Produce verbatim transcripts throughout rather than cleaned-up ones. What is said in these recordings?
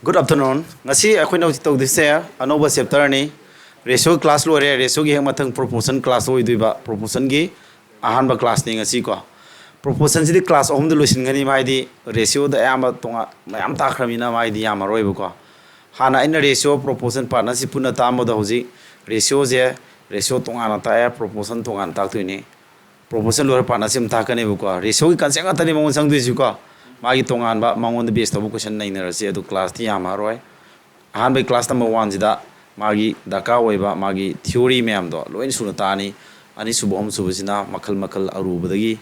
Good afternoon. ꯉꯁꯤ ꯑꯩꯈꯣꯏꯅ ꯍꯧꯖꯤꯛ ꯇꯧꯗꯣꯏꯁꯦ ꯑꯅꯧꯕ ꯆꯦꯞꯇꯔꯅꯤ꯫ ꯔꯦꯁꯤꯑꯣ ꯀ꯭ꯂꯥꯁ ꯂꯣꯏꯔꯦ꯫ ꯔꯦꯁꯤꯑꯣꯒꯤ ꯍꯦꯛ ꯃꯊꯪ ꯄ꯭ꯔꯣꯄꯣꯔꯁꯟ ꯀ꯭ꯂꯥꯁ ꯑꯣꯏꯗꯣꯏꯕ꯫ ꯄ꯭ꯔꯣꯄꯣꯔꯁꯟꯒꯤ ꯑꯍꯥꯟꯕ ꯀ꯭ꯂꯥꯁꯅꯤ ꯉꯁꯤꯀꯣ꯫ ꯄ꯭ꯔꯣꯄꯣꯔꯁꯟꯁꯤꯗꯤ ꯀ꯭ꯂꯥꯁ ꯑꯍꯨꯝꯗ ꯂꯣꯏꯁꯤꯟꯒꯅꯤ꯫ ꯃꯥꯏꯗꯤ ꯔꯦꯁꯤꯑꯣꯗ ꯑꯌꯥꯝꯕ ꯇꯣꯉꯥꯟ ꯃꯌꯥꯝ ꯇꯥꯈ꯭ꯔꯕꯅꯤꯅ ꯃꯥꯏꯗꯤ ꯌꯥꯝꯃꯔꯣꯏꯕꯀꯣ꯫ ꯍꯥꯟꯅ ꯑꯩꯅ ꯔꯦꯁꯤꯑꯣ, ꯄ꯭ꯔꯣꯄꯣꯔꯁꯟ, ꯄꯥꯔꯠꯅꯔꯁꯤꯞ ꯄꯨꯟꯅ ꯇꯥꯛꯑꯝꯕꯗꯣ ꯍꯧꯖꯤꯛ ꯔꯦꯁꯤꯑꯣꯁꯦ, ꯔꯦꯁꯤꯑꯣ ꯇꯣꯉꯥꯟꯅ ꯇꯥꯛꯑꯦ, ꯄ꯭ꯔꯣꯄꯣꯔꯁꯟ ꯇꯣꯉꯥꯟꯅ ꯇꯥꯛꯇꯣꯏꯅꯤ꯫ ꯄ꯭ꯔꯣꯄꯣꯔꯁꯟ ꯂꯣꯏꯔ ꯄꯥꯔꯠꯅꯔꯁꯤꯞ ꯑꯃ ꯇꯥꯛꯀꯅꯦꯕꯀꯣ꯫ ꯔꯦꯁꯤꯑꯣꯒꯤ ꯀꯟꯁꯦꯞ ꯉꯥꯛꯇꯅꯤ ꯃꯉꯣꯟꯗ ꯆꯪꯗꯣꯏꯁꯤꯀꯣ꯫ ꯃꯥꯒꯤ ꯇꯣꯉꯥꯟꯕ ꯃꯉꯣꯟꯗ ꯕꯦꯁ ꯇꯧꯕ ꯀꯣꯏꯁꯟ ꯅꯩꯅꯔꯁꯤ꯫ ꯑꯗꯨ ꯀ꯭ꯂꯥꯁꯇꯤ ꯌꯥꯝꯃꯔꯣꯏ꯫ ꯑꯍꯥꯟꯕꯒꯤ ꯀ꯭ꯂꯥꯁ ꯅꯝꯕꯔ ꯋꯥꯟꯁꯤꯗ ꯃꯥꯒꯤ ꯗꯔꯀꯥꯔ ꯑꯣꯏꯕ ꯃꯥꯒꯤ ꯊꯤꯑꯣꯔꯤ ꯃꯌꯥꯝꯗꯣ ꯂꯣꯏꯅ ꯁꯨꯅ ꯇꯥꯛꯑꯅꯤ꯫ ꯑꯅꯤꯁꯨꯕ, ꯑꯍꯨꯝꯁꯨꯕꯁꯤꯅ ꯃꯈꯜ ꯃꯈꯜ ꯑꯔꯨꯕꯗꯒꯤ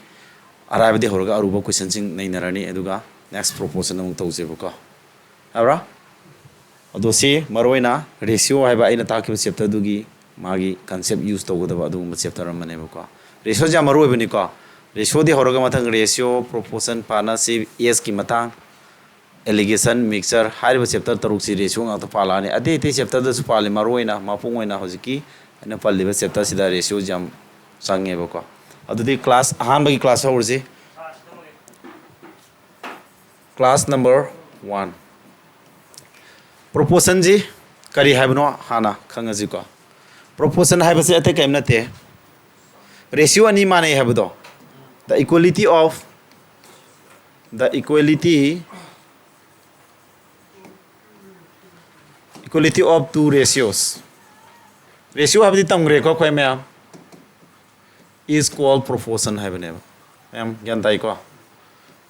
ꯑꯔꯥꯏꯕꯗꯒꯤ ꯍꯧꯔꯒ ꯑꯔꯨꯕ ꯀꯣꯏꯁꯟꯁꯤꯡ ꯅꯩꯅꯔꯅꯤ꯫ ꯑꯗꯨꯒ ꯅꯦꯛꯁ ꯄ꯭ꯔꯣꯄꯣꯔꯁꯟ ꯑꯃꯨꯛ ꯇꯧꯁꯦꯕꯀꯣ꯫ ꯌꯥꯕ꯭ꯔꯥ? ꯑꯗꯣ ꯁꯤ ꯃꯔꯨꯑꯣꯏꯅ ꯔꯦꯁꯤꯑꯣ ꯍꯥꯏꯕ ꯑꯩꯅ ꯇꯥꯛꯈꯤꯕ ꯆꯦꯞꯇꯔꯗꯨꯒꯤ ꯃꯥꯒꯤ ꯀꯟꯁꯦꯞ ꯌꯨꯁ ꯇꯧꯒꯗꯕ ꯑꯗꯨꯒꯨꯝꯕ ꯆꯦꯞꯇꯔ ꯑꯃꯅꯦꯕꯀꯣ꯫ ꯔꯦꯁꯤꯑꯣꯁꯦ ꯌꯥꯝ ꯃꯔꯨ ꯑꯣꯏꯕꯅꯤꯀꯣ꯫ ꯔꯦꯁꯤꯑꯣꯗꯤ ꯍꯧꯔꯒ ꯃꯊꯪ ꯔꯦꯁꯤꯑꯣ, ꯄ꯭ꯔꯣꯄꯣꯔꯁꯟ, ꯄꯥꯔꯠꯅꯔꯁꯤꯞ, ꯑꯦꯁꯀꯤ ꯃꯇꯥꯡ, ꯑꯦꯂꯤꯒꯦꯁꯟ, ꯃꯤꯛꯁꯆꯔ ꯍꯥꯏꯔꯤꯕ ꯆꯦꯞꯇꯔ ꯇꯔꯨꯛꯁꯤ ꯔꯦꯁꯤꯑꯣ ꯉꯥꯛꯇ ꯄꯥꯜꯂꯛꯑꯅꯤ꯫ ꯑꯇꯩ ꯑꯇꯩ ꯆꯦꯞꯇꯔꯗꯁꯨ ꯄꯥꯜꯂꯤ, ꯃꯔꯨꯑꯣꯏꯅ ꯃꯄꯨꯡ ꯑꯣꯏꯅ ꯍꯧꯖꯤꯛꯀꯤ ꯑꯩꯅ ꯄꯜꯂꯤꯕ ꯆꯦꯞꯇꯔꯁꯤꯗ ꯔꯦꯁꯤꯑꯣꯁꯤ ꯌꯥꯝ ꯆꯪꯉꯦꯕꯀꯣ꯫ ꯑꯗꯨꯗꯤ ꯀ꯭ꯂꯥꯁ, ꯑꯍꯥꯟꯕꯒꯤ ꯀ꯭ꯂꯥꯁ ꯍꯧꯔꯁꯤ꯫ Class number one. ꯄ꯭ꯔꯣꯄꯣꯔꯁꯟꯁꯤ ꯀꯔꯤ ꯍꯥꯏꯕꯅꯣ ꯍꯥꯟꯅ ꯈꯪꯉꯁꯤꯀꯣ꯫ ꯄ꯭ꯔꯣꯄꯣꯔꯁꯟ ꯍꯥꯏꯕꯁꯦ ꯑꯇꯩ ꯀꯔꯤꯝ ꯅꯠꯇꯦ, ꯔꯦꯁꯤꯑꯣ ꯑꯅꯤ ꯃꯥꯟꯅꯩ ꯍꯥꯏꯕꯗꯣ, the equality of, the equality, equality of two ratios꯫ Ratio ꯍꯥꯏꯕꯗꯤ ꯇꯝꯈ꯭ꯔꯦꯀꯣ ꯑꯩꯈꯣꯏ ꯃꯌꯥꯝ꯫ Is called proportion ꯍꯥꯏꯕꯅꯦꯕ꯫ ꯃꯌꯥꯝ ꯒ꯭ꯌꯥꯟ ꯇꯥꯏꯀꯣ?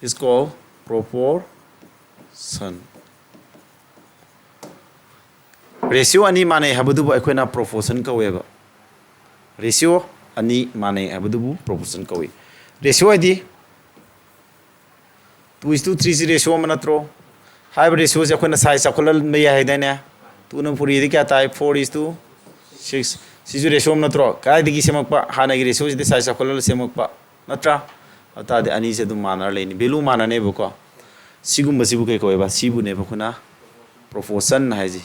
Is called proportion꯫ ꯔꯦꯁꯤꯑꯣ ꯑꯅꯤ ꯃꯥꯟꯅꯩ ꯍꯥꯏꯕꯗꯨꯕꯨ ꯑꯩꯈꯣꯏꯅ ꯄ꯭ꯔꯣꯄꯣꯔꯁꯟ ꯀꯧꯋꯦꯕ꯫ ꯔꯦꯁꯤꯑꯣ ꯑꯅꯤ ꯃꯥꯟꯅꯩ ꯍꯥꯏꯕꯗꯨꯕꯨ ꯄ꯭ꯔꯣꯄꯣꯔꯁꯟ ꯀꯧꯏ꯫ ꯔꯦꯁꯤꯑꯣ ꯍꯥꯏꯗꯤ two is to three ꯁꯤ ꯔꯦꯁꯤꯑꯣ ꯑꯃ ꯅꯠꯇ꯭ꯔꯣ? ꯍꯥꯏꯔꯤꯕ ꯔꯦꯁꯤꯑꯣꯁꯦ ꯑꯩꯈꯣꯏꯅ ꯁꯥꯏꯖ ꯆꯥꯎꯈꯠꯍꯟꯕ ꯌꯥꯏ ꯍꯥꯏꯗꯥꯏꯅꯦ? Two ꯅ four ꯗꯤ ꯀꯌꯥ ꯇꯥꯏ? Four is to six꯫ ꯁꯤꯁꯨ ꯔꯦꯁꯤꯑꯣ ꯑꯃ ꯅꯠꯇ꯭ꯔꯣ? ꯀꯗꯥꯏꯗꯒꯤ ꯁꯦꯝꯃꯛꯄ? ꯍꯥꯟꯅꯒꯤ ꯔꯦꯁꯤꯑꯣꯁꯤꯗꯤ ꯁꯥꯏꯖ ꯆꯥꯎꯈꯠꯍꯜꯂꯒ ꯁꯦꯝꯃꯛꯄ ꯅꯠꯇ꯭ꯔꯥ? ꯑꯗꯨ ꯇꯥꯔꯗꯤ ꯑꯅꯤꯁꯦ ꯑꯗꯨꯝ ꯃꯥꯟꯅꯔ ꯂꯩꯅꯤ, ꯚꯦꯂꯨ ꯃꯥꯟꯅꯅꯦꯕꯀꯣ꯫ ꯁꯤꯒꯨꯝꯕꯁꯤꯕꯨ ꯀꯩ ꯀꯧꯋꯦꯕ? ꯁꯤꯕꯨꯅꯦꯕ ꯑꯩꯈꯣꯏꯅ ꯄ꯭ꯔꯣꯄꯣꯔꯁꯟ ꯍꯥꯏꯁꯤ꯫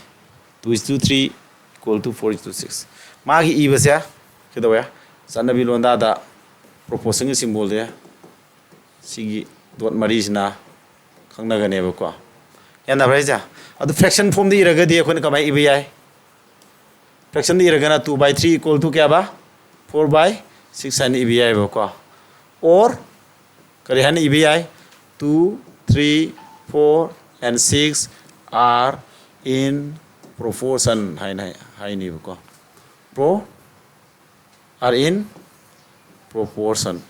Two is to three equal to four is to six꯫ ꯃꯥꯒꯤ ꯏꯕꯁꯦ ꯀꯩꯗꯧꯋꯦ? ꯆꯠꯅꯕꯤ ꯂꯣꯟꯗꯥꯗ ꯄ꯭ꯔꯣꯄꯣꯔꯁꯟꯒꯤ ꯁꯤꯝꯕꯣꯜꯁꯦ ꯁꯤꯒꯤ ꯗꯣꯠ ꯃꯔꯤꯁꯤꯅ ꯈꯪꯅꯒꯅꯦꯕꯀꯣ꯫ ꯒ꯭ꯌꯥꯟ ꯇꯥꯕ꯭ꯔꯥ ꯍꯥꯏꯁꯦ? ꯑꯗꯨ fraction formꯗ ꯏꯔꯒꯗꯤ ꯑꯩꯈꯣꯏꯅ ꯀꯃꯥꯏꯅ ꯏꯕ ꯌꯥꯏ? Fractionꯗ ꯏꯔꯒꯅ two by three equal to ꯀꯌꯥꯕ? Four by six ꯍꯥꯏꯅ ꯏꯕ ꯌꯥꯏꯑꯕꯀꯣ. Or ꯀꯔꯤ ꯍꯥꯏꯅ ꯏꯕ ꯌꯥꯏ? Two, three, four and six are in proportion ꯍꯥꯏꯅ ꯍꯥꯏꯅꯤꯕꯀꯣ. Pro are in proportion.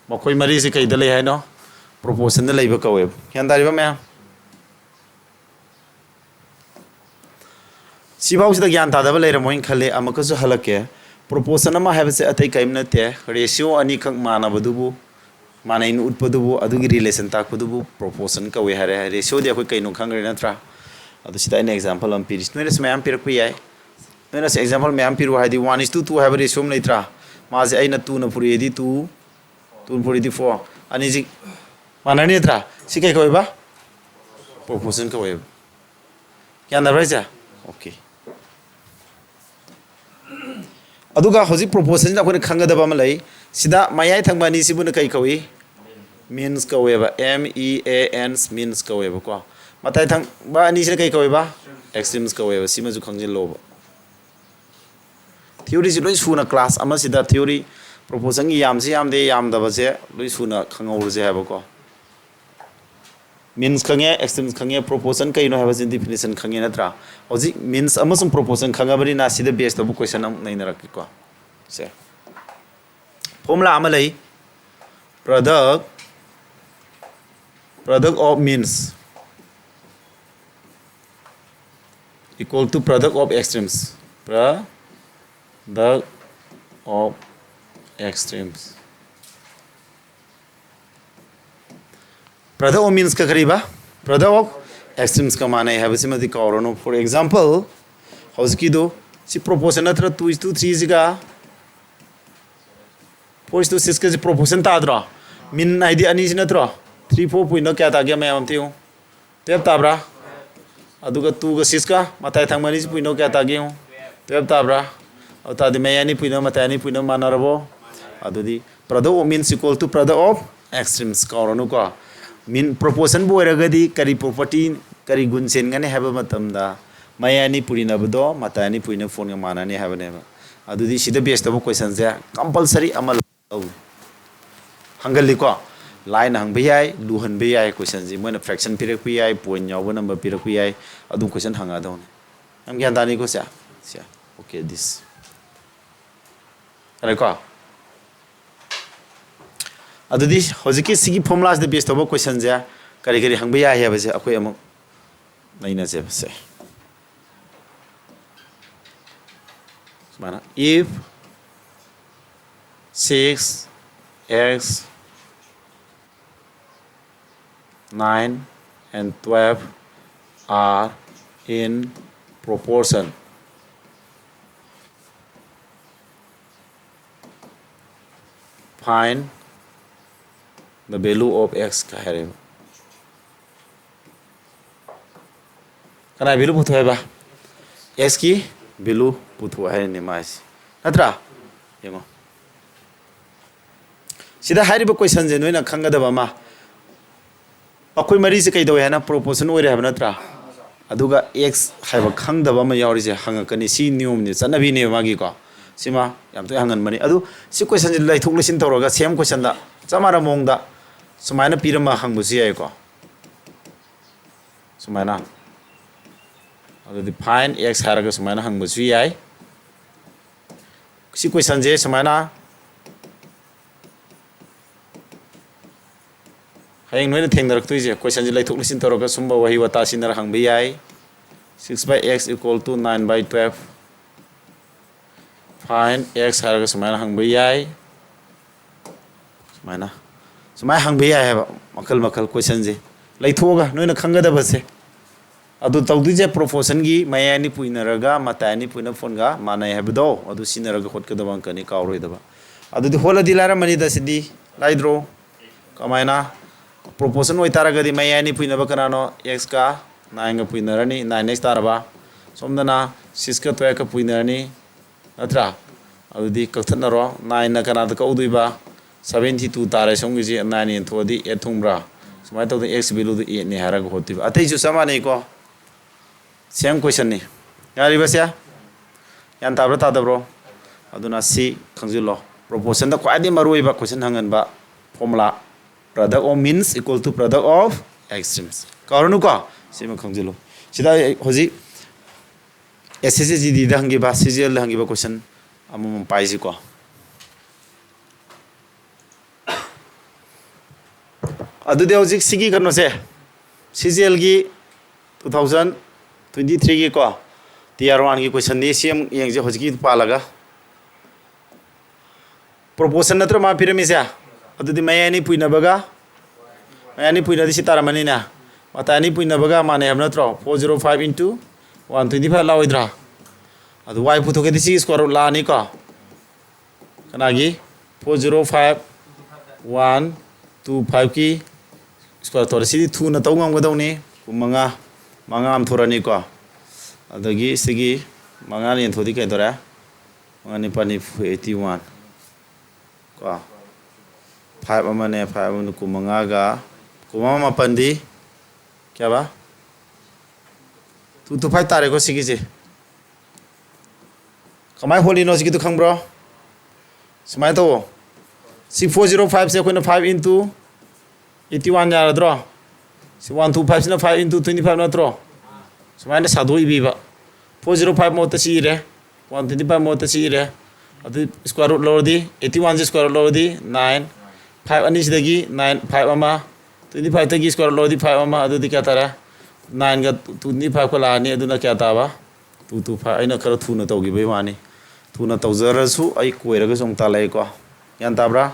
ꯃꯈꯣꯏ ꯃꯔꯤꯁꯤ ꯀꯩꯗ ꯂꯩ ꯍꯥꯏꯅꯣ? Proportionꯗ ꯂꯩꯕ ꯀꯧꯋꯦꯕ. ꯒ꯭ꯌꯥꯟ ꯇꯥꯔꯤꯕ ꯃꯌꯥꯝ? ꯁꯤꯐꯥꯎꯁꯤꯗ ꯒ꯭ꯌꯥꯟ ꯇꯥꯗꯕ ꯂꯩꯔꯝꯃꯣꯏꯅ ꯈꯜꯂꯤ꯫ ꯑꯃꯨꯛꯀꯁꯨ ꯍꯜꯂꯛꯀꯦ. Proportion ꯑꯃ ꯍꯥꯏꯕꯁꯦ ꯑꯇꯩ ꯀꯔꯤꯝ ꯅꯠꯇꯦ, ratio ꯑꯅꯤꯈꯛ ꯃꯥꯟꯅꯕꯗꯨꯕꯨ, ꯃꯥꯟꯅꯩꯅ ꯎꯠꯄꯗꯨꯕꯨ, ꯑꯗꯨꯒꯤ relation ꯇꯥꯛꯄꯗꯨꯕꯨ proportion ꯀꯧꯏ ꯍꯥꯏꯔꯦ꯫ Ratioꯗꯤ ꯑꯩꯈꯣꯏ ꯀꯩꯅꯣ ꯈꯪꯈ꯭ꯔꯦ ꯅꯠꯇ꯭ꯔꯥ? ꯑꯗꯨ ꯁꯤꯗ ꯑꯩꯅ example ꯑꯃ ꯄꯤꯔꯤ꯫ ꯅꯣꯏꯅꯁꯨ ꯃꯌꯥꯝ ꯄꯤꯔꯛꯄ ꯌꯥꯏ꯫ ꯅꯣꯏꯅꯁꯨ example ꯃꯌꯥꯝ ꯄꯤꯔꯛꯑꯣ, ꯍꯥꯏꯗꯤ one is to two ꯍꯥꯏꯕ ratio ꯑꯃ ꯂꯩꯇ꯭ꯔꯥ? ꯃꯥꯁꯦ ꯑꯩꯅ twoꯅ ꯄꯨꯔꯛꯑꯗꯤ two, twoꯅ ꯄꯨꯔꯛꯑꯗꯤ four, ꯑꯅꯤꯁꯤ ꯃꯥꯟꯅꯔꯅꯤ ꯅꯠꯇ꯭ꯔꯥ? ꯁꯤ ꯀꯩ ꯀꯧꯋꯦꯕ? Proportion ꯀꯧꯋꯦꯕ꯫ ꯒ꯭ꯌꯥꯟ ꯇꯥꯕ꯭ꯔꯥ ꯍꯥꯏꯁꯦ? Okay. ꯑꯗꯨꯒ ꯍꯧꯖꯤꯛ proportionꯁꯤꯗ ꯑꯩꯈꯣꯏꯅ ꯈꯪꯒꯗꯕ ꯑꯃ ꯂꯩ꯫ ꯁꯤꯗ ꯃꯌꯥꯏ ꯊꯪꯕ ꯑꯅꯤꯁꯤꯕꯨꯅ ꯀꯩ ꯀꯧꯏ? Means ꯀꯧꯋꯦꯕ. M E A N, means ꯀꯧꯋꯦꯕꯀꯣ. ꯃꯇꯥꯏ ꯊꯪꯕ ꯑꯅꯤꯁꯤꯅ ꯀꯩ ꯀꯧꯋꯦꯕ? Extremes ꯀꯧꯋꯦꯕ꯫ ꯁꯤꯃꯁꯨ ꯈꯪꯖꯤꯜꯂꯣꯕ꯫ Theoryꯁꯤ ꯂꯣꯏ ꯁꯨꯅ class ꯑꯃꯁꯤꯗ theory, proportionꯒꯤ ꯌꯥꯝꯁꯤ ꯌꯥꯝꯗꯦ ꯌꯥꯝꯗꯕꯁꯦ ꯂꯣꯏ ꯁꯨꯅ ꯈꯪꯍꯧꯔꯁꯦ ꯍꯥꯏꯕꯀꯣ꯫ Means ꯈꯪꯉꯦ, extremes ꯈꯪꯉꯦ, proportion ꯀꯩꯅꯣ ꯍꯥꯏꯕꯁꯤ definition ꯈꯪꯉꯦ ꯅꯠꯇ꯭ꯔꯥ? ꯍꯧꯖꯤꯛ means ꯑꯃꯁꯨꯡ proportion ꯈꯪꯉꯕꯅꯤꯅ ꯁꯤꯗ base ꯇꯧꯕ question ꯑꯃꯨꯛ ꯅꯩꯅꯔꯛꯀꯦꯀꯣ꯫ ꯁꯦ꯫ Formula ꯑꯃ ꯂꯩ, product, product of means equal to product of extremes. Product of extremes. Product of meansꯀ ꯀꯔꯤꯕ? Product of extremesꯀ ꯃꯥꯟꯅꯩ ꯍꯥꯏꯕꯁꯤꯃꯗꯤ ꯀꯥꯎꯔꯅꯨ꯫ For example, ꯍꯧꯖꯤꯛꯀꯤꯗꯨ ꯁꯤ proportion ꯅꯠꯇ꯭ꯔ? Two is to threeꯁꯤꯒ four is to sixꯀꯁꯤ proportion ꯇꯥꯗ꯭ꯔꯣ? Mean ꯍꯥꯏꯗꯤ ꯑꯅꯤꯁꯤ ꯅꯠꯇ꯭ꯔꯣ? Three, four point ꯑꯣ ꯀꯌꯥ ꯇꯥꯒꯦ ꯃꯌꯥꯝ ꯑꯝꯇ ꯌꯦꯡꯉꯨ꯫ Twelve ꯇꯥꯕ꯭ꯔꯥ? ꯑꯗꯨꯒ twoꯒ sixꯀ ꯃꯇꯥꯏ ꯊꯪꯕ ꯑꯅꯤꯁꯤ point ꯑꯣ ꯀꯌꯥ ꯇꯥꯒꯦ ꯌꯦꯡꯉꯨ꯫ Twelve ꯇꯥꯕ꯭ꯔꯥ? ꯑꯗꯨ ꯇꯥꯔꯗꯤ ꯃꯌꯥꯏ ꯑꯅꯤ point ꯑꯣ, ꯃꯇꯥꯏ ꯑꯅꯤ point ꯑꯣ ꯃꯥꯟꯅꯔꯕꯣ? ꯑꯗꯨꯗꯤ product of means equal to product of extremes ꯀꯥꯎꯔꯅꯨꯀꯣ꯫ ꯃꯤꯟ ꯄ꯭ꯔꯣꯄꯣꯔꯁꯟꯕꯨ ꯑꯣꯏꯔꯒꯗꯤ ꯀꯔꯤ ꯄ꯭ꯔꯣꯄꯔꯇꯤ, ꯀꯔꯤ ꯒꯨꯟ ꯆꯦꯟꯒꯅꯤ ꯍꯥꯏꯕ ꯃꯇꯝꯗ ꯃꯌꯥꯏ ꯑꯅꯤ ꯄꯨꯔꯤꯅꯕꯗꯣ ꯃꯇꯥꯏ ꯑꯅꯤ ꯄꯨꯔꯤꯅꯕ ꯐꯣꯟꯒ ꯃꯥꯟꯅꯅꯤ ꯍꯥꯏꯕꯅꯦꯕ꯫ ꯑꯗꯨꯗꯤ ꯁꯤꯗ ꯕꯦꯁ ꯇꯧꯕ ꯀꯣꯏꯁꯟꯁꯦ ꯀꯝꯄꯜꯁꯔꯤ ꯑꯃ ꯂꯧꯏ꯫ ꯍꯪꯒꯜꯂꯤꯀꯣ? ꯂꯥꯏꯅ ꯍꯪꯕ ꯌꯥꯏ, ꯂꯨꯍꯟꯕ ꯌꯥꯏ ꯀꯣꯏꯁꯟꯁꯤ꯫ ꯃꯣꯏꯅ ꯐ꯭ꯔꯦꯛꯁꯟ ꯄꯤꯔꯛꯄ ꯌꯥꯏ, ꯄꯣꯏꯟ ꯌꯥꯎꯕ ꯅꯝꯕꯔ ꯄꯤꯔꯛꯄ ꯌꯥꯏ, ꯑꯗꯨꯝ ꯀꯣꯏꯁꯟ ꯍꯪꯉꯛꯑꯗꯧꯅꯤ꯫ ꯌꯥꯝ ꯒ꯭ꯌꯥꯟ ꯇꯥꯅꯤꯀꯣ ꯁꯦ? ꯁꯦ, okay, this. ꯌꯥꯔꯦꯀꯣ? ꯑꯗꯨꯗꯤ ꯍꯧꯖꯤꯛꯀꯤ ꯁꯤꯒꯤ ꯐꯣꯔꯃꯨꯂꯥꯁꯤꯗ ꯕꯦꯁ ꯇꯧꯕ ꯀꯣꯏꯁꯟꯁꯦ ꯀꯔꯤ ꯀꯔꯤ ꯍꯪꯕ ꯌꯥꯏ ꯍꯥꯏꯕꯁꯦ ꯑꯩꯈꯣꯏ ꯑꯃꯨꯛ ꯅꯩꯅꯁꯦꯕꯁꯦ꯫ ꯁꯨꯃꯥꯏꯅ, if six x, nine and twelve are in proportion, find the value of x ꯀ ꯍꯥꯏꯔꯦꯕ꯫ ꯀꯅꯥ ꯚꯦꯂꯨ ꯄꯨꯊꯣꯛꯑꯦꯕ? ꯑꯦꯛꯁꯀꯤ ꯚꯦꯂꯨ ꯄꯨꯊꯣꯛꯑꯦ ꯍꯥꯏꯔꯤꯅꯦ ꯃꯥꯏꯁꯦ, ꯅꯠꯇ꯭ꯔꯥ? ꯌꯦꯡꯉꯣ, ꯁꯤꯗ ꯍꯥꯏꯔꯤꯕ ꯀꯣꯏꯁꯟꯁꯦ ꯅꯣꯏꯅ ꯈꯪꯒꯗꯕ ꯑꯃ, ꯑꯩꯈꯣꯏ ꯃꯔꯤꯁꯦ ꯀꯩꯗꯧꯋꯦ ꯍꯥꯏꯅ ꯄ꯭ꯔꯣꯄꯣꯔꯁꯟ ꯑꯣꯏꯔꯦ ꯍꯥꯏꯕ ꯅꯠꯇ꯭ꯔꯥ? ꯑꯗꯨꯒ ꯑꯦꯛꯁ ꯍꯥꯏꯕ ꯈꯪꯗꯕ ꯑꯃ ꯌꯥꯎꯔꯤꯁꯦ ꯍꯪꯉꯛꯀꯅꯤ꯫ ꯁꯤ ꯅꯤꯌꯣꯝꯅꯤ, ꯆꯠꯅꯕꯤꯅꯦꯕ ꯃꯥꯒꯤꯀꯣ꯫ ꯁꯤꯃ ꯌꯥꯝ ꯊꯣꯏ ꯍꯪꯒꯟꯕꯅꯤ꯫ ꯑꯗꯨ ꯁꯤ ꯀꯣꯏꯁꯟꯁꯦ ꯂꯩꯊꯣꯛ ꯂꯩꯁꯤꯟ ꯇꯧꯔꯒ ꯁꯦꯝ ꯀꯣꯏꯁꯟꯗ ꯆꯞ ꯃꯥꯟꯅꯕ ꯃꯑꯣꯡꯗ ꯁꯨꯃꯥꯏꯅ ꯄꯤꯔꯝꯃ ꯍꯪꯕꯁꯨ ꯌꯥꯏꯀꯣ꯫ ꯁꯨꯃꯥꯏꯅ꯫ ꯑꯗꯨꯗꯤ find x ꯍꯥꯏꯔꯒ ꯁꯨꯃꯥꯏꯅ ꯍꯪꯕꯁꯨ ꯌꯥꯏ꯫ ꯁꯤ ꯀꯣꯏꯁꯟꯁꯦ ꯁꯨꯃꯥꯏꯅ ꯍꯌꯦꯡ ꯅꯣꯏꯅ ꯊꯦꯡꯅꯔꯛꯇꯣꯏꯁꯦ, ꯀꯣꯏꯁꯟꯁꯦ ꯂꯩꯊꯣꯛ ꯂꯩꯁꯤꯟ ꯇꯧꯔꯒ ꯁꯨꯝꯕ ꯋꯥꯍꯩ ꯋꯥꯇꯥ ꯁꯤꯖꯤꯟꯅꯔ ꯍꯪꯕ ꯌꯥꯏ꯫ Six by x equal to nine by twelve, find x ꯍꯥꯏꯔꯒ ꯁꯨꯃꯥꯏꯅ ꯍꯪꯕ ꯌꯥꯏ꯫ ꯁꯨꯃꯥꯏꯅ, ꯁꯨꯃꯥꯏꯅ ꯍꯪꯕ ꯌꯥꯏ ꯍꯥꯏꯕ, ꯃꯈꯜ ꯃꯈꯜ ꯀꯣꯏꯁꯟꯁꯦ ꯂꯩꯊꯣꯛꯑꯒ ꯅꯣꯏꯅ ꯈꯪꯒꯗꯕꯁꯦ꯫ ꯑꯗꯨ ꯇꯧꯗꯣꯏꯁꯦ ꯄ꯭ꯔꯣꯄꯣꯔꯁꯟꯒꯤ ꯃꯌꯥꯏ ꯑꯅꯤ ꯄꯨꯏꯅꯔꯒ ꯃꯇꯥꯏ ꯑꯅꯤ ꯄꯨꯏꯅ ꯐꯣꯟꯒ ꯃꯥꯟꯅꯩ ꯍꯥꯏꯕꯗꯣ, ꯑꯗꯨ ꯁꯤꯖꯤꯟꯅꯔꯒ ꯍꯣꯠꯀꯗꯕ ꯑꯪꯀꯅꯤ, ꯀꯥꯎꯔꯣꯏꯗꯕ꯫ ꯑꯗꯨꯗꯤ ꯍꯣꯠꯂꯗꯤ ꯂꯥꯏꯔꯝꯃꯅꯤꯗ ꯁꯤꯗꯤ, ꯂꯥꯏꯗ꯭ꯔꯣ? ꯀꯃꯥꯏꯅ? ꯄ꯭ꯔꯣꯄꯣꯔꯁꯟ ꯑꯣꯏꯇꯥꯔꯒꯗꯤ ꯃꯌꯥꯏ ꯑꯅꯤ ꯄꯨꯏꯅꯕ ꯀꯅꯥꯅꯣ? ꯑꯦꯛꯁꯀ ꯅꯥꯏꯟꯒ ꯄꯨꯏꯅꯔꯅꯤ, ꯅꯥꯏꯟ ꯑꯦꯛꯁ ꯇꯥꯔꯕ꯫ ꯁꯣꯝꯗꯅ ꯁꯤꯛꯁꯀ ꯇꯨꯌꯦꯜꯐꯀ ꯄꯨꯏꯅꯔꯅꯤ, ꯅꯠꯇ꯭ꯔꯥ? ꯑꯗꯨꯗꯤ ꯀꯛꯊꯠꯅꯔꯣ꯫ ꯅꯥꯏꯟꯅ ꯀꯅꯥꯗ ꯀꯛꯎꯗꯣꯏꯕ? ꯁꯕꯦꯟꯇꯤ ꯇꯨ ꯇꯥꯔꯦ꯫ ꯁꯣꯝꯒꯤꯁꯤ ꯅꯥꯏꯟ ꯌꯦꯟꯊꯣꯛꯑꯗꯤ ꯑꯦꯠ ꯊꯨꯡꯕ꯭ꯔꯥ? ꯁꯨꯃꯥꯏꯅ ꯇꯧꯗꯅ x valueꯗꯨ eightꯅꯤ ꯍꯥꯏꯔꯒ ꯍꯣꯠꯇꯣꯏꯕ꯫ ꯑꯇꯩꯁꯨ ꯆꯞ ꯃꯥꯟꯅꯩꯀꯣ, same questionꯅꯤ꯫ ꯌꯥꯔꯤꯕꯁꯦ? ꯒ꯭ꯌꯥꯟ ꯇꯥꯕ꯭ꯔꯥ ꯇꯥꯗꯕ꯭ꯔꯣ? ꯑꯗꯨꯅ ꯁꯤ ꯈꯪꯖꯤꯜꯂꯣ, proportionꯗ ꯈ꯭ꯋꯥꯏꯗꯒꯤ ꯃꯔꯨꯑꯣꯏꯕ question ꯍꯪꯒꯟꯕ formula, product of means equal to product of extremes꯫ ꯀꯥꯎꯔꯅꯨꯀꯣ, ꯁꯤꯃ ꯈꯪꯖꯤꯜꯂꯨ꯫ ꯁꯤꯗ ꯑꯩ ꯍꯧꯖꯤꯛ S S C G Dꯗ ꯍꯪꯈꯤꯕ, C G Lꯗ ꯍꯪꯈꯤꯕ question ꯑꯃꯃꯝ ꯄꯥꯏꯁꯤꯀꯣ꯫ ꯑꯗꯨꯗꯤ ꯍꯧꯖꯤꯛ ꯁꯤꯒꯤ ꯀꯩꯅꯣꯁꯦ, C G Lꯒꯤ two thousand twenty threeꯒꯤꯀꯣ, Tier oneꯒꯤ questionꯗꯤ ꯁꯤ ꯑꯃꯨꯛ ꯌꯦꯡꯁꯦ, ꯍꯧꯖꯤꯛꯀꯤ ꯄꯥꯜꯂꯒ꯫ Proportion ꯅꯠꯇ꯭ꯔꯣ ꯃꯥ ꯄꯤꯔꯝꯃꯤꯁꯦ? ꯑꯗꯨꯗꯤ ꯃꯌꯥꯏ ꯑꯅꯤ ꯄꯨꯏꯅꯕꯒ, ꯃꯌꯥꯏ ꯑꯅꯤ ꯄꯨꯏꯅꯗꯤ ꯁꯤ ꯇꯥꯔꯝꯃꯅꯤꯅꯦ꯫ ꯃꯇꯥꯏ ꯑꯅꯤ ꯄꯨꯏꯅꯕꯒ ꯃꯥꯟꯅꯩ ꯍꯥꯏꯕ ꯅꯠꯇ꯭ꯔꯣ? Four zero five into one twenty five ꯂꯥꯛꯑꯣꯏꯗ꯭ꯔꯥ? ꯑꯗꯨ y ꯄꯨꯊꯣꯛꯀꯦꯗꯤ ꯁꯤꯒꯤ square root ꯂꯥꯛꯑꯅꯤꯀꯣ꯫ ꯀꯅꯥꯒꯤ? Four zero five, one two fiveꯀꯤ square ꯇꯧꯔꯦ꯫ ꯁꯤꯗꯤ ꯊꯨꯅ ꯇꯧ ꯉꯝꯒꯗꯧꯅꯤ꯫ ꯀꯨꯟꯃꯉꯥ, ꯃꯉꯥ ꯑꯃ ꯊꯣꯔꯛꯑꯅꯤꯀꯣ꯫ ꯑꯗꯒꯤ ꯁꯤꯒꯤ ꯃꯉꯥꯅ ꯌꯦꯟꯊꯣꯛꯑꯗꯤ ꯀꯩ ꯇꯧꯔꯦ? ꯃꯉꯥ ꯅꯤꯄꯥꯜ ꯅꯤꯐꯨ, eighty one꯫ ꯀꯣ, five ꯑꯃꯅꯦ, five ꯑꯃꯅ ꯀꯨꯟꯃꯉꯥꯒ, ꯀꯨꯟꯃꯉꯥ ꯃꯥꯄꯜꯗꯤ ꯀꯌꯥꯕ? Two two five ꯇꯥꯔꯦꯀꯣ ꯁꯤꯒꯤꯁꯦ꯫ ꯀꯃꯥꯏꯅ ꯍꯣꯠꯂꯤꯅꯣ ꯁꯤꯒꯤꯗꯣ ꯈꯪꯕ꯭ꯔꯣ? ꯁꯨꯃꯥꯏꯅ ꯇꯧꯋꯣ꯫ ꯁꯤ four zero fiveꯁꯦ ꯑꯩꯈꯣꯏꯅ five into eighty one ꯌꯥꯔꯗ꯭ꯔꯣ? ꯁꯤ one two fiveꯁꯤꯅ five into twenty five ꯅꯠꯇ꯭ꯔꯣ? ꯁꯨꯃꯥꯏꯅ ꯁꯥꯗꯣꯛꯏꯕꯤꯕ꯫ Four zero five ꯃꯍꯨꯠꯇ ꯁꯤ ꯏꯔꯦ, one twenty five ꯃꯍꯨꯠꯇ ꯁꯤ ꯏꯔꯦ꯫ ꯑꯗꯨ square root ꯂꯧꯔꯗꯤ, eighty oneꯁꯦ square root ꯂꯧꯔꯗꯤ nine, five ꯑꯅꯤꯁꯤꯗꯒꯤ nine, five ꯑꯃ, twenty fiveꯇꯒꯤ square root ꯂꯧꯔꯗꯤ five ꯑꯃ, ꯑꯗꯨꯗꯤ ꯀꯌꯥ ꯇꯥꯔꯦ? Nineꯒ twenty fiveꯀ ꯂꯥꯛꯑꯅꯤ, ꯑꯗꯨꯅ ꯀꯌꯥ ꯇꯥꯕ? Two two five꯫ ꯑꯩꯅ ꯈꯔ ꯊꯨꯅ ꯇꯧꯈꯤꯕꯩ ꯋꯥꯅꯤ꯫ ꯊꯨꯅ ꯇꯧꯖꯔꯁꯨ ꯑꯩ ꯀꯣꯏꯔꯒꯁꯨ ꯑꯃꯨꯛ ꯇꯥꯜꯂꯛꯑꯦꯀꯣ꯫ ꯒ꯭ꯌꯥꯟ ꯇꯥꯕ꯭ꯔꯥ?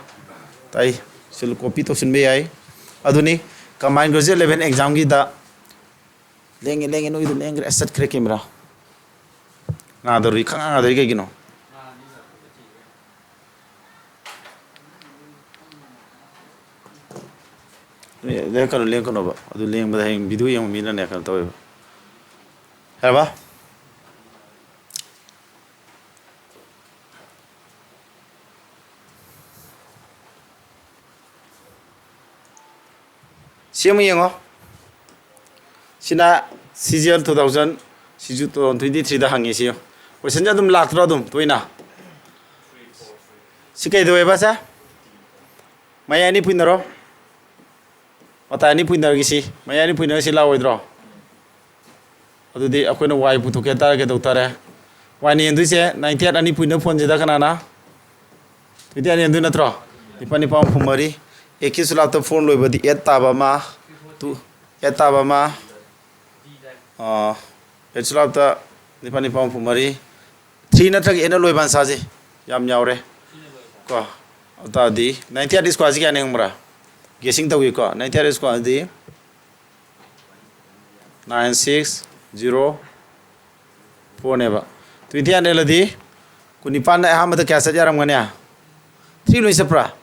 ꯇꯥꯏ꯫ ꯁꯤ copy ꯇꯧꯁꯤꯟꯕ ꯌꯥꯏ꯫ ꯑꯗꯨꯅꯤ, combined graduate level examꯒꯤꯗ ꯂꯦꯡꯉꯦ, ꯂꯦꯡꯉꯦ, ꯅꯣꯏꯗꯣ ꯂꯦꯡꯈ꯭ꯔꯦ꯫ ꯑꯁ, ꯆꯠꯈ꯭ꯔꯦ camera꯫ ꯉꯥꯗꯧꯔꯤ, ꯈꯪꯉꯥ ꯉꯥꯗꯧꯔꯤ ꯀꯩꯒꯤꯅꯣ? ꯂꯦꯡꯀꯅꯨ, ꯂꯦꯡꯀꯅꯣꯕ꯫ ꯑꯗꯨ ꯂꯦꯡꯕꯗ ꯍꯌꯦꯡ video ꯌꯦꯡꯕ ꯃꯤꯅꯅꯦ ꯀꯩꯅꯣ ꯇꯧꯋꯦꯕ꯫ ꯍꯥꯏꯔꯕ? ꯁꯤ ꯑꯃꯨꯛ ꯌꯦꯡꯉꯣ꯫ ꯁꯤꯅ C G L two thousand, ꯁꯤꯁꯨ two thousand twenty three ꯗ ꯍꯪꯉꯤ꯫ ꯁꯤ ꯀꯣꯏꯁꯟꯁꯦ ꯑꯗꯨꯝ ꯂꯥꯛꯇ꯭ꯔꯣ ꯑꯗꯨꯝ ꯇꯣꯏꯅ? ꯁꯤ ꯀꯩꯗꯧꯋꯦꯕ ꯁꯦ? ꯃꯌꯥꯏ ꯑꯅꯤ ꯄꯨꯏꯅꯔꯣ꯫ ꯃꯇꯥꯏ ꯑꯅꯤ ꯄꯨꯏꯅꯔꯒꯤ ꯁꯤ꯫ ꯃꯌꯥꯏ ꯑꯅꯤ ꯄꯨꯏꯅꯔꯒ ꯁꯤ ꯂꯥꯛꯑꯣꯏꯗ꯭ꯔꯣ? ꯑꯗꯨꯗꯤ ꯑꯩꯈꯣꯏꯅ ꯋꯥꯏ ꯄꯨꯊꯣꯛꯀꯦ ꯍꯥꯏꯇꯥꯔꯒꯗꯤ ꯀꯩꯗꯧ ꯇꯥꯔꯦ? ꯋꯥꯏꯅ ꯌꯦꯟꯗꯣꯏꯁꯦ ninety eight ꯑꯅꯤ ꯄꯨꯏꯅ ꯐꯣꯟꯁꯤꯗ ꯀꯅꯥꯅ? Twenty eight ꯌꯦꯟꯗꯣꯏ ꯅꯠꯇ꯭ꯔꯣ? ꯅꯤꯄꯥꯜ ꯅꯤꯄꯥꯜ ꯍꯨꯝꯐꯨ ꯃꯔꯤ꯫ Eight ꯀꯤ ꯁꯨꯂꯥꯞꯇ four ꯂꯣꯏꯕꯗꯤ eight ꯇꯥꯕ ꯑꯃ, two, eight ꯇꯥꯕ ꯑꯃ, ꯑꯥ, eight ꯁꯨꯂꯥꯞꯇ ꯅꯤꯄꯥꯜ ꯅꯤꯄꯥꯜ ꯍꯨꯝꯐꯨ ꯃꯔꯤ꯫ Three ꯅꯠꯇ꯭ꯔꯒ eight ꯅ ꯂꯣꯏꯕ answer ꯁꯦ ꯌꯥꯝ ꯌꯥꯎꯔꯦ ꯀꯣ꯫ ꯑꯗꯨ ꯇꯥꯔꯗꯤ ninety eight square ꯁꯤ ꯀꯌꯥꯅꯤ ꯈꯪꯕ꯭ꯔꯥ? Guessing ꯇꯧꯒꯦꯀꯣ꯫ Ninety eight square ꯗꯤ nine six zero four ꯅꯦꯕ꯫ Twenty eight ꯅꯦꯜꯂꯗꯤ ꯀꯨꯟꯅꯤꯄꯥꯟꯗ ꯑꯍꯥꯟꯕꯗ ꯀꯌꯥ ꯆꯠ ꯌꯥꯔꯝꯒꯅꯤ? Three ꯂꯣꯏ ꯆꯠꯄ꯭ꯔꯥ?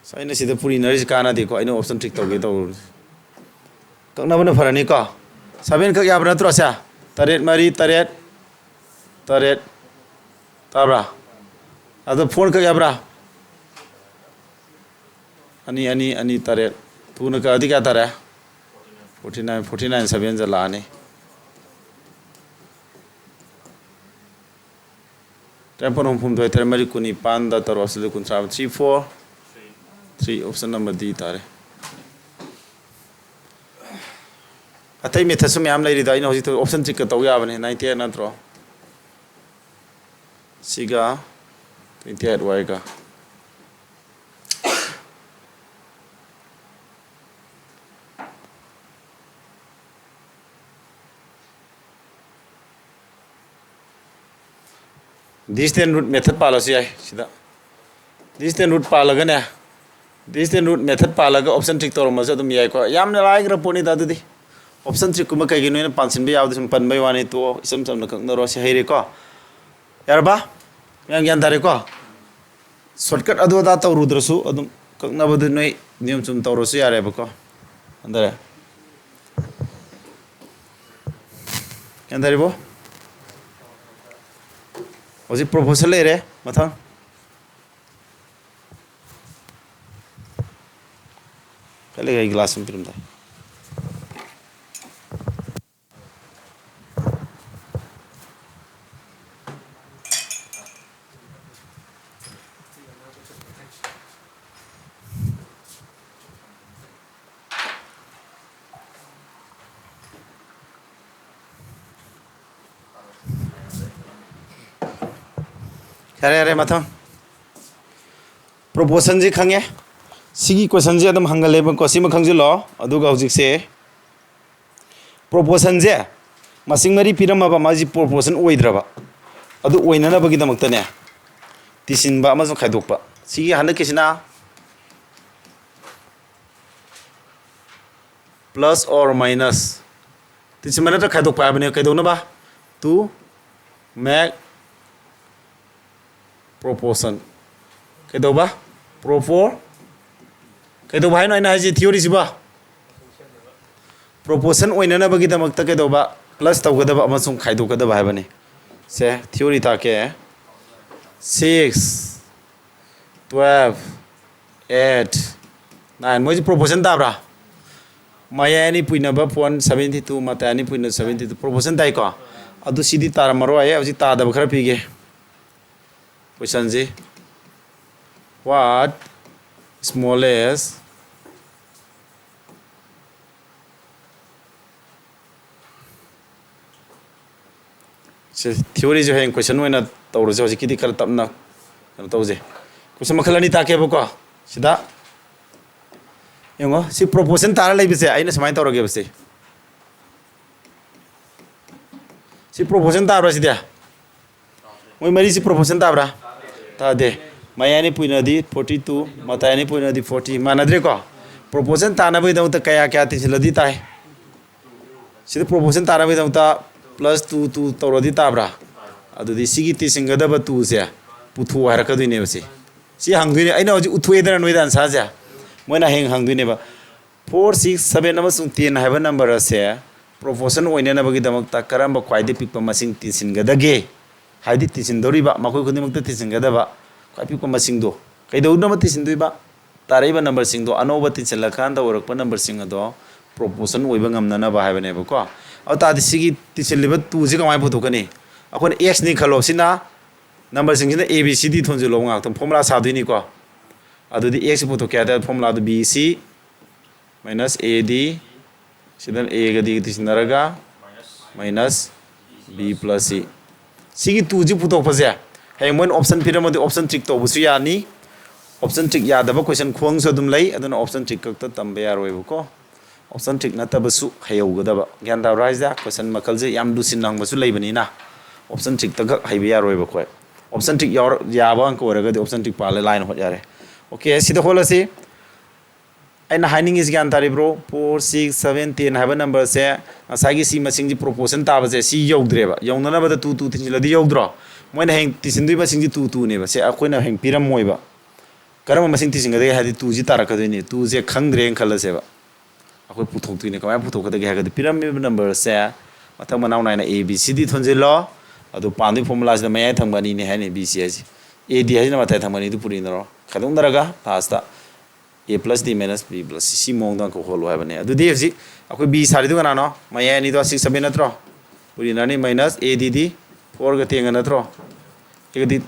ꯑꯁ, ꯑꯩꯅ ꯁꯤꯗ ꯄꯨꯔꯤꯅꯔꯤꯁꯤ ꯀꯥꯟꯅꯗꯦꯀꯣ꯫ ꯑꯩꯅ option trick ꯇꯧꯒꯦ ꯇꯧꯔꯨꯔꯤꯁꯦ꯫ ꯀꯛꯅꯕꯅ ꯐꯔꯅꯤꯀꯣ꯫ Seven ꯀꯛ ꯌꯥꯕ ꯅꯠꯇ꯭ꯔꯣ ꯁꯦ? ꯇꯔꯦꯠ ꯃꯔꯤ ꯇꯔꯦꯠ ꯇꯔꯦꯠ꯫ ꯇꯥꯕ꯭ꯔꯥ? ꯑꯗꯣ four ꯀꯛ ꯌꯥꯕ꯭ꯔꯥ? ꯑꯅꯤ, ꯑꯅꯤ, ꯑꯅꯤ, ꯇꯔꯦꯠ꯫ Two ꯅ ꯀꯛꯑꯗꯤ ꯀꯌꯥ ꯇꯥꯔꯦ? Forty nine, forty nine seven ꯗ ꯂꯥꯛꯑꯅꯤ꯫ ꯇꯔꯥꯅꯤꯄꯥꯜ ꯍꯨꯝꯐꯨꯇꯔꯦꯠ, ꯃꯔꯤ ꯀꯨꯟꯅꯤꯄꯥꯟꯗ ꯇꯔꯨꯛ ꯑꯁꯤꯗ ꯀꯨꯟꯊ꯭ꯔꯥ, three four, three option number D ꯇꯥꯔꯦ꯫ ꯑꯇꯩ methodꯁꯨ ꯃꯌꯥꯝ ꯂꯩꯔꯤꯗ, ꯑꯩꯅ ꯍꯧꯖꯤꯛ option trickꯀ ꯇꯧ ꯌꯥꯕꯅꯦ, ninety eight ꯅꯠꯇ꯭ꯔꯣ? ꯁꯤꯒ twenty eight ꯋꯥꯏꯒ꯫ Distance root method ꯄꯥꯜꯂꯁꯨ ꯌꯥꯏ ꯁꯤꯗ꯫ Distance root ꯄꯥꯜꯂꯒꯅꯦ, distance root method ꯄꯥꯜꯂꯒ option trick ꯇꯧꯔꯝꯃꯁꯨ ꯑꯗꯨꯝ ꯌꯥꯏꯀꯣ꯫ ꯌꯥꯝꯅ ꯂꯥꯏꯈ꯭ꯔ ꯄꯣꯠꯅꯤꯗ ꯑꯗꯨꯗꯤ꯫ Option trickꯀꯨꯝꯕ ꯀꯩꯒꯤꯅꯣ ꯑꯩꯅ ꯄꯥꯟꯁꯤꯟꯕ ꯌꯥꯕꯗ ꯁꯨꯝ ꯄꯟꯕꯩ ꯋꯥꯅꯤ, ꯇꯣꯛꯑꯣ꯫ ꯏꯆꯝ ꯆꯝꯅ ꯈꯪꯅꯔꯣ꯫ ꯁꯤ ꯍꯩꯔꯦꯀꯣ? ꯌꯥꯔꯕ? ꯃꯌꯥꯝ ꯒ꯭ꯌꯥꯟ ꯇꯥꯔꯦꯀꯣ? Shortcut ꯑꯗꯨ ꯑꯗꯥ ꯇꯧꯔꯨꯗ꯭ꯔꯁꯨ ꯑꯗꯨꯝ ꯀꯛꯅꯕꯗꯨ ꯅꯣꯏ ꯅꯤꯌꯣꯝ ꯆꯨꯝ ꯇꯧꯔꯁꯨ ꯌꯥꯔꯦꯕꯀꯣ꯫ ꯍꯟꯊꯔꯦ꯫ ꯒ꯭ꯌꯥꯟ ꯇꯥꯔꯤꯕꯣ? ꯍꯧꯖꯤꯛ proportion ꯂꯩꯔꯦ꯫ ꯃꯊꯪ꯫ ꯆꯠꯂꯒ ꯑꯩ ꯒ꯭ꯂꯥꯁ ꯑꯃ ꯄꯤꯔꯝꯗꯥꯏ꯫ ꯌꯥꯔꯦ, ꯌꯥꯔꯦ, ꯃꯊꯪ꯫ ꯄ꯭ꯔꯣꯄꯣꯔꯁꯟꯁꯤ ꯈꯪꯉꯦ꯫ ꯁꯤꯒꯤ ꯀꯣꯏꯁꯟꯁꯦ ꯑꯗꯨꯝ ꯍꯪꯒꯜꯂꯦꯕꯀꯣ, ꯁꯤꯃ ꯈꯪꯖꯤꯜꯂꯣ꯫ ꯑꯗꯨꯒ ꯍꯧꯖꯤꯛꯁꯦ ꯄ꯭ꯔꯣꯄꯣꯔꯁꯟꯁꯦ ꯃꯁꯤꯡ ꯃꯔꯤ ꯄꯤꯔꯝꯃꯕ, ꯃꯥꯁꯤ ꯄ꯭ꯔꯣꯄꯣꯔꯁꯟ ꯑꯣꯏꯗ꯭ꯔꯕ, ꯑꯗꯨ ꯑꯣꯏꯅꯅꯕꯒꯤꯗꯃꯛꯇꯅꯦ ꯇꯤꯁꯤꯟꯕ ꯑꯃꯁꯨꯡ ꯈꯥꯏꯗꯣꯛꯄ꯫ ꯁꯤꯒꯤ ꯍꯟꯗꯛꯀꯤꯁꯤꯅ plus or minus, ꯇꯤꯁꯤꯟꯕ ꯅꯠꯇ꯭ꯔ ꯈꯥꯏꯗꯣꯛꯄ ꯍꯥꯏꯕꯅꯦ꯫ ꯀꯩꯗꯧꯅꯕ? To make proportion꯫ ꯀꯩꯗꯧꯕ? Propor-, ꯀꯩꯗꯧꯕ ꯍꯥꯏꯅꯣ ꯑꯩꯅ ꯍꯥꯏꯁꯤ? ꯊꯤꯑꯣꯔꯤꯁꯤꯕꯣ ꯄ꯭ꯔꯣꯄꯣꯔꯁꯟ ꯑꯣꯏꯅꯅꯕꯒꯤꯗꯃꯛꯇ ꯀꯩꯗꯧꯕ? Plus ꯇꯧꯒꯗꯕ ꯑꯃꯁꯨꯡ ꯈꯥꯏꯗꯣꯛꯀꯗꯕ ꯍꯥꯏꯕꯅꯤ꯫ ꯁꯦ, ꯊꯤꯑꯣꯔꯤ ꯇꯥꯛꯀꯦ꯫ Six, twelve, eight, nine, ꯃꯣꯏꯁꯤ ꯄ꯭ꯔꯣꯄꯣꯔꯁꯟ ꯇꯥꯕ꯭ꯔꯥ? ꯃꯌꯥꯏ ꯑꯅꯤ ꯄꯨꯏꯅꯕ point seventy two, ꯃꯇꯥꯏ ꯑꯅꯤ ꯄꯨꯏꯅꯕ seventy two, ꯄ꯭ꯔꯣꯄꯣꯔꯁꯟ ꯇꯥꯏꯀꯣ? ꯑꯗꯨ ꯁꯤꯗꯤ ꯇꯥꯔꯝꯃꯔꯣꯏ꯫ ꯑꯩ ꯍꯧꯖꯤꯛ ꯇꯥꯗꯕ ꯈꯔ ꯄꯤꯒꯦ꯫ ꯀꯣꯏꯁꯟꯁꯤ, what smallest, ꯁꯤ ꯊꯤꯑꯣꯔꯤꯁꯦ ꯍꯌꯦꯡ ꯀꯣꯏꯁꯟ ꯑꯣꯏꯅ ꯇꯧꯔꯁꯦ꯫ ꯍꯧꯖꯤꯛꯀꯤꯗꯤ ꯈꯔ ꯇꯞꯅ ꯀꯩꯅꯣ ꯇꯧꯁꯦ꯫ ꯀꯣꯏꯁꯟ ꯃꯈꯜ ꯑꯅꯤ ꯇꯥꯛꯀꯦꯕꯀꯣ꯫ ꯁꯤꯗ ꯌꯦꯡꯉꯣ, ꯁꯤ ꯄ꯭ꯔꯣꯄꯣꯔꯁꯟ ꯇꯥꯔ ꯂꯩꯕꯁꯦ ꯑꯩꯅ ꯁꯨꯃꯥꯏꯅ ꯇꯧꯔꯒꯦꯕ꯫ ꯁꯤ, ꯁꯤ ꯄ꯭ꯔꯣꯄꯣꯔꯁꯟ ꯇꯥꯕ꯭ꯔꯥ ꯁꯤꯗꯤ? ꯃꯣꯏ ꯃꯔꯤꯁꯤ ꯄ꯭ꯔꯣꯄꯣꯔꯁꯟ ꯇꯥꯕ꯭ꯔꯥ? ꯇꯥꯗꯦ꯫ ꯃꯌꯥꯏ ꯑꯅꯤ ꯄꯨꯏꯅꯗꯤ forty two, ꯃꯇꯥꯏ ꯑꯅꯤ ꯄꯨꯏꯅꯗꯤ forty꯫ ꯃꯥꯟꯅꯗ꯭ꯔꯦꯀꯣ? ꯄ꯭ꯔꯣꯄꯣꯔꯁꯟ ꯇꯥꯅꯕꯒꯤꯗꯃꯛꯇ ꯀꯌꯥ ꯀꯌꯥ ꯇꯤꯟꯁꯤꯜꯂꯗꯤ ꯇꯥꯏ? ꯁꯤꯗ ꯄ꯭ꯔꯣꯄꯣꯔꯁꯟ ꯇꯥꯅꯕꯒꯤꯗꯃꯛꯇ plus two, two ꯇꯧꯔꯗꯤ ꯇꯥꯕ꯭ꯔꯥ? ꯑꯗꯨꯗꯤ ꯁꯤꯒꯤ ꯇꯤꯟꯁꯤꯟꯒꯗꯕ two ꯁꯦ ꯄꯨꯊꯣꯛꯑꯣ ꯍꯥꯏꯔꯛꯀꯗꯣꯏꯅꯦꯕ꯫ ꯁꯤ, ꯁꯤ ꯍꯪꯗꯣꯏꯅꯦ꯫ ꯑꯩꯅ ꯍꯧꯖꯤꯛ ꯎꯠꯊꯣꯛꯑꯦꯗꯅ ꯅꯣꯏꯗ ꯑꯟꯁꯥꯔꯁꯦ, ꯃꯣꯏꯅ ꯍꯌꯦꯡ ꯍꯪꯗꯣꯏꯅꯦꯕ꯫ Four, six, seven ꯑꯃꯁꯨꯡ ten ꯍꯥꯏꯕ ꯅꯝꯕꯔ ꯑꯁꯦ ꯄ꯭ꯔꯣꯄꯣꯔꯁꯟ ꯑꯣꯏꯅꯅꯕꯒꯤꯗꯃꯛꯇ ꯀꯔꯝꯕ ꯈ꯭ꯋꯥꯏꯗꯒꯤ ꯄꯤꯛꯄ ꯃꯁꯤꯡ ꯇꯤꯟꯁꯤꯟꯒꯗꯒꯦ? ꯍꯥꯏꯗꯤ ꯇꯤꯟꯁꯤꯟꯗꯧꯔꯤꯕ, ꯃꯈꯣꯏ ꯈꯨꯗꯤꯡꯃꯛꯇ ꯇꯤꯟꯁꯤꯟꯒꯗꯕ ꯈ꯭ꯋꯥꯏ ꯄꯤꯛꯄ ꯃꯁꯤꯡꯗꯣ ꯀꯩꯗꯧꯅꯕ ꯇꯤꯟꯁꯤꯟꯗꯣꯏꯕ? ꯇꯥꯔꯛꯏꯕ ꯅꯝꯕꯔꯁꯤꯡꯗꯣ ꯑꯅꯧꯕ ꯇꯤꯟꯁꯤꯜꯂꯀꯥꯟꯗ ꯑꯣꯏꯔꯛꯄ ꯅꯝꯕꯔꯁꯤꯡ ꯑꯗꯣ ꯄ꯭ꯔꯣꯄꯣꯔꯁꯟ ꯑꯣꯏꯕ ꯉꯝꯅꯅꯕ ꯍꯥꯏꯕꯅꯦꯕꯀꯣ꯫ ꯑꯗꯨ ꯇꯥꯔꯗꯤ ꯁꯤꯒꯤ ꯇꯤꯟꯁꯤꯜꯂꯤꯕ ꯇꯨꯁꯤ ꯀꯃꯥꯏꯅ ꯄꯨꯊꯣꯛꯀꯅꯤ? ꯑꯩꯈꯣꯏꯅ ꯑꯦꯛꯁꯅꯤ ꯈꯜꯂꯣ, ꯁꯤꯅ ꯅꯝꯕꯔꯁꯤꯡꯁꯤꯅ ꯑꯦ ꯕꯤ ꯁꯤ ꯗꯤ ꯊꯣꯟꯖꯤꯜꯂꯣ, ꯉꯥꯛꯇꯪ ꯐꯣꯔꯃꯨꯂꯥ ꯁꯥꯗꯣꯏꯅꯤꯀꯣ꯫ ꯑꯗꯨꯗꯤ ꯑꯦꯛꯁ ꯄꯨꯊꯣꯛꯀꯦ ꯍꯥꯏ ꯇꯥꯔꯗꯤ ꯐꯣꯔꯃꯨꯂꯥꯗꯨ ꯕꯤ ꯁꯤ ꯃꯥꯏꯅꯁ ꯑꯦ ꯗꯤ, ꯁꯤꯗꯅ ꯑꯦꯒ ꯗꯤꯒ ꯇꯤꯁꯤꯟꯅꯔꯒ ꯃꯥꯏꯅꯁ ꯕꯤ ꯄ꯭ꯂꯁ ꯁꯤ꯫ ꯁꯤꯒꯤ ꯇꯨꯁꯤ ꯄꯨꯊꯣꯛꯄꯁꯦ ꯍꯌꯦꯡ ꯃꯣꯏꯅ ꯑꯣꯞꯁꯟ ꯄꯤꯔꯝꯃꯗꯤ ꯑꯣꯞꯁꯟ ꯇ꯭ꯔꯤꯛ ꯇꯧꯕꯁꯨ ꯌꯥꯅꯤ꯫ ꯑꯣꯞꯁꯟ ꯇ꯭ꯔꯤꯛ ꯌꯥꯗꯕ ꯀꯣꯏꯁꯟ ꯈꯨꯍꯪꯁꯨ ꯑꯗꯨꯝ ꯂꯩ, ꯑꯗꯨꯅ ꯑꯣꯞꯁꯟ ꯇ꯭ꯔꯤꯛ ꯈꯛꯇ ꯇꯝꯕ ꯌꯥꯔꯣꯏꯕꯀꯣ꯫ Option trick ꯅꯠꯇꯕꯁꯨ ꯍꯩꯍꯧꯒꯗꯕ꯫ ꯒ꯭ꯌꯥꯟ ꯇꯥꯕ꯭ꯔꯥ ꯍꯥꯏꯁꯦ? ꯀꯣꯏꯁꯟ ꯃꯈꯜꯁꯦ ꯌꯥꯝ ꯂꯨꯁꯤꯟꯅ ꯍꯪꯕꯁꯨ ꯂꯩꯕꯅꯤꯅ ꯑꯣꯞꯁꯟ ꯇ꯭ꯔꯤꯛꯇ ꯈꯛ ꯍꯩꯕ ꯌꯥꯔꯣꯏꯕ ꯑꯩꯈꯣꯏ꯫ ꯑꯣꯞꯁꯟ ꯇ꯭ꯔꯤꯛ ꯌꯥꯎꯔ-, ꯌꯥꯕ ꯑꯪꯀ ꯑꯣꯏꯔꯒꯗꯤ ꯑꯣꯞꯁꯟ ꯇ꯭ꯔꯤꯛ ꯄꯥꯜꯂ ꯂꯥꯏꯅ ꯍꯣꯠ ꯌꯥꯔꯦ꯫ ꯑꯣꯀꯦ, ꯁꯤꯗ ꯍꯣꯠꯂꯁꯤ꯫ ꯑꯩꯅ ꯍꯥꯏꯅꯤꯡꯉꯤꯁꯤ ꯒ꯭ꯌꯥꯟ ꯇꯥꯔꯤꯕ꯭ꯔꯣ? Four, six, seven, ten ꯍꯥꯏꯕ ꯅꯝꯕꯔꯁꯦ, ꯉꯁꯥꯏꯒꯤ ꯁꯤ ꯃꯁꯤꯡꯁꯤ ꯄ꯭ꯔꯣꯄꯣꯔꯁꯟ ꯇꯥꯕꯁꯦ ꯁꯤ ꯌꯧꯗ꯭ꯔꯦꯕ꯫ ꯌꯧꯅꯅꯕꯗ ꯇꯨ, ꯇꯨ ꯊꯤꯟꯖꯤꯜꯂꯗꯤ ꯌꯧꯗ꯭ꯔꯣ? ꯃꯣꯏꯅ ꯍꯌꯦꯡ ꯇꯤꯁꯤꯟꯗꯣꯏ ꯃꯁꯤꯡꯁꯤ ꯇꯨ, ꯇꯨꯅꯦꯕ꯫ ꯁꯦ ꯑꯩꯈꯣꯏꯅ ꯍꯌꯦꯡ ꯄꯤꯔꯝꯃꯣꯏꯕ꯫ ꯀꯔꯝꯕ ꯃꯁꯤꯡ ꯇꯤꯁꯤꯟꯒꯗꯒꯦ ꯍꯥꯏꯗꯤ ꯇꯨꯁꯤ ꯇꯥꯔꯛꯀꯗꯣꯏꯅꯤ꯫ ꯇꯨꯁꯦ ꯈꯪꯗ꯭ꯔꯦꯅ ꯈꯜꯂꯁꯦꯕ꯫ ꯑꯩꯈꯣꯏ ꯄꯨꯊꯣꯛꯇꯣꯏꯅꯦ꯫ ꯀꯃꯥꯏꯅ ꯄꯨꯊꯣꯛꯀꯗꯒꯦ ꯍꯥꯏꯔꯒꯗꯤ ꯄꯤꯔꯝꯃꯤꯕ ꯅꯝꯕꯔꯁꯦ ꯃꯊꯪ ꯃꯅꯥꯎ ꯅꯥꯏꯅ ꯑꯦ ꯕꯤ ꯁꯤ ꯗꯤ ꯊꯣꯟꯖꯤꯜꯂꯣ꯫ ꯑꯗꯨ ꯄꯥꯟꯗꯣꯏ ꯐꯣꯔꯃꯨꯂꯥꯁꯤꯗ ꯃꯌꯥꯏ ꯊꯪꯕ ꯑꯅꯤꯅꯦ ꯍꯥꯏꯅꯤ, ꯕꯤ ꯁꯤ ꯍꯥꯏꯁꯦ꯫ ꯑꯦ ꯗꯤ ꯍꯥꯏꯁꯤꯅ ꯃꯇꯥꯏ ꯊꯪꯕ ꯑꯅꯤꯗꯨ ꯄꯨꯔꯤꯅꯔꯣ꯫ ꯈꯥꯏꯗꯣꯛꯅꯔꯒ last A plus D minus B plus C, C ꯃꯑꯣꯡꯗ ꯑꯪꯀ ꯍꯣꯜꯂꯨ ꯍꯥꯏꯕꯅꯦ꯫ ꯑꯗꯨꯗꯤ ꯍꯧꯖꯤꯛ ꯑꯩꯈꯣꯏ ꯕꯤ ꯁꯥꯔꯤꯗꯨ ꯀꯅꯥꯅꯣ? ꯃꯌꯥꯏ ꯑꯅꯤꯗꯣ ꯁꯤꯛꯁ ꯁꯚꯦꯟ ꯅꯠꯇ꯭ꯔꯣ? ꯄꯨꯔꯤꯅꯔꯅꯤ ꯃꯥꯏꯅꯁ ꯑꯦ ꯗꯤꯗꯤ ꯐꯣꯔꯒ ꯇꯦꯟꯒ ꯅꯠꯇ꯭ꯔꯣ? ꯑꯦꯒꯗꯤ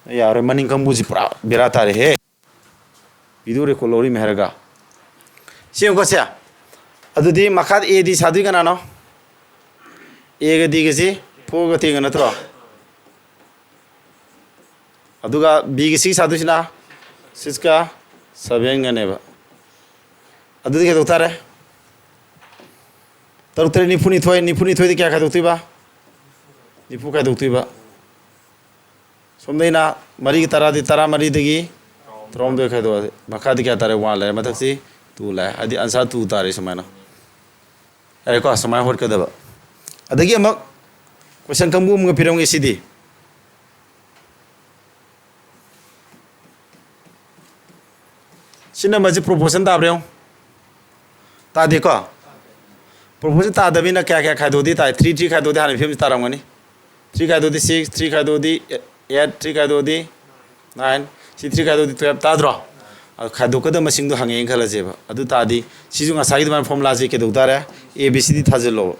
ꯌꯥꯔꯣꯏ, ꯃꯅꯤꯡ ꯀꯥꯡꯕꯨꯁꯤ ꯄꯨꯔꯥ ꯕꯦꯔꯥ ꯇꯥꯔꯦꯍꯦ꯫ ꯚꯤꯗꯤꯑꯣ ꯔꯦꯀꯣꯔꯗ ꯂꯧꯔꯤꯃꯦ ꯍꯥꯏꯔꯒ꯫ ꯁꯤ ꯌꯦꯡꯉꯨꯀꯣ ꯁꯦ꯫ ꯑꯗꯨꯗꯤ ꯃꯈꯥꯗ ꯑꯦ ꯗꯤ ꯁꯥꯗꯣꯏ ꯀꯅꯥꯅꯣ? ꯑꯦꯒ ꯗꯤꯒꯁꯤ ꯐꯣꯔꯒ ꯇꯦꯟꯒ ꯅꯠꯇ꯭ꯔꯣ? ꯑꯗꯨꯒ ꯕꯤꯒ ꯁꯤꯒ ꯁꯥꯗꯣꯏꯁꯤꯅ ꯁꯤꯛꯁꯀ ꯁꯚꯦꯟꯒꯅꯦꯕ꯫ ꯑꯗꯨꯗꯤ ꯀꯩꯗꯧ ꯇꯥꯔꯦ? ꯇꯔꯨꯛ ꯇꯔꯦꯠ ꯅꯤꯐꯨꯅꯤꯊꯣꯏ, ꯅꯤꯐꯨꯅꯤꯊꯣꯏꯗꯤ ꯀꯌꯥ ꯈꯥꯏꯗꯣꯛꯇꯣꯏꯕ? ꯅꯤꯐꯨ ꯈꯥꯏꯗꯣꯛꯇꯣꯏꯕ꯫ ꯁꯣꯝꯗꯩꯅ ꯃꯔꯤꯒ ꯇꯔꯥꯗꯤ ꯇꯔꯥꯃꯔꯤꯗꯒꯤ ꯇꯔꯥꯍꯨꯝꯗꯣꯏ ꯈꯥꯏꯗꯣꯛꯑꯗꯤ ꯃꯈꯥꯗꯤ ꯀꯌꯥ ꯇꯥꯔꯦ? ꯋꯥꯟ ꯂꯩꯔꯦ, ꯃꯊꯛꯁꯤ ꯇꯨ ꯂꯥꯛꯑꯦ꯫ ꯍꯥꯏꯗꯤ ꯑꯟꯁꯥꯔ ꯇꯨ ꯇꯥꯔꯦ ꯁꯨꯃꯥꯏꯅ꯫ ꯌꯥꯔꯦꯀꯣ? ꯁꯨꯃꯥꯏꯅ ꯍꯣꯠꯀꯗꯕ꯫ ꯑꯗꯒꯤ ꯑꯃꯨꯛ ꯀꯣꯏꯁꯟ ꯀꯥꯡꯕꯨ ꯑꯃꯒ ꯄꯤꯔꯝꯒꯦ ꯁꯤꯗꯤ꯫ ꯁꯤ ꯅꯝꯕꯔꯁꯤ ꯄ꯭ꯔꯣꯄꯣꯔꯁꯟ ꯇꯥꯕ꯭ꯔꯥ ꯌꯦꯡꯉꯨ꯫ ꯇꯥꯗꯦꯀꯣ? ꯄ꯭ꯔꯣꯄꯣꯔꯁꯟ ꯇꯥꯗꯕꯅꯤꯅ ꯀꯌꯥ ꯀꯌꯥ ꯈꯥꯏꯗꯣꯛꯑꯗꯤ ꯇꯥꯏ? ꯊ꯭ꯔꯤ ꯊ꯭ꯔꯤ ꯈꯥꯏꯗꯣꯛꯑꯗꯤ ꯍꯥꯟꯅ ꯐꯤꯕꯝꯁꯤ ꯇꯥꯔꯝꯒꯅꯤ꯫ Three ꯈꯥꯏꯗꯣꯛꯑꯗꯤ six, three ꯈꯥꯏꯗꯣꯛꯑꯗꯤ eight, three ꯈꯥꯏꯗꯣꯛꯑꯗꯤ nine, C three ꯈꯥꯏꯗꯣꯛꯑꯗꯤ twelve, ꯇꯥꯗ꯭ꯔꯣ? ꯑꯗꯨ ꯈꯥꯏꯗꯣꯛꯀꯗꯕ ꯃꯁꯤꯡꯗꯣ ꯍꯪꯉꯦꯅ ꯈꯜꯂꯁꯦꯕ꯫ ꯑꯗꯨ ꯇꯥꯔꯗꯤ ꯁꯤꯁꯨ ꯉꯁꯥꯏꯒꯤ ꯑꯗꯨꯃꯥꯏꯅ ꯐꯣꯔꯃꯨꯂꯥꯁꯦ ꯀꯩꯗꯧ ꯇꯥꯔꯦ? ꯑꯦ ꯕꯤ ꯁꯤ ꯗꯤ ꯊꯥꯖꯤꯜꯂꯣ꯫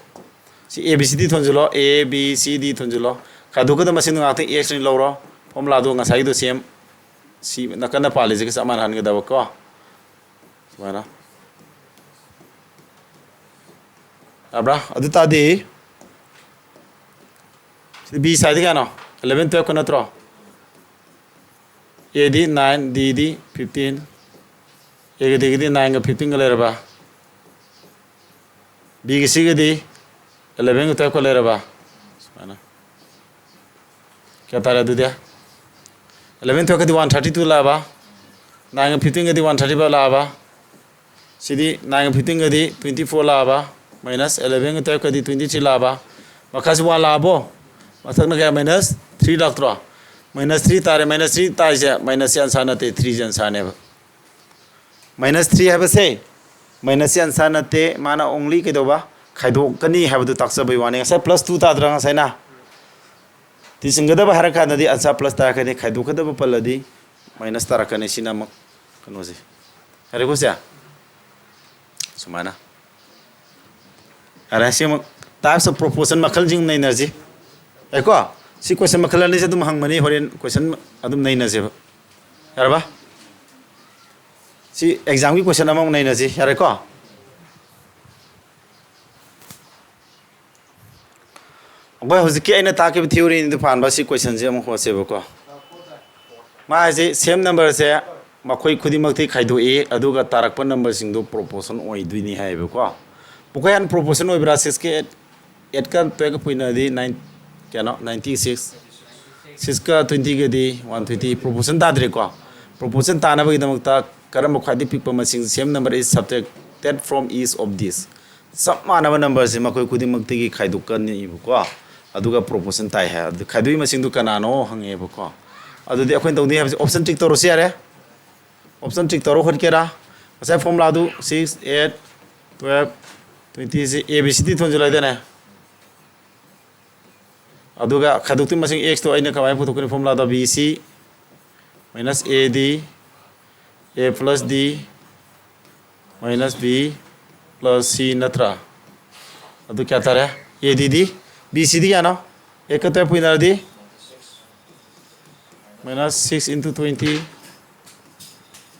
ꯁꯤ ꯑꯦ ꯕꯤ ꯁꯤ ꯗꯤ ꯊꯣꯟꯖꯤꯜꯂꯣ, ꯑꯦ ꯕꯤ ꯁꯤ ꯗꯤ ꯊꯣꯟꯖꯤꯜꯂꯣ꯫ ꯈꯥꯏꯗꯣꯛꯀꯗꯕ ꯃꯁꯤꯡꯗꯣ ꯉꯥꯛꯇ ꯑꯦꯛꯁ ꯑꯣꯏꯅ ꯂꯧꯔꯣ꯫ ꯐꯣꯔꯃꯨꯂꯥꯗꯣ ꯉꯁꯥꯏꯒꯤꯗꯣ ꯁꯦꯝ, ꯁꯤ ꯅꯥꯀꯟꯗ ꯄꯥꯜꯂꯤꯁꯤꯒ ꯆꯞ ꯃꯥꯟꯅꯍꯟꯒꯗꯕ ꯀꯣ꯫ ꯁꯨꯃꯥꯏꯅ꯫ ꯌꯥꯕ꯭ꯔꯥ? ꯑꯗꯨ ꯇꯥꯔꯗꯤ ꯁꯤ ꯕꯤ ꯁꯥꯏꯗꯤ ꯀꯌꯥꯅꯣ? ꯑꯦꯂꯚꯦꯟ, ꯇꯨꯌꯦꯜꯐꯀ ꯅꯠꯇ꯭ꯔꯣ? ꯑꯦꯗꯤ ꯅꯥꯏꯟ, ꯗꯤꯗꯤ ꯐꯤꯐꯇꯤꯟ꯫ ꯑꯦꯒ ꯗꯤꯒꯗꯤ ꯅꯥꯏꯟꯒ ꯐꯤꯐꯇꯤꯟꯒ ꯂꯩꯔꯕ? ꯕꯤꯒ ꯁꯤꯒꯗꯤ ꯑꯦꯂꯚꯦꯟꯒ ꯇꯨꯌꯦꯜꯐꯀ ꯂꯩꯔꯕ? ꯁꯨꯃꯥꯏꯅ꯫ ꯀꯌꯥ ꯇꯥꯔꯦ ꯑꯗꯨꯗꯤ? ꯑꯦꯂꯚꯦꯟ ꯇꯨꯌꯦꯜꯐꯀꯗꯤ ꯋꯥꯟ ꯊꯥꯔꯇꯤ ꯇꯨ ꯂꯥꯛꯑꯕ? ꯅꯥꯏꯟꯒ ꯐꯤꯐꯇꯤꯟꯒꯗꯤ ꯋꯥꯟ ꯊꯥꯔꯇꯤ ꯐꯥꯏꯚ ꯂꯥꯛꯑꯕ? ꯁꯤꯗꯤ ꯅꯥꯏꯟꯒ ꯐꯤꯐꯇꯤꯟꯒꯗꯤ ꯇ꯭ꯋꯦꯟꯇꯤ ꯐꯣꯔ ꯂꯥꯛꯑꯕ? ꯃꯥꯏꯅꯁ ꯑꯦꯂꯚꯦꯟꯒ ꯇꯨꯌꯦꯜꯐꯀꯗꯤ ꯇ꯭ꯋꯦꯟꯇꯤ ꯊ꯭ꯔꯤ ꯂꯥꯛꯑꯕ? ꯃꯈꯥꯁꯤ ꯋꯥꯟ ꯂꯥꯛꯑꯕꯣ? ꯃꯊꯛꯅ ꯀꯌꯥ? ꯃꯥꯏꯅꯁ ꯊ꯭ꯔꯤ ꯂꯥꯛꯇ꯭ꯔꯣ? ꯃꯥꯏꯅꯁ ꯊ꯭ꯔꯤ ꯇꯥꯔꯦ꯫ ꯃꯥꯏꯅꯁ ꯊ꯭ꯔꯤ ꯇꯥꯏꯁꯦ, ꯃꯥꯏꯅꯁꯁꯦ ꯑꯟꯁꯥꯔ ꯅꯠꯇꯦ, ꯊ꯭ꯔꯤꯁꯦ ꯑꯟꯁꯥꯔꯅꯦꯕ꯫ ꯃꯥꯏꯅꯁ ꯊ꯭ꯔꯤ ꯍꯥꯏꯕꯁꯦ ꯃꯥꯏꯅꯁꯁꯦ ꯑꯟꯁꯥꯔ ꯅꯠꯇꯦ, ꯃꯥꯅ only ꯀꯩꯗꯧꯕ? ꯈꯥꯏꯗꯣꯛꯀꯅꯤ ꯍꯥꯏꯕꯗꯨ ꯇꯥꯛꯆꯕꯩ ꯋꯥꯅꯤ꯫ ꯉꯁꯥꯏ ꯄ꯭ꯂꯁ ꯇꯨ ꯇꯥꯗ꯭ꯔꯥ ꯉꯁꯥꯏꯅ? ꯇꯤ ꯆꯤꯡꯒꯗꯕ ꯍꯥꯏꯔ ꯀꯥꯟꯗꯗꯤ ꯑꯟꯁꯥꯔ ꯄ꯭ꯂꯁ ꯇꯥꯔꯛꯀꯅꯤ, ꯈꯥꯏꯗꯣꯛꯀꯗꯕ ꯄꯜꯂꯗꯤ ꯃꯥꯏꯅꯁ ꯇꯥꯔꯛꯀꯅꯤ꯫ ꯁꯤꯅ ꯑꯃꯨꯛ ꯀꯩꯅꯣꯁꯦ꯫ ꯌꯥꯔꯦꯀꯣ ꯁꯦ? ꯁꯨꯃꯥꯏꯅ꯫ ꯌꯥꯔꯦ, ꯁꯤ ꯑꯃꯨꯛ types of proportion ꯃꯈꯜꯁꯤꯡ ꯅꯩꯅꯔꯁꯤ꯫ ꯌꯥꯏꯀꯣ? ꯁꯤ ꯀꯣꯏꯁꯟ ꯃꯈꯜ ꯑꯅꯤꯁꯦ ꯑꯗꯨꯝ ꯍꯪꯕꯅꯤ, ꯍꯣꯔꯦꯟ ꯀꯣꯏꯁꯟ ꯑꯗꯨꯝ ꯅꯩꯅꯁꯦꯕ꯫ ꯌꯥꯔꯕ? ꯁꯤ ꯑꯦꯛꯖꯥꯝꯒꯤ ꯀꯣꯏꯁꯟ ꯑꯃꯃꯨꯛ ꯅꯩꯅꯁꯤ꯫ ꯌꯥꯔꯦꯀꯣ? ꯑꯩꯈꯣꯏ ꯍꯧꯖꯤꯛꯀꯤ ꯑꯩꯅ ꯇꯥꯛꯈꯤꯕ ꯊꯤꯑꯣꯔꯤꯗꯨ ꯄꯥꯟꯕ ꯁꯤ ꯀꯣꯏꯁꯟꯁꯦ ꯑꯃꯨꯛ ꯍꯣꯠꯁꯦꯕꯀꯣ꯫ ꯃꯥ ꯍꯥꯏꯁꯦ ꯁꯦꯝ ꯅꯝꯕꯔꯁꯦ ꯃꯈꯣꯏ ꯈꯨꯗꯤꯡꯃꯛꯇꯤ ꯈꯥꯏꯗꯣꯛꯏ, ꯑꯗꯨꯒ ꯇꯥꯔꯛꯄ ꯅꯝꯕꯔꯁꯤꯡꯗꯣ ꯄ꯭ꯔꯣꯄꯣꯔꯁꯟ ꯑꯣꯏꯗꯣꯏꯅꯤ ꯍꯥꯏꯌꯦꯕꯀꯣ꯫ ꯃꯈꯣꯏ ꯍꯥꯟꯅ ꯄ꯭ꯔꯣꯄꯣꯔꯁꯟ ꯑꯣꯏꯕ꯭ꯔꯥ? ꯁꯤꯛꯁꯀ ꯑꯦꯠ, ꯑꯦꯠꯀ ꯇꯨꯌꯦꯜꯐꯀ ꯄꯨꯏꯅꯗꯤ ꯅꯥꯏꯟ, ꯀꯌꯥꯅꯣ? Ninety six. ꯁꯤꯛꯁꯀ ꯇ꯭ꯋꯦꯟꯇꯤꯒꯗꯤ ꯋꯥꯟ ꯇ꯭ꯋꯦꯟꯇꯤ꯫ ꯄ꯭ꯔꯣꯄꯣꯔꯁꯟ ꯇꯥꯗ꯭ꯔꯦꯀꯣ꯫ ꯄ꯭ꯔꯣꯄꯣꯔꯁꯟ ꯇꯥꯅꯕꯒꯤꯗꯃꯛꯇ ꯀꯔꯝꯕ ꯈ꯭ꯋꯥꯏꯗꯒꯤ ꯄꯤꯛꯄ ꯃꯁꯤꯡ? Same number is subtracted from each of these꯫ ꯆꯞ ꯃꯥꯟꯅꯕ ꯅꯝꯕꯔꯁꯦ ꯃꯈꯣꯏ ꯈꯨꯗꯤꯡꯃꯛꯇꯒꯤ ꯈꯥꯏꯗꯣꯛꯀꯅꯤꯕꯀꯣ꯫ ꯑꯗꯨꯒ ꯄ꯭ꯔꯣꯄꯣꯔꯁꯟ ꯇꯥꯏ ꯍꯥꯏ꯫ ꯑꯗꯨ ꯈꯥꯏꯗꯣꯛꯏ ꯃꯁꯤꯡꯗꯨ ꯀꯅꯥꯅꯣ ꯍꯪꯉꯛꯑꯦꯕꯀꯣ꯫ ꯑꯗꯨꯗꯤ ꯑꯩꯈꯣꯏꯅ ꯇꯧꯅꯤ ꯍꯥꯏꯕꯁꯦ ꯑꯣꯞꯁꯟ ꯇꯤꯛ ꯇꯧꯔꯁꯨ ꯌꯥꯔꯦ꯫ ꯑꯣꯞꯁꯟ ꯇꯤꯛ ꯇꯧꯔ ꯍꯣꯠꯀꯦꯔꯥ? ꯉꯁꯥꯏ ꯐꯣꯔꯃꯨꯂꯥꯗꯨ ꯁꯤꯛꯁ, ꯑꯦꯠ, ꯇꯨꯌꯦꯜꯐ, ꯇ꯭ꯋꯦꯟꯇꯤꯁꯤ ꯑꯦ ꯕꯤ ꯁꯤ ꯗꯤ ꯊꯣꯟꯖꯤꯜꯂꯛꯏꯗꯅꯦ꯫ ꯑꯗꯨꯒ ꯈꯥꯏꯗꯣꯛꯇꯣꯏ ꯃꯁꯤꯡ ꯑꯦꯛꯁꯇꯣ ꯑꯩꯅ ꯀꯃꯥꯏꯅ ꯄꯨꯊꯣꯛꯀꯅꯤ? ꯐꯣꯔꯃꯨꯂꯥꯗ B C minus A D A plus D minus B plus C ꯅꯠꯇ꯭ꯔꯥ? ꯑꯗꯨ ꯀꯌꯥ ꯇꯥꯔꯦ? A D D, B C D ꯀꯌꯥꯅꯣ? ꯑꯦꯠꯀ twelve ꯄꯨꯏꯅꯔꯗꯤ minus six into twenty,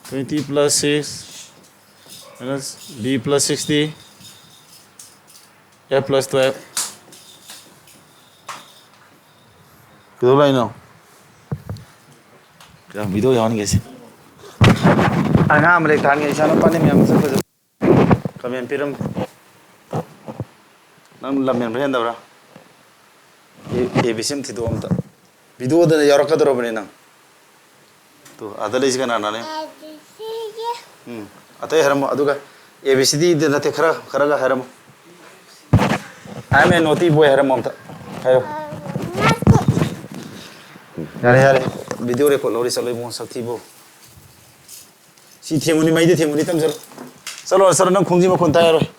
twenty plus six minus B plus sixty, A plus twelve. ꯀꯩꯗꯧ ꯂꯥꯛꯏꯅꯣ? ꯌꯥꯝ video ꯌꯥꯎꯍꯟꯒꯦꯁꯦ꯫ ꯑꯉꯥꯡ ꯑꯃ ꯂꯩ ꯊꯥꯟꯒꯦ, ꯏꯆꯥ ꯅꯨꯄꯥꯅꯤ ꯃꯌꯥꯝ ꯃꯁꯛ ꯐꯖꯕ꯫ ꯀꯃꯦꯟ ꯄꯤꯔꯝꯃꯨ꯫ ꯅꯪ ꯂꯝ ꯍꯦꯟꯕ꯭ꯔꯥ ꯍꯦꯟꯗꯕ꯭ꯔꯥ? ꯑꯦ ꯕꯤ ꯁꯤ ꯑꯃ ꯊꯤꯗꯣꯛꯑꯣ ꯑꯝꯇ꯫ ꯚꯤꯗꯤꯑꯣꯗ ꯌꯥꯎꯔꯛꯀꯗꯧꯔꯕꯅꯦ ꯅꯪ꯫ ꯇꯨ, ꯑꯥꯗ ꯂꯩꯁꯤ ꯀꯅꯥꯅꯣꯅꯦ? ꯎꯝ, ꯑꯇꯩ ꯍꯥꯏꯔꯝꯃꯣ꯫ ꯑꯗꯨꯒ A B C D ꯗ ꯅꯠꯇꯦ, ꯈꯔ, ꯈꯔꯒ ꯍꯥꯏꯔꯝꯃꯣ꯫ I am a naughty boy ꯍꯥꯏꯔꯝꯃꯣ ꯑꯝꯇ꯫ ꯍꯥꯏꯌꯣ꯫ ꯌꯥꯔꯦ, ꯌꯥꯔꯦ꯫ ꯚꯤꯗꯤꯑꯣ ꯔꯦꯀꯣꯔꯗ ꯂꯧꯔꯤ ꯆꯠꯂꯣ ꯏꯕꯨꯡꯉꯣ, ꯁꯛꯊꯤꯕꯨ꯫ ꯁꯤ ꯊꯦꯡꯉꯨꯅꯤ, ꯃꯩꯗ ꯊꯦꯡꯉꯨꯅꯤ, ꯇꯝꯖꯔꯣ꯫ ꯆꯠꯂꯣ, ꯆꯠꯂꯣ, ꯅꯪ ꯈꯣꯡꯖꯤ ꯃꯈꯣꯟ ꯇꯥꯔꯔꯣꯏ꯫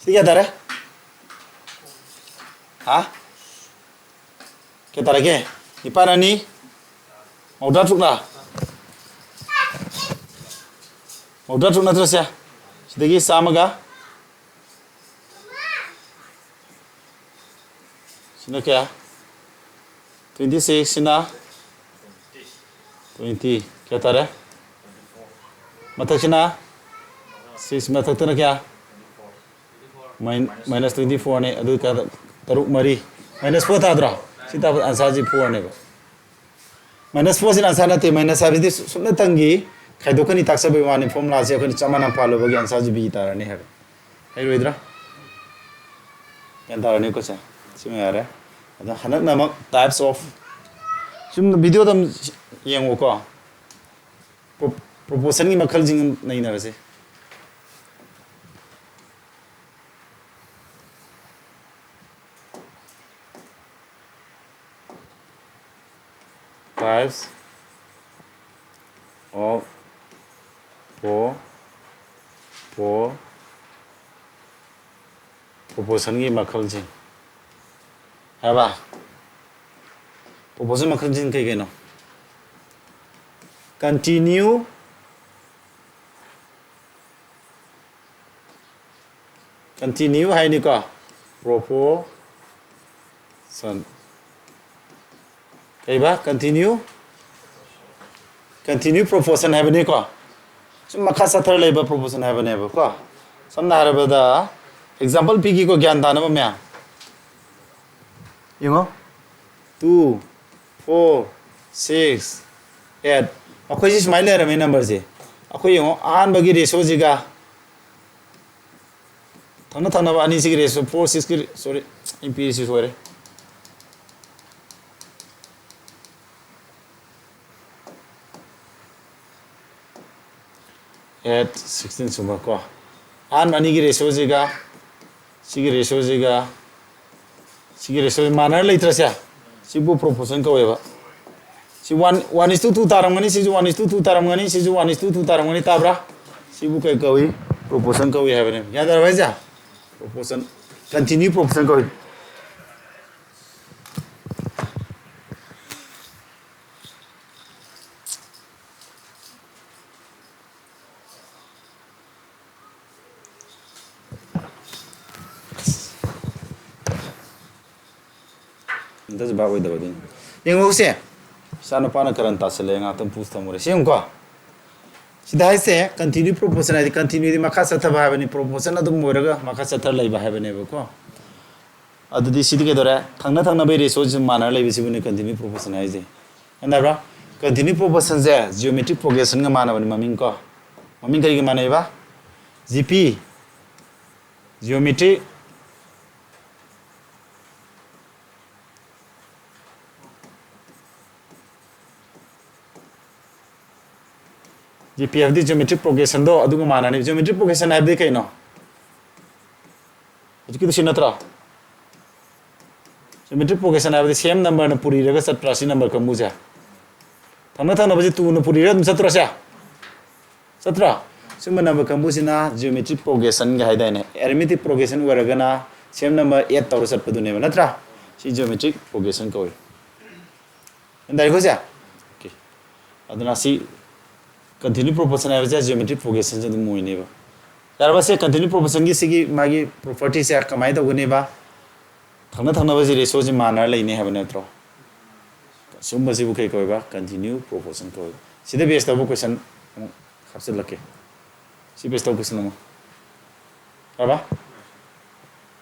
ꯁꯤ ꯀꯌꯥ ꯇꯥꯔꯦ? ꯍꯥ? ꯀꯌꯥ ꯇꯥꯔꯒꯦ? ꯅꯤꯄꯥꯜ ꯑꯅꯤ ꯃꯧꯗ꯭ꯔꯥ ꯇꯔꯨꯛꯂꯥ? ꯃꯧꯗ꯭ꯔꯥ ꯇꯔꯨꯛ ꯅꯠꯇ꯭ꯔꯣ ꯁꯦ? ꯁꯤꯗꯒꯤ ꯆꯥꯝꯃꯒ, ꯁꯤꯅ ꯀꯌꯥ? Twenty six ꯁꯤꯅ twenty꯫ ꯀꯌꯥ ꯇꯥꯔꯦ? ꯃꯊꯛꯁꯤꯅ six, ꯃꯊꯛꯇꯅ ꯀꯌꯥ? Minus twenty fourꯅꯦ꯫ ꯑꯗꯨ ꯀꯌꯥ? ꯇꯔꯨꯛ, ꯃꯔꯤ꯫ Minus four ꯇꯥꯗ꯭ꯔꯣ? ꯁꯤ ꯇꯥꯕ answerꯁꯤ fourꯅꯦꯕ꯫ Minus fourꯁꯤꯅ answer ꯅꯠꯇꯦ꯫ Minus ꯍꯥꯏꯕꯁꯤꯗꯤ ꯁꯨꯞꯅꯇꯪꯒꯤ ꯈꯥꯏꯗꯣꯛꯀꯅꯤ ꯇꯥꯛꯆꯕꯒꯤ ꯋꯥꯅꯤ꯫ Formulaꯁꯦ ꯑꯩꯈꯣꯏꯅ ꯆꯞ ꯃꯥꯟꯅ ꯄꯥꯜꯂꯨꯕꯒꯤ answerꯁꯤ B ꯇꯥꯔꯅꯤ ꯍꯥꯏꯕ꯫ ꯍꯩꯔꯣꯏꯗ꯭ꯔꯥ? ꯒ꯭ꯌꯥꯟ ꯇꯥꯔꯅꯤꯀꯣ ꯁꯦ? ꯁꯤꯃ ꯌꯥꯔꯦ꯫ ꯑꯗꯣ ꯍꯟꯗꯛꯅ ꯑꯃꯨꯛ types of, ꯁꯨꯝ ꯚꯤꯗꯤꯑꯣꯗ ꯑꯗꯨꯝ ꯌꯦꯡꯉꯨꯀꯣ꯫ Pro-, proportionꯒꯤ ꯃꯈꯜꯁꯤꯡ ꯅꯩꯅꯔꯁꯦ꯫ Types of pro-, pro-, proportionꯒꯤ ꯃꯈꯜꯁꯤꯡ ꯍꯥꯏꯕ꯫ Proportion ꯃꯈꯜꯁꯤꯡ ꯀꯩ ꯀꯩꯅꯣ? Continue, Continue ꯍꯥꯏꯅꯤꯀꯣ, proportion꯫ ꯀꯩꯕ? Continue, continue proportion ꯍꯥꯏꯕꯅꯤꯀꯣ꯫ ꯁꯨꯝ ꯃꯈꯥ ꯆꯠꯊꯔ ꯂꯩꯕ proportion ꯍꯥꯏꯕꯅꯦꯕꯀꯣ꯫ ꯁꯝꯅ ꯍꯥꯏꯔꯕꯗ example ꯄꯤꯒꯦꯀꯣ, ꯒ꯭ꯌꯥꯟ ꯇꯥꯅꯕ ꯃꯌꯥꯝ꯫ ꯌꯦꯡꯉꯣ, two, four, six, eight꯫ ꯑꯩꯈꯣꯏꯁꯤ ꯁꯨꯃꯥꯏꯅ ꯂꯩꯔꯝꯃꯦ numberꯁꯦ꯫ ꯑꯩꯈꯣꯏ ꯌꯦꯡꯉꯣ, ꯑꯍꯥꯟꯕꯒꯤ ratioꯁꯤꯒ ꯊꯪꯅ ꯊꯪꯅꯕ ꯑꯅꯤꯁꯤꯒꯤ ratio, four, sixꯀꯤ, sorry, ꯑꯩꯅ ꯄꯤꯔꯤꯁꯤ ꯁꯣꯏꯔꯦ꯫ Eight, sixteen ꯁꯨꯝꯕ ꯀꯣ꯫ ꯑꯍꯥꯟꯕ ꯑꯅꯤꯒꯤ ratioꯁꯤꯒ ꯁꯤꯒꯤ ratioꯁꯤꯒ ꯁꯤꯒꯤ ratio ꯃꯥꯟꯅꯔ ꯂꯩꯇ꯭ꯔꯁꯦ? ꯁꯤꯕꯨ proportion ꯀꯧꯋꯦꯕ꯫ ꯁꯤ one, one is to two ꯇꯥꯔꯝꯒꯅꯤ, ꯁꯤꯁꯨ one is to two ꯇꯥꯔꯝꯒꯅꯤ, ꯁꯤꯁꯨ one is to two ꯇꯥꯔꯝꯒꯅꯤ, ꯇꯥꯕ꯭ꯔꯥ? ꯁꯤꯕꯨ ꯀꯩ ꯀꯧꯏ? Proportion ꯀꯧꯏ ꯍꯥꯏꯕꯅꯦ꯫ ꯒ꯭ꯌꯥꯟ ꯇꯥꯔꯕ ꯍꯥꯏꯁꯦ? Proportion, continue proportion ꯀꯧꯏ꯫ ꯑꯝꯇꯁꯨ ꯚꯥꯞ ꯑꯣꯏꯗꯕ ꯑꯗꯨꯅꯤ꯫ ꯌꯦꯡꯉꯨꯁꯦ, ꯏꯆꯥꯅꯨꯄꯥꯅ ꯀꯔꯟ ꯇꯥꯁꯜꯂꯛꯑꯦ, ꯉꯥꯛꯇꯪ pause ꯊꯝꯃꯨꯔꯦ꯫ ꯁꯤ ꯌꯦꯡꯉꯨꯀꯣ, ꯁꯤꯗ ꯍꯥꯏꯁꯦ continue proportion ꯍꯥꯏꯗꯤ continueꯗꯤ ꯃꯈꯥ ꯆꯠꯊꯕ ꯍꯥꯏꯕꯅꯤ, proportion ꯑꯗꯨꯝ ꯑꯣꯏꯔꯒ ꯃꯈꯥ ꯆꯠꯊꯔ ꯂꯩꯕ ꯍꯥꯏꯕꯅꯦꯕꯀꯣ꯫ ꯑꯗꯨꯗꯤ ꯁꯤꯗꯤ ꯀꯩꯗꯧꯔꯦ? ꯊꯪꯅ ꯊꯪꯅꯕꯒꯤ ratioꯁꯤ ꯃꯥꯟꯅꯔ ꯂꯩꯕꯁꯤꯕꯨꯅꯤ continue proportion ꯍꯥꯏꯁꯦ꯫ ꯒ꯭ꯌꯥꯟ ꯇꯥꯕ꯭ꯔꯥ? Continue proportionꯁꯦ geometric progressionꯒ ꯃꯥꯟꯅꯕꯅꯤ, ꯃꯃꯤꯡ ꯀꯣ꯫ ꯃꯃꯤꯡ ꯀꯔꯤꯒ ꯃꯥꯟꯅꯩꯕ? G P, geometric G P ꯍꯥꯏꯕꯗꯤ geometric progressionꯗꯣ ꯑꯗꯨꯒ ꯃꯥꯟꯅꯅꯤ꯫ Geometric progression ꯍꯥꯏꯕꯗꯤ ꯀꯩꯅꯣ? ꯍꯧꯖꯤꯛꯀꯤꯗꯨ ꯁꯤ ꯅꯠꯇ꯭ꯔꯣ? Geometric progression ꯍꯥꯏꯕꯗꯤ same numberꯅ ꯄꯨꯔꯤꯔꯒ ꯆꯠꯄ꯭ꯔꯥ, ꯁꯤ number ꯀꯥꯡꯕꯨꯁꯦ? ꯊꯪꯅ ꯊꯪꯅꯕꯁꯦ twoꯅ ꯄꯨꯔꯤꯔ ꯑꯗꯨꯝ ꯆꯠꯇ꯭ꯔꯣ ꯁꯦ? ꯆꯠꯇ꯭ꯔꯣ? ꯁꯨꯝꯕ number ꯀꯥꯡꯕꯨꯁꯤꯅ geometric progressionꯒ ꯍꯥꯏꯗꯥꯏꯅꯦ? Arithmetic progression ꯑꯣꯏꯔꯒꯅ same number add ꯇꯧꯔ ꯆꯠꯄꯗꯨꯅꯦꯕ, ꯅꯠꯇ꯭ꯔꯥ? ꯁꯤ geometric progression ꯀꯧꯏ꯫ ꯒ꯭ꯌꯥꯟ ꯇꯥꯔꯦꯀꯣ ꯁꯦ? Okay꯫ ꯑꯗꯨꯅ ꯁꯤ continue proportion ꯍꯥꯏꯕꯁꯦ geometric progressionꯁꯦ ꯑꯗꯨꯝ ꯑꯣꯏꯅꯦꯕ꯫ ꯌꯥꯔꯕ? ꯁꯦ continue proportionꯒꯤ ꯁꯤꯒꯤ ꯃꯥꯒꯤ propertyꯁꯦ ꯀꯃꯥꯏꯅ ꯇꯧꯒꯅꯦꯕ? ꯊꯪꯅ ꯊꯪꯅꯕꯁꯤ ratioꯁꯤ ꯃꯥꯟꯅꯔ ꯂꯩꯅꯤ ꯍꯥꯏꯕ ꯅꯠꯇ꯭ꯔꯣ? ꯁꯨꯝꯕꯁꯤꯕꯨ ꯀꯩ ꯀꯧꯋꯦꯕ? Continue proportion ꯀꯧꯋꯦꯕ꯫ ꯁꯤꯗ base ꯇꯧꯕ question ꯑꯃꯨꯛ ꯍꯥꯞꯆꯤꯜꯂꯛꯀꯦ꯫ ꯁꯤ base ꯇꯧꯕ question ꯑꯃ꯫ ꯌꯥꯔꯕ?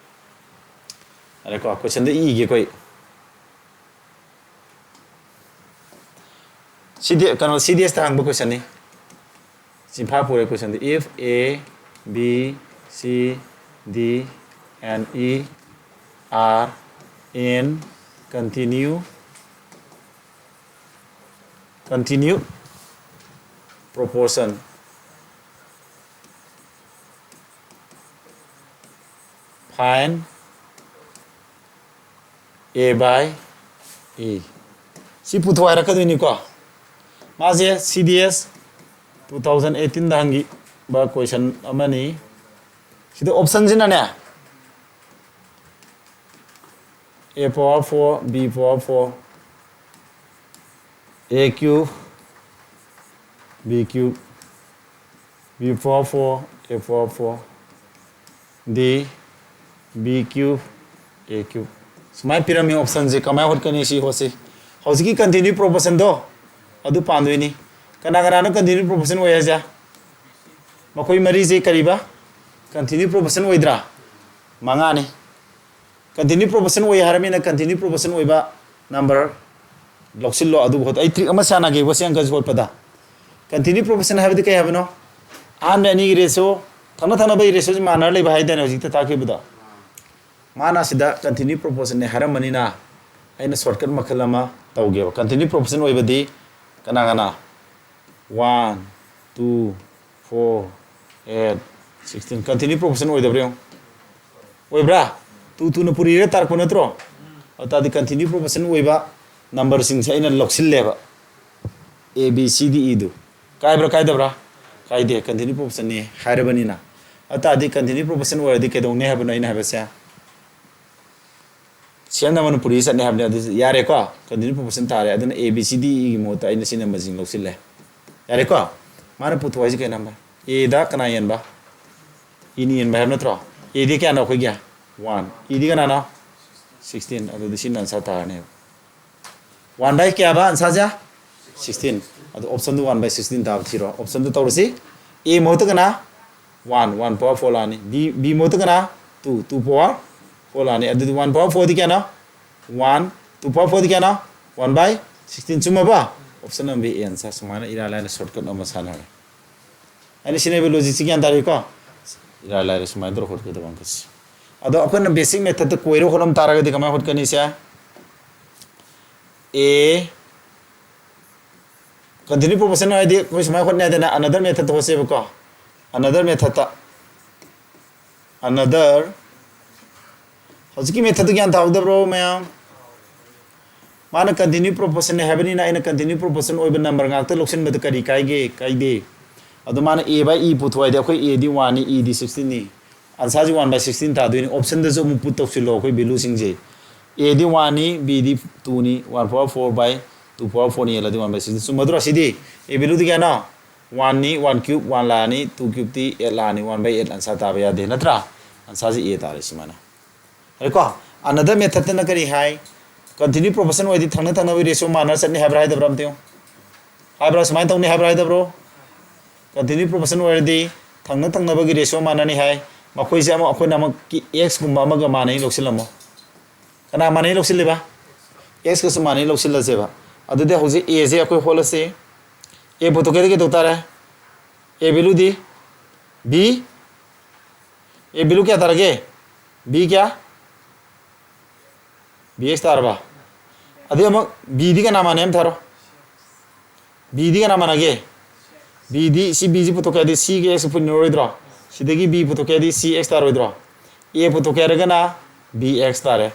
ꯌꯥꯔꯦꯀꯣ? Questionꯗ ꯏꯒꯦꯀꯣ ꯑꯩ꯫ ꯁꯤꯗꯤ ꯀꯩꯅꯣ, C D Sꯇ ꯍꯪꯕ questionꯅꯤ꯫ ꯆꯤꯟꯐꯥ ꯄꯨꯔꯦ questionꯗꯤ꯫ If A, B, C, D and E are in continue, continue proportion, find A by E꯫ ꯁꯤ ꯄꯨꯊꯣꯛ ꯍꯥꯏꯔꯛꯀꯗꯣꯏꯅꯤꯀꯣ꯫ ꯃꯥꯁꯦ C D S two thousand eighteenꯗ ꯍꯪꯈꯤꯕ question ꯑꯃꯅꯤ꯫ ꯁꯤꯗ optionꯁꯤꯅꯅꯦ, A power four, B power four, A cube, B cube, B power four, A power four, D, B cube, A cube꯫ ꯁꯨꯃꯥꯏꯅ ꯄꯤꯔꯝꯃꯤ optionꯁꯦ꯫ ꯀꯃꯥꯏꯅ ꯍꯣꯠꯀꯅꯤ ꯁꯤ ꯍꯣꯠꯁꯤ? ꯍꯧꯖꯤꯛꯀꯤ continue proportionꯗꯣ ꯑꯗꯨ ꯄꯥꯟꯗꯣꯏꯅꯤ꯫ ꯀꯅꯥ ꯀꯅꯥꯅꯣ continue proportion ꯑꯣꯏ ꯍꯥꯏꯁꯦ? ꯃꯈꯣꯏ ꯃꯔꯤꯁꯦ ꯀꯔꯤꯕ? Continue proportion ꯑꯣꯏꯗ꯭ꯔꯥ? ꯃꯉꯥꯅꯤ꯫ Continue proportion ꯑꯣꯏ ꯍꯥꯏꯔꯃꯤꯅ continue proportion ꯑꯣꯏꯕ number ꯂꯧꯁꯤꯜꯂꯣ꯫ ꯑꯗꯨꯕꯨ ꯑꯩ trick ꯑꯃ ꯁꯥꯟꯅꯒꯦꯕ ꯁꯤ ꯑꯪꯀꯁꯤ ꯍꯣꯠꯄꯗ꯫ Continue proportion ꯍꯥꯏꯕꯗꯤ ꯀꯩ ꯍꯥꯏꯕꯅꯣ? ꯑꯍꯥꯟꯕ ꯑꯅꯤꯒꯤ ratio, ꯊꯪꯅ ꯊꯪꯅꯕꯒꯤ ratioꯁꯤ ꯃꯥꯟꯅꯔ ꯂꯩꯕ ꯍꯥꯏꯗꯅ ꯍꯧꯖꯤꯛꯇ ꯇꯥꯛꯈꯤꯕꯗꯣ꯫ ꯃꯥꯅ ꯁꯤꯗ continue proportionꯅꯦ ꯍꯥꯏꯔꯝꯕꯅꯤꯅ ꯑꯩꯅ shortcut ꯃꯈꯜ ꯑꯃ ꯇꯧꯒꯦꯕ꯫ Continue proportion ꯑꯣꯏꯕꯗꯤ ꯀꯅꯥ ꯀꯅꯥ? One, two, four, eight, sixteen꯫ Continue proportion ꯑꯣꯏꯗꯕ꯭ꯔꯥ ꯌꯦꯡꯉꯣ꯫ ꯑꯣꯏꯕ꯭ꯔꯥ? Two twoꯅ ꯄꯨꯔꯤꯔ ꯇꯥꯔꯛꯄ ꯅꯠꯇ꯭ꯔꯣ? ꯑꯗꯨ ꯇꯥꯔꯗꯤ continue proportion ꯑꯣꯏꯕ numberꯁꯤꯡꯁꯦ ꯑꯩꯅ ꯂꯧꯁꯤꯜꯂꯦꯕ꯫ A, B, C, D, Eꯗꯨ꯫ ꯀꯥꯏꯕ꯭ꯔꯥ ꯀꯥꯏꯗꯕ꯭ꯔꯥ? ꯀꯥꯏꯗꯦ, continue proportionꯅꯤ ꯍꯥꯏꯔꯕꯅꯤꯅ꯫ ꯑꯗꯨ ꯇꯥꯔꯗꯤ continue proportion ꯑꯣꯏꯔꯗꯤ ꯀꯩꯗꯧꯅꯤ ꯍꯥꯏꯕꯅꯣ ꯑꯩꯅ ꯍꯥꯏꯕꯁꯦ? ꯁꯦꯝꯅ ꯃꯅꯤꯄꯨꯔꯤ ꯆꯠꯅꯤ ꯍꯥꯏꯕꯅꯤ꯫ ꯑꯗꯨ ꯌꯥꯔꯦꯀꯣ? Continue proportion ꯇꯥꯔꯦ꯫ ꯑꯗꯨꯅ A, B, C, D, Eꯒꯤ ꯃꯍꯨꯠꯇ ꯑꯩꯅ ꯁꯤ numberꯁꯤꯡ ꯂꯧꯁꯤꯜꯂꯦ꯫ ꯌꯥꯔꯦꯀꯣ? ꯃꯥꯅ ꯄꯨꯊꯣꯛ ꯍꯥꯏꯁꯦ ꯀꯩ number? Aꯗ ꯀꯅꯥ ꯌꯦꯟꯕ? ꯏꯅ ꯏꯟꯕ ꯍꯥꯏꯕ ꯅꯠꯇ꯭ꯔꯣ? ꯑꯦꯗꯤ ꯀꯌꯥꯅꯣ ꯑꯩꯈꯣꯏꯒꯤ? ꯋꯥꯟ꯫ ꯏꯗꯤ ꯀꯅꯥꯅꯣ? ꯁꯤꯛꯁꯇꯤꯟ꯫ ꯑꯗꯨꯗꯤ ꯁꯤꯅ ꯑꯟꯁꯥꯔ ꯇꯥꯔꯅꯦꯕ꯫ ꯋꯥꯟ ꯕꯥꯏ ꯀꯌꯥꯕ ꯑꯟꯁꯥꯔꯁꯦ? ꯁꯤꯛꯁꯇꯤꯟ꯫ ꯑꯗꯨ ꯑꯣꯞꯁꯟꯗꯨ ꯋꯥꯟ ꯕꯥꯏ ꯁꯤꯛꯁꯇꯤꯟ ꯇꯥꯕ ꯊꯤꯔꯣ꯫ ꯑꯣꯞꯁꯟꯗꯨ ꯇꯧꯔꯁꯤ꯫ ꯑꯦ ꯃꯍꯨꯠꯇ ꯀꯅꯥ? ꯋꯥꯟ꯫ ꯋꯥꯟ ꯄꯋꯥꯔ ꯐꯣꯔ ꯂꯥꯛꯑꯅꯤ꯫ ꯕꯤ, ꯕꯤ ꯃꯍꯨꯠꯇ ꯀꯅꯥ? ꯇꯨ꯫ ꯇꯨ ꯄꯋꯥꯔ ꯐꯣꯔ ꯂꯥꯛꯑꯅꯤ꯫ ꯑꯗꯨꯗꯤ ꯋꯥꯟ ꯄꯋꯥꯔ ꯐꯣꯔꯗꯤ ꯀꯌꯥꯅꯣ? ꯋꯥꯟ꯫ ꯇꯨ ꯄꯋꯥꯔ ꯐꯣꯔꯗꯤ ꯀꯌꯥꯅꯣ? ꯋꯥꯟ ꯕꯥꯏ ꯁꯤꯛꯁꯇꯤꯟ꯫ ꯆꯨꯝꯃꯕ? ꯑꯣꯞꯁꯟ ꯑꯃ ꯕꯤ ꯑꯦ ꯑꯟꯁꯥꯔ꯫ ꯁꯨꯃꯥꯏꯅ ꯏꯔꯥꯏ ꯂꯥꯏꯅ ꯁꯣꯔꯠꯀꯠ ꯑꯃ ꯁꯥꯟꯅꯔꯦ꯫ ꯑꯩꯅ ꯁꯤꯟꯅꯔꯤꯕ ꯂꯣꯖꯤꯛꯁꯤ ꯒ꯭ꯌꯥꯟ ꯇꯥꯔꯤꯀꯣ? ꯏꯔꯥꯏ ꯂꯥꯏꯔꯦ ꯁꯨꯃꯥꯏꯅ ꯇꯧꯔ ꯍꯣꯠꯀꯗꯕ ꯑꯪꯀꯁꯤ꯫ ꯑꯗꯣ ꯑꯩꯈꯣꯏꯅ ꯕꯦꯁꯤꯛ ꯃꯦꯊꯠꯇ ꯀꯣꯏꯔ ꯍꯣꯠꯂꯝ ꯇꯥꯔꯒꯗꯤ ꯀꯃꯥꯏꯅ ꯍꯣꯠꯀꯅꯤ ꯁꯦ? ꯑꯦ, ꯀꯟꯇꯤꯅ꯭ꯌꯨ ꯄ꯭ꯔꯣꯄꯣꯔꯁꯟ ꯍꯥꯏꯗꯤ ꯑꯩꯈꯣꯏ ꯁꯨꯃꯥꯏꯅ ꯍꯣꯠꯅꯩ ꯍꯥꯏꯗꯅ, ꯑꯅꯗꯔ ꯃꯦꯊꯠꯇ ꯍꯣꯠꯁꯦꯕꯀꯣ꯫ ꯑꯅꯗꯔ ꯃꯦꯊꯠꯇ꯫ ꯑꯅꯗꯔ ꯍꯧꯖꯤꯛꯀꯤ ꯃꯦꯊꯠꯇꯨ ꯒ꯭ꯌꯥꯟ ꯇꯥꯍꯧꯗꯕ꯭ꯔꯣ ꯃꯌꯥꯝ? ꯃꯥꯅ ꯀꯟꯇꯤꯅ꯭ꯌꯨ ꯄ꯭ꯔꯣꯄꯣꯔꯁꯟꯅꯦ ꯍꯥꯏꯕꯅꯤꯅ ꯑꯩꯅ ꯀꯟꯇꯤꯅ꯭ꯌꯨ ꯄ꯭ꯔꯣꯄꯣꯔꯁꯟ ꯑꯣꯏꯕ ꯅꯝꯕꯔ ꯉꯥꯛꯇ ꯂꯧꯁꯤꯟꯕꯗ ꯀꯔꯤ ꯀꯥꯏꯒꯦ? ꯀꯥꯏꯗꯦ꯫ ꯑꯗꯣ ꯃꯥꯅ ꯑꯦ ꯕꯥꯏ ꯏ ꯄꯨꯊꯣꯛ ꯍꯥꯏꯗꯤ ꯑꯩꯈꯣꯏ ꯑꯦꯗꯤ ꯋꯥꯟꯅꯤ, ꯏꯗꯤ ꯁꯤꯛꯁꯇꯤꯟꯅꯤ꯫ ꯑꯟꯁꯥꯔꯁꯤ ꯋꯥꯟ ꯕꯥꯏ ꯁꯤꯛꯁꯇꯤꯟ ꯇꯥꯗꯣꯏꯅꯤ꯫ ꯑꯣꯞꯁꯟꯗꯁꯨ ꯑꯃꯨꯛ ꯄꯨꯠ ꯇꯧꯁꯤꯜꯂꯣ ꯑꯩꯈꯣꯏ ꯚꯦꯂꯨꯁꯤꯡꯁꯦ꯫ ꯑꯦꯗꯤ ꯋꯥꯟꯅꯤ, ꯕꯤꯗꯤ ꯇꯨꯅꯤ, one power four by two power ꯐꯣꯔꯅꯤ ꯌꯦꯜꯂꯗꯤ ꯋꯥꯟ ꯕꯥꯏ ꯁꯤꯛꯁꯇꯤꯟ꯫ ꯆꯨꯝꯃꯗ꯭ꯔꯣ ꯁꯤꯗꯤ? ꯑꯦ ꯚꯦꯂꯨꯗꯤ ꯀꯌꯥꯅꯣ? ꯋꯥꯟꯅꯤ, ꯋꯥꯟ ꯀ꯭ꯌꯨꯕ ꯋꯥꯟ ꯂꯥꯛꯑꯅꯤ, ꯇꯨ ꯀ꯭ꯌꯨꯕꯇꯤ ꯑꯦꯠ ꯂꯥꯛꯑꯅꯤ, ꯋꯥꯟ ꯕꯥꯏ ꯑꯦꯠ ꯑꯟꯁꯥꯔ ꯇꯥꯕ ꯌꯥꯗꯦ ꯅꯠꯇ꯭ꯔꯥ? ꯑꯟꯁꯥꯔꯁꯤ ꯑꯦ ꯇꯥꯔꯦ ꯁꯨꯃꯥꯏꯅ꯫ ꯍꯥꯏꯀꯣ? ꯑꯅꯗꯔ ꯃꯦꯊꯠꯇꯅ ꯀꯔꯤ ꯍꯥꯏ? ꯀꯟꯇꯤꯅ꯭ꯌꯨ ꯄ꯭ꯔꯣꯄꯣꯔꯁꯟ ꯑꯣꯏꯔꯗꯤ ꯊꯪꯅ ꯊꯪꯅꯕꯒꯤ ꯔꯦꯁꯤꯌꯣ ꯃꯥꯟꯅꯔ ꯆꯠꯅꯤ ꯍꯥꯏꯕ꯭ꯔꯥ ꯍꯥꯏꯗꯕ꯭ꯔꯥ ꯑꯝꯇ ꯌꯦꯡꯉꯨ꯫ ꯍꯥꯏꯕ꯭ꯔꯥ? ꯁꯨꯃꯥꯏꯅ ꯇꯧꯅꯤ ꯍꯥꯏꯕ꯭ꯔꯥ ꯍꯥꯏꯗꯕ꯭ꯔꯣ? ꯀꯟꯇꯤꯅ꯭ꯌꯨ ꯄ꯭ꯔꯣꯄꯣꯔꯁꯟ ꯑꯣꯏꯔꯗꯤ ꯊꯪꯅ ꯊꯪꯅꯕꯒꯤ ꯔꯦꯁꯤꯌꯣ ꯃꯥꯟꯅꯅꯤ ꯍꯥꯏ꯫ ꯃꯈꯣꯏꯁꯦ ꯑꯃ, ꯑꯩꯈꯣꯏꯅ ꯑꯃꯨꯛ ꯑꯦꯛꯁꯀꯨꯝꯕ ꯑꯃꯒ ꯃꯥꯟꯅꯩ ꯂꯧꯁꯤꯜꯂꯝꯃꯣ꯫ ꯀꯅꯥ ꯃꯥꯟꯅꯩ ꯂꯧꯁꯤꯜꯂꯤꯕ? ꯑꯦꯛꯁꯀꯁꯨ ꯃꯥꯟꯅꯩ ꯂꯧꯁꯤꯜꯂꯁꯦꯕ꯫ ꯑꯗꯨꯗꯤ ꯍꯧꯖꯤꯛ ꯑꯦꯁꯦ ꯑꯩꯈꯣꯏ ꯍꯣꯠꯂꯁꯤ꯫ ꯑꯦ ꯄꯨꯊꯣꯛꯀꯦꯗꯤ ꯀꯩꯗꯧ ꯇꯥꯔꯦ? ꯑꯦ ꯚꯦꯂꯨꯗꯤ? ꯕꯤ꯫ ꯑꯦ ꯚꯦꯂꯨ ꯀꯌꯥ ꯇꯥꯔꯒꯦ? ꯕꯤ ꯀꯌꯥ? ꯕꯤ ꯑꯦꯛꯁ ꯇꯥꯔꯕ? ꯑꯗꯩ ꯑꯃꯨꯛ ꯕꯤꯗꯤ ꯀꯅꯥ ꯃꯥꯟꯅꯩ ꯑꯃ ꯊꯥꯔꯣ꯫ ꯕꯤꯗꯤ ꯀꯅꯥ ꯃꯥꯟꯅꯒꯦ? ꯕꯤꯗꯤ ꯁꯤ ꯕꯤꯁꯤ ꯄꯨꯊꯣꯛꯀꯦ ꯍꯥꯏꯗꯤ ꯁꯤꯒ ꯑꯦꯛꯁ ꯄꯨꯟꯅꯔꯣꯏꯗ꯭ꯔꯣ? ꯁꯤꯗꯒꯤ ꯕꯤ ꯄꯨꯊꯣꯛꯀꯦ ꯍꯥꯏꯗꯤ ꯁꯤ ꯑꯦꯛꯁ ꯇꯥꯔꯣꯏꯗ꯭ꯔꯣ? ꯑꯦ ꯄꯨꯊꯣꯛꯀꯦ ꯍꯥꯏꯔꯒꯅ ꯕꯤ ꯑꯦꯛꯁ ꯇꯥꯔꯦ꯫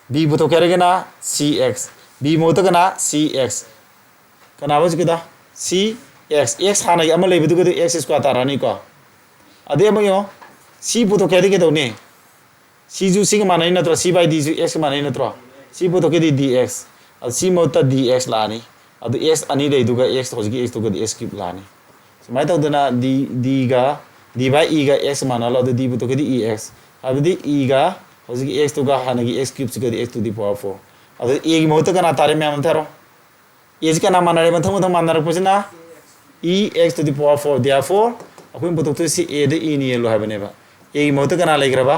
ꯕꯤ ꯄꯨꯊꯣꯛꯀꯦ ꯍꯥꯏꯔꯒꯅ ꯁꯤ ꯑꯦꯛꯁ꯫ ꯕꯤ ꯃꯍꯨꯠꯇ ꯀꯅꯥ? ꯁꯤ ꯑꯦꯛꯁ꯫ ꯀꯅꯥꯕ ꯍꯧꯖꯤꯛꯀꯤꯗ? ꯁꯤ ꯑꯦꯛꯁ꯫ ꯑꯦꯛꯁ ꯍꯥꯟꯅꯒꯤ ꯑꯃ ꯂꯩꯕꯗꯨꯒꯗꯤ ꯑꯦꯛꯁ ꯁ꯭ꯀ꯭ꯋꯥꯔ ꯇꯥꯔꯛꯑꯅꯤꯀꯣ꯫ ꯑꯗꯩ ꯑꯃꯨꯛ ꯌꯦꯡꯉꯣ, ꯁꯤ ꯄꯨꯊꯣꯛꯀꯦ ꯍꯥꯏꯗꯤ ꯀꯩꯗꯧꯅꯤ? ꯁꯤꯁꯨ ꯁꯤꯒ ꯃꯥꯟꯅꯩ ꯅꯠꯇ꯭ꯔꯣ? ꯁꯤ ꯕꯥꯏ ꯗꯤꯁꯨ ꯑꯦꯛꯁꯀ ꯃꯥꯟꯅꯩ ꯅꯠꯇ꯭ꯔꯣ? ꯁꯤ ꯄꯨꯊꯣꯛꯀꯦꯗꯤ ꯗꯤ ꯑꯦꯛꯁ꯫ ꯑꯗꯨ ꯁꯤ ꯃꯍꯨꯠꯇ ꯗꯤ ꯑꯦꯛꯁ ꯂꯥꯛꯑꯅꯤ꯫ ꯑꯗꯨ ꯑꯦꯛꯁ ꯑꯅꯤ ꯂꯩꯗꯨꯒ ꯑꯦꯛꯁ ꯍꯧꯖꯤꯛꯀꯤ ꯑꯦꯛꯁꯇꯨꯒꯗꯤ ꯑꯦꯛꯁ ꯀ꯭ꯌꯨꯕ ꯂꯥꯛꯑꯅꯤ꯫ ꯁꯨꯃꯥꯏꯅ ꯇꯧꯗꯅ ꯗꯤ, ꯗꯤꯒ D by E ꯒ X ꯃꯥꯟꯅꯍꯜꯂꯣ, ꯑꯗꯨ D ꯄꯨꯊꯣꯛꯈꯤꯗꯤ E X꯫ ꯑꯗꯨꯗꯤ E ꯒ ꯍꯧꯖꯤꯛꯀꯤ X ꯇꯨꯒ ꯍꯥꯟꯅꯒꯤ X cube ꯁꯤꯒꯗꯤ X to the power four꯫ ꯑꯗꯨ A ꯒꯤ ꯃꯍꯨꯠꯇ ꯀꯅꯥ ꯇꯥꯔꯦ ꯃꯌꯥꯝ ꯑꯃ ꯊꯥꯔꯣ꯫ A ꯁꯤ ꯀꯅꯥ ꯃꯥꯟꯅꯔꯦ? ꯃꯊꯪ ꯃꯊꯪ ꯃꯥꯟꯅꯔꯛꯄꯁꯤꯅ E X to the power four꯫ Therefore ꯑꯩꯈꯣꯏꯅ ꯄꯨꯊꯣꯛꯇꯣꯏꯁꯤ A ꯗ E ꯅ ꯌꯦꯜꯂꯨ ꯍꯥꯏꯕꯅꯦꯕ꯫ A ꯒꯤ ꯃꯍꯨꯠꯇ ꯀꯅꯥ ꯂꯩꯈ꯭ꯔꯕ?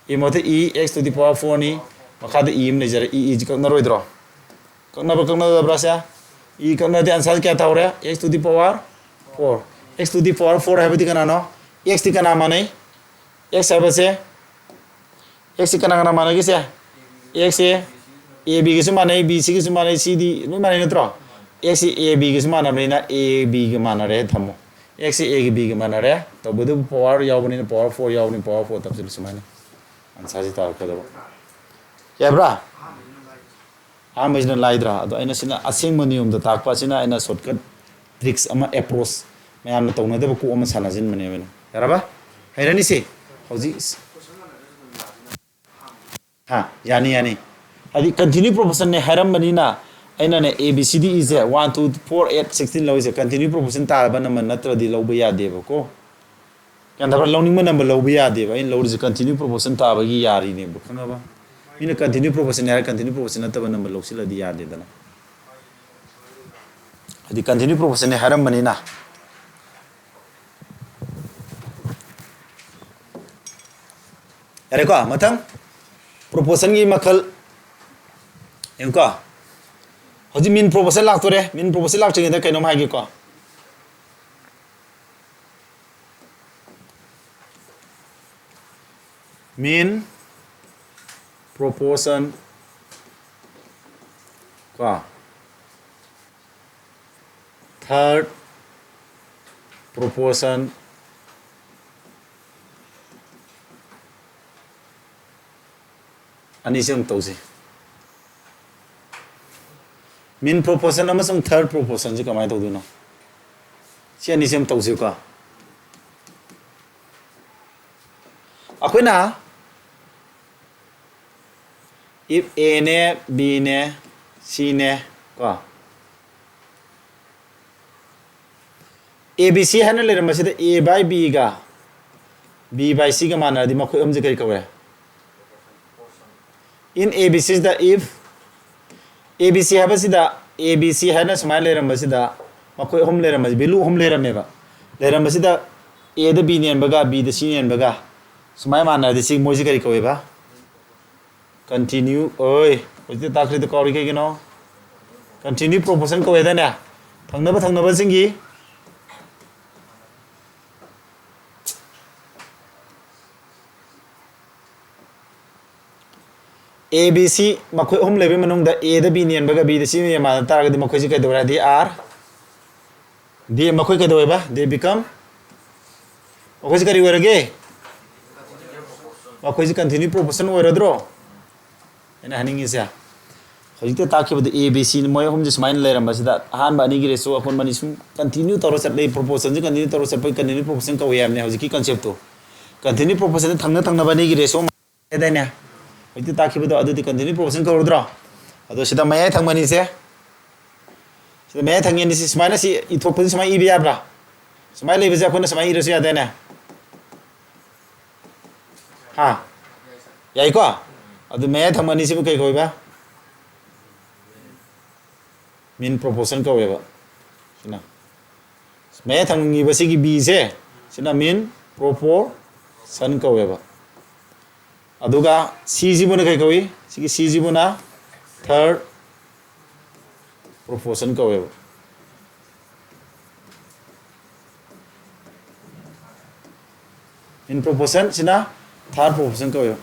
A ꯃꯍꯨꯠꯇ E X to the power four ꯅꯤ꯫ ꯃꯈꯥꯗ E ꯑꯃ ꯂꯩꯖꯔꯦ꯫ E, E ꯁꯤ ꯀꯛꯅꯔꯣꯏꯗ꯭ꯔꯣ? ꯀꯛꯅꯕ ꯀꯛꯅꯗꯕ꯭ꯔꯥ ꯁꯦ? E ꯀꯛꯅꯗꯦ꯫ Answer ꯁꯤ ꯀꯌꯥ ꯇꯧꯔꯦ? X to the power four꯫ X to the power four ꯍꯥꯏꯕꯗꯤ ꯀꯅꯥꯅꯣ? X ꯇꯤ ꯀꯅꯥ ꯃꯥꯟꯅꯩ? X ꯍꯥꯏꯕꯁꯦ, X ꯁꯤ ꯀꯅꯥ ꯀꯅꯥ ꯃꯥꯟꯅꯒꯦꯁꯦ? X ꯁꯦ A B ꯒꯁꯨ ꯃꯥꯟꯅꯩ, B C ꯒꯁꯨ ꯃꯥꯟꯅꯩ, C D ꯂꯣꯏ ꯃꯥꯟꯅꯩ ꯅꯠꯇ꯭ꯔꯣ? X ꯁꯤ A B ꯒꯁꯨ ꯃꯥꯟꯅꯕꯅꯤꯅ A B ꯒ ꯃꯥꯟꯅꯔꯦ ꯊꯝꯃꯣ꯫ X ꯁꯤ A ꯒ B ꯒ ꯃꯥꯟꯅꯔꯦ꯫ ꯇꯧꯕꯗꯨꯕꯨ power ꯌꯥꯎꯕꯅꯤꯅ power four ꯌꯥꯎꯕꯅꯤ, power four ꯇꯞꯁꯤꯜꯂꯨ ꯁꯨꯃꯥꯏꯅ꯫ Answer ꯁꯤ ꯇꯥꯔꯛꯀꯗꯕ꯫ ꯌꯥꯕ꯭ꯔꯥ? ꯑꯍꯥꯟꯕꯁꯤꯅ ꯂꯥꯏꯗ꯭ꯔꯥ? ꯑꯗꯣ ꯑꯩꯅ ꯁꯤꯅ ꯑꯁꯦꯡꯕ ꯅꯤꯌꯣꯝꯗ ꯇꯥꯛꯄ, ꯑꯁꯤꯅ ꯑꯩꯅ shortcut tricks ꯑꯃ, approach, ꯃꯌꯥꯝꯅ ꯇꯧꯅꯗꯕ ꯀꯣꯛ ꯑꯃ ꯁꯥꯟꯅꯁꯤꯟꯕꯅꯦꯕ ꯑꯩꯅ꯫ ꯌꯥꯔꯕ? ꯍꯩꯔꯅꯤꯁꯦ ꯍꯧꯖꯤꯛ꯫ ꯍꯥ, ꯌꯥꯅꯤ, ꯌꯥꯅꯤ꯫ ꯍꯥꯏꯗꯤ continue proportion ꯅꯦ ꯍꯥꯏꯔꯝꯕꯅꯤꯅ ꯑꯩꯅꯅꯦ A B C D E say one, two, four, eight, sixteen ꯂꯧꯔꯤꯁꯦ continue proportion ꯇꯥꯔꯕ number ꯅꯠꯇ꯭ꯔꯗꯤ ꯂꯧꯕ ꯌꯥꯗꯦꯕꯀꯣ꯫ ꯒ꯭ꯌꯥꯟ ꯇꯥꯕ꯭ꯔꯥ? ꯂꯧꯅꯤꯡꯕ number ꯂꯧꯕ ꯌꯥꯗꯦꯕ꯫ ꯑꯩꯅ ꯂꯧꯔꯤꯁꯦ continue proportion ꯇꯥꯕꯒꯤ ꯌꯥꯔꯤꯅꯦꯕ, ꯈꯪꯉꯕ? ꯃꯤꯅ continue proportion ꯅꯦ ꯍꯥꯏꯔ continue proportion ꯅꯠꯇꯕ number ꯂꯧꯁꯤꯜꯂꯗꯤ ꯌꯥꯗꯦꯗꯅ꯫ ꯍꯥꯏꯗꯤ continue proportion ꯅꯦ ꯍꯥꯏꯔꯝꯕꯅꯤꯅ꯫ ꯌꯥꯔꯦꯀꯣ? ꯃꯊꯪ proportion ꯒꯤ ꯃꯈꯜ ꯌꯦꯡꯉꯨꯀꯣ꯫ ꯍꯧꯖꯤꯛ mean proportion ꯂꯥꯛꯇꯣꯔꯦ꯫ Mean proportion ꯂꯥꯛꯇ꯭ꯔꯤꯉꯩꯗ ꯀꯩꯅꯣꯝ ꯍꯥꯏꯒꯦꯀꯣ꯫ Mean proportion ꯀꯣ, third proportion, ꯑꯅꯤꯁꯤ ꯑꯃꯨꯛ ꯇꯧꯁꯤ꯫ Mean proportion ꯑꯃꯁꯨꯡ third proportion ꯁꯤ ꯀꯃꯥꯏꯅ ꯇꯧꯗꯣꯏꯅꯣ? ꯁꯤ ꯑꯅꯤꯁꯤ ꯑꯃ ꯇꯧꯁꯤꯀꯣ꯫ ꯑꯩꯈꯣꯏꯅ if A ꯅꯦ, B ꯅꯦ, C ꯅꯦ ꯀꯣ, A B C ꯍꯥꯏꯅ ꯂꯩꯔꯝꯕꯁꯤꯗ A by B ꯒ B by C ꯒ ꯃꯥꯟꯅꯔꯗꯤ ꯃꯈꯣꯏ ꯑꯍꯨꯝꯁꯦ ꯀꯔꯤ ꯀꯧꯋꯦ? In A B C ꯁꯤꯗ if A B C ꯍꯥꯏꯕꯁꯤꯗ, A B C ꯍꯥꯏꯅ ꯁꯨꯃꯥꯏꯅ ꯂꯩꯔꯝꯕꯁꯤꯗ, ꯃꯈꯣꯏ ꯑꯍꯨꯝ ꯂꯩꯔꯝꯕꯁꯤ, value ꯑꯍꯨꯝ ꯂꯩꯔꯝꯃꯦꯕ꯫ ꯂꯩꯔꯝꯕꯁꯤꯗ A the B ꯅꯦꯟꯕꯒ, B the C ꯅꯦꯟꯕꯒ ꯁꯨꯃꯥꯏꯅ ꯃꯥꯟꯅꯔꯗꯤ ꯁꯤ ꯃꯣꯏꯁꯤ ꯀꯔꯤ ꯀꯧꯋꯦꯕ? Continue, ꯑꯣꯏ, ꯍꯧꯖꯤꯛꯇ ꯇꯥꯛꯈ꯭ꯔꯤꯗꯣ ꯀꯥꯎꯔꯤ ꯀꯩꯒꯤꯅꯣ? Continue proportion ꯀꯧꯋꯦꯗꯥꯏꯅꯦ? ꯊꯪꯅꯕ ꯊꯪꯅꯕꯁꯤꯡꯒꯤ A B C ꯃꯈꯣꯏ ꯑꯍꯨꯝ ꯂꯩꯕꯒꯤ ꯃꯅꯨꯡꯗ A the B ꯅꯦꯟꯕꯒ B the C ꯅꯦꯟꯕ ꯃꯥꯟꯅ ꯇꯥꯔꯒꯗꯤ ꯃꯈꯣꯏꯁꯤ ꯀꯩꯗꯧꯔꯦ? They are, they, ꯃꯈꯣꯏ ꯀꯩꯗꯧꯋꯦꯕ? They become, ꯃꯈꯣꯏꯁꯤ ꯀꯔꯤ ꯑꯣꯏꯔꯒꯦ? ꯃꯈꯣꯏꯁꯤ continue proportion ꯑꯣꯏꯔꯗ꯭ꯔꯣ? ꯑꯩꯅ ꯍꯥꯏꯅꯤꯡꯉꯤꯁꯦ, ꯍꯧꯖꯤꯛꯇ ꯇꯥꯛꯈꯤꯕꯗ A B C ꯃꯣꯏ ꯑꯍꯨꯝꯁꯦ ꯁꯨꯃꯥꯏꯅ ꯂꯩꯔꯝꯕꯁꯤꯗ, ꯑꯍꯥꯟꯕ ꯑꯅꯤꯒꯤ ratio, ꯑꯄꯨꯟꯕ ꯑꯅꯤ ꯁꯨꯝ continue ꯇꯧꯔ ꯆꯠꯂꯦ, proportion ꯁꯦ continue ꯇꯧꯔ ꯆꯠꯄꯒꯤ continue proportion ꯀꯧꯏ ꯍꯥꯏꯕꯅꯦ ꯍꯧꯖꯤꯛꯀꯤ concept ꯇꯣ꯫ Continue proportion ꯗ ꯊꯪꯅ ꯊꯪꯅꯕ ꯑꯅꯤꯒꯤ ratio ꯍꯥꯏꯗꯥꯏꯅꯦ? ꯍꯧꯖꯤꯛꯇ ꯇꯥꯛꯈꯤꯕꯗꯣ ꯑꯗꯨꯗꯤ continue proportion ꯀꯧꯔꯗ꯭ꯔꯣ? ꯑꯗꯣ ꯁꯤꯗ ꯃꯌꯥꯏ ꯊꯪꯕ ꯑꯅꯤꯁꯦ, ꯁꯤꯗ ꯃꯌꯥꯏ ꯊꯪꯕ ꯑꯅꯤꯁꯤ ꯁꯨꯃꯥꯏꯅ ꯁꯤ ꯏꯊꯣꯛꯄꯁꯤ ꯁꯨꯃꯥꯏꯅ ꯏꯕ ꯌꯥꯕ꯭ꯔꯥ? ꯁꯨꯃꯥꯏꯅ ꯂꯩꯕꯁꯦ ꯑꯩꯈꯣꯏꯅ ꯁꯨꯃꯥꯏꯅ ꯏꯔꯁꯨ ꯌꯥꯗꯥꯏꯅꯦ? ꯍꯥ? ꯌꯥꯏꯀꯣ? ꯑꯗꯨ ꯃꯌꯥꯏ ꯊꯪꯕ ꯑꯅꯤꯁꯤꯕꯨ ꯀꯩ ꯀꯧꯋꯦꯕ? Mean proportion ꯀꯧꯋꯦꯕ꯫ ꯁꯤꯅ ꯃꯌꯥꯏ ꯊꯪꯉꯤꯕ ꯁꯤꯒꯤ B ꯁꯦ, ꯁꯤꯅ mean proportion ꯀꯧꯋꯦꯕ꯫ ꯑꯗꯨꯒ C ꯁꯤꯕꯨꯅ ꯀꯩ ꯀꯧꯏ? ꯁꯤꯒꯤ C ꯁꯤꯕꯨꯅ third proportion ꯀꯧꯋꯦꯕ꯫ Mean proportion ꯁꯤꯅ third proportion ꯀꯧꯋꯦꯕ꯫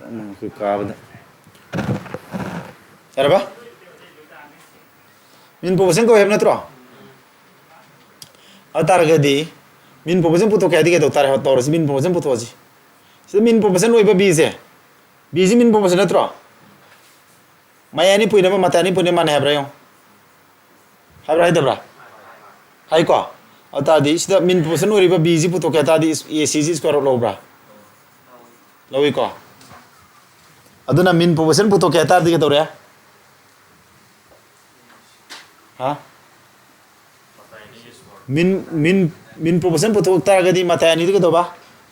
ꯑꯩꯈꯣꯏ ꯀꯥꯕꯗ꯫ ꯌꯥꯔꯕ? Mean proportion ꯀꯧꯋꯦ ꯍꯥꯏꯕ ꯅꯠꯇ꯭ꯔꯣ? ꯑꯗꯨ ꯇꯥꯔꯒꯗꯤ mean proportion ꯄꯨꯊꯣꯛꯀꯦ ꯍꯥꯏꯗꯤ ꯀꯩꯗꯧ ꯇꯥꯔꯦ? ꯇꯧꯔꯁꯤ, mean proportion ꯄꯨꯊꯣꯛꯑꯁꯤ꯫ ꯁꯤꯗ mean proportion ꯑꯣꯏꯕ B ꯁꯦ, B ꯁꯤ mean proportion ꯅꯠꯇ꯭ꯔꯣ? ꯃꯌꯥꯏ ꯑꯅꯤ ꯄꯨꯏꯅꯕ ꯃꯇꯥꯏ ꯑꯅꯤ ꯄꯨꯏꯅꯕ ꯃꯥꯟꯅꯩ ꯍꯥꯏꯕ꯭ꯔꯥ ꯌꯦꯡꯉꯣ꯫ ꯍꯥꯏꯕ꯭ꯔꯥ ꯍꯥꯏꯗꯕ꯭ꯔꯥ? ꯍꯥꯏꯀꯣ? ꯑꯗꯨ ꯇꯥꯔꯗꯤ ꯁꯤꯗ mean proportion ꯑꯣꯏꯔꯤꯕ B ꯁꯤ ꯄꯨꯊꯣꯛꯀꯦ ꯍꯥꯏ ꯇꯥꯔꯗꯤ A C ꯁꯤ square root ꯂꯧꯕ꯭ꯔꯥ? ꯂꯧꯏꯀꯣ? ꯑꯗꯨꯅ mean proportion ꯄꯨꯊꯣꯛꯀꯦ ꯍꯥꯏ ꯇꯥꯔꯗꯤ ꯀꯩꯗꯧꯔꯦ? ꯍꯥ? mean mean mean proportion ꯄꯨꯊꯣꯛ ꯇꯥꯔꯒꯗꯤ ꯃꯇꯥꯏ ꯑꯅꯤꯗꯨ ꯀꯩꯗꯧꯕ?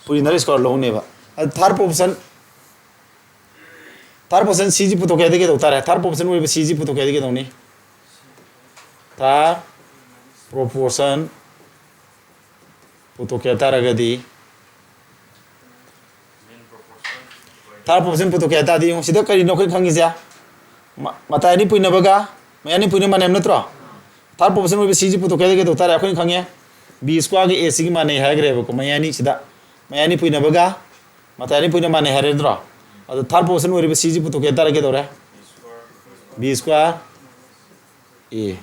ꯄꯨꯔꯤꯅꯔ square ꯂꯧꯅꯦꯕ꯫ ꯑꯗꯨ third proportion, third proportion C ꯁꯤ ꯄꯨꯊꯣꯛꯀꯦ ꯍꯥꯏꯗꯤ ꯀꯩꯗꯧ ꯇꯥꯔꯦ? Third proportion ꯑꯣꯏꯕ C ꯁꯤ ꯄꯨꯊꯣꯛꯀꯦ ꯍꯥꯏꯗꯤ ꯀꯩꯗꯧꯅꯤ? Third proportion ꯄꯨꯊꯣꯛꯀꯦ ꯍꯥꯏ ꯇꯥꯔꯒꯗꯤ, third proportion ꯄꯨꯊꯣꯛꯀꯦ ꯍꯥꯏ ꯇꯥꯔꯗꯤ, ꯌꯦꯡꯉꯨ, ꯁꯤꯗ ꯀꯔꯤꯅꯣ ꯑꯩꯈꯣꯏ ꯈꯪꯉꯤꯁꯦ? ꯃ-, ꯃꯇꯥꯏ ꯑꯅꯤ ꯄꯨꯏꯅꯕꯒ ꯃꯌꯥꯏ ꯑꯅꯤ ꯄꯨꯏꯅ ꯃꯥꯟꯅꯩ ꯅꯠꯇ꯭ꯔꯣ? Third proportion ꯑꯣꯏꯕ C ꯁꯤ ꯄꯨꯊꯣꯛꯀꯦ ꯍꯥꯏꯗꯤ ꯀꯩꯗꯧ ꯇꯥꯔꯦ? ꯑꯩꯈꯣꯏꯅ ꯈꯪꯉꯦ, B square ꯒ A C ꯒ ꯃꯥꯟꯅꯩ ꯍꯥꯏꯈ꯭ꯔꯦꯕꯀꯣ, ꯃꯌꯥꯏ ꯑꯅꯤ ꯁꯤꯗ꯫ ꯃꯌꯥꯏ ꯑꯅꯤ ꯄꯨꯏꯅꯕꯒ ꯃꯇꯥꯏ ꯑꯅꯤ ꯄꯨꯏꯅ ꯃꯥꯟꯅꯩ ꯍꯥꯏꯔꯦ ꯅꯠꯇ꯭ꯔꯣ? ꯑꯗꯣ third proportion ꯑꯣꯏꯔꯤꯕ C ꯁꯤ ꯄꯨꯊꯣꯛꯀꯦ ꯍꯥꯏ ꯇꯥꯔꯦ ꯀꯩꯗꯧꯔꯦ? B square A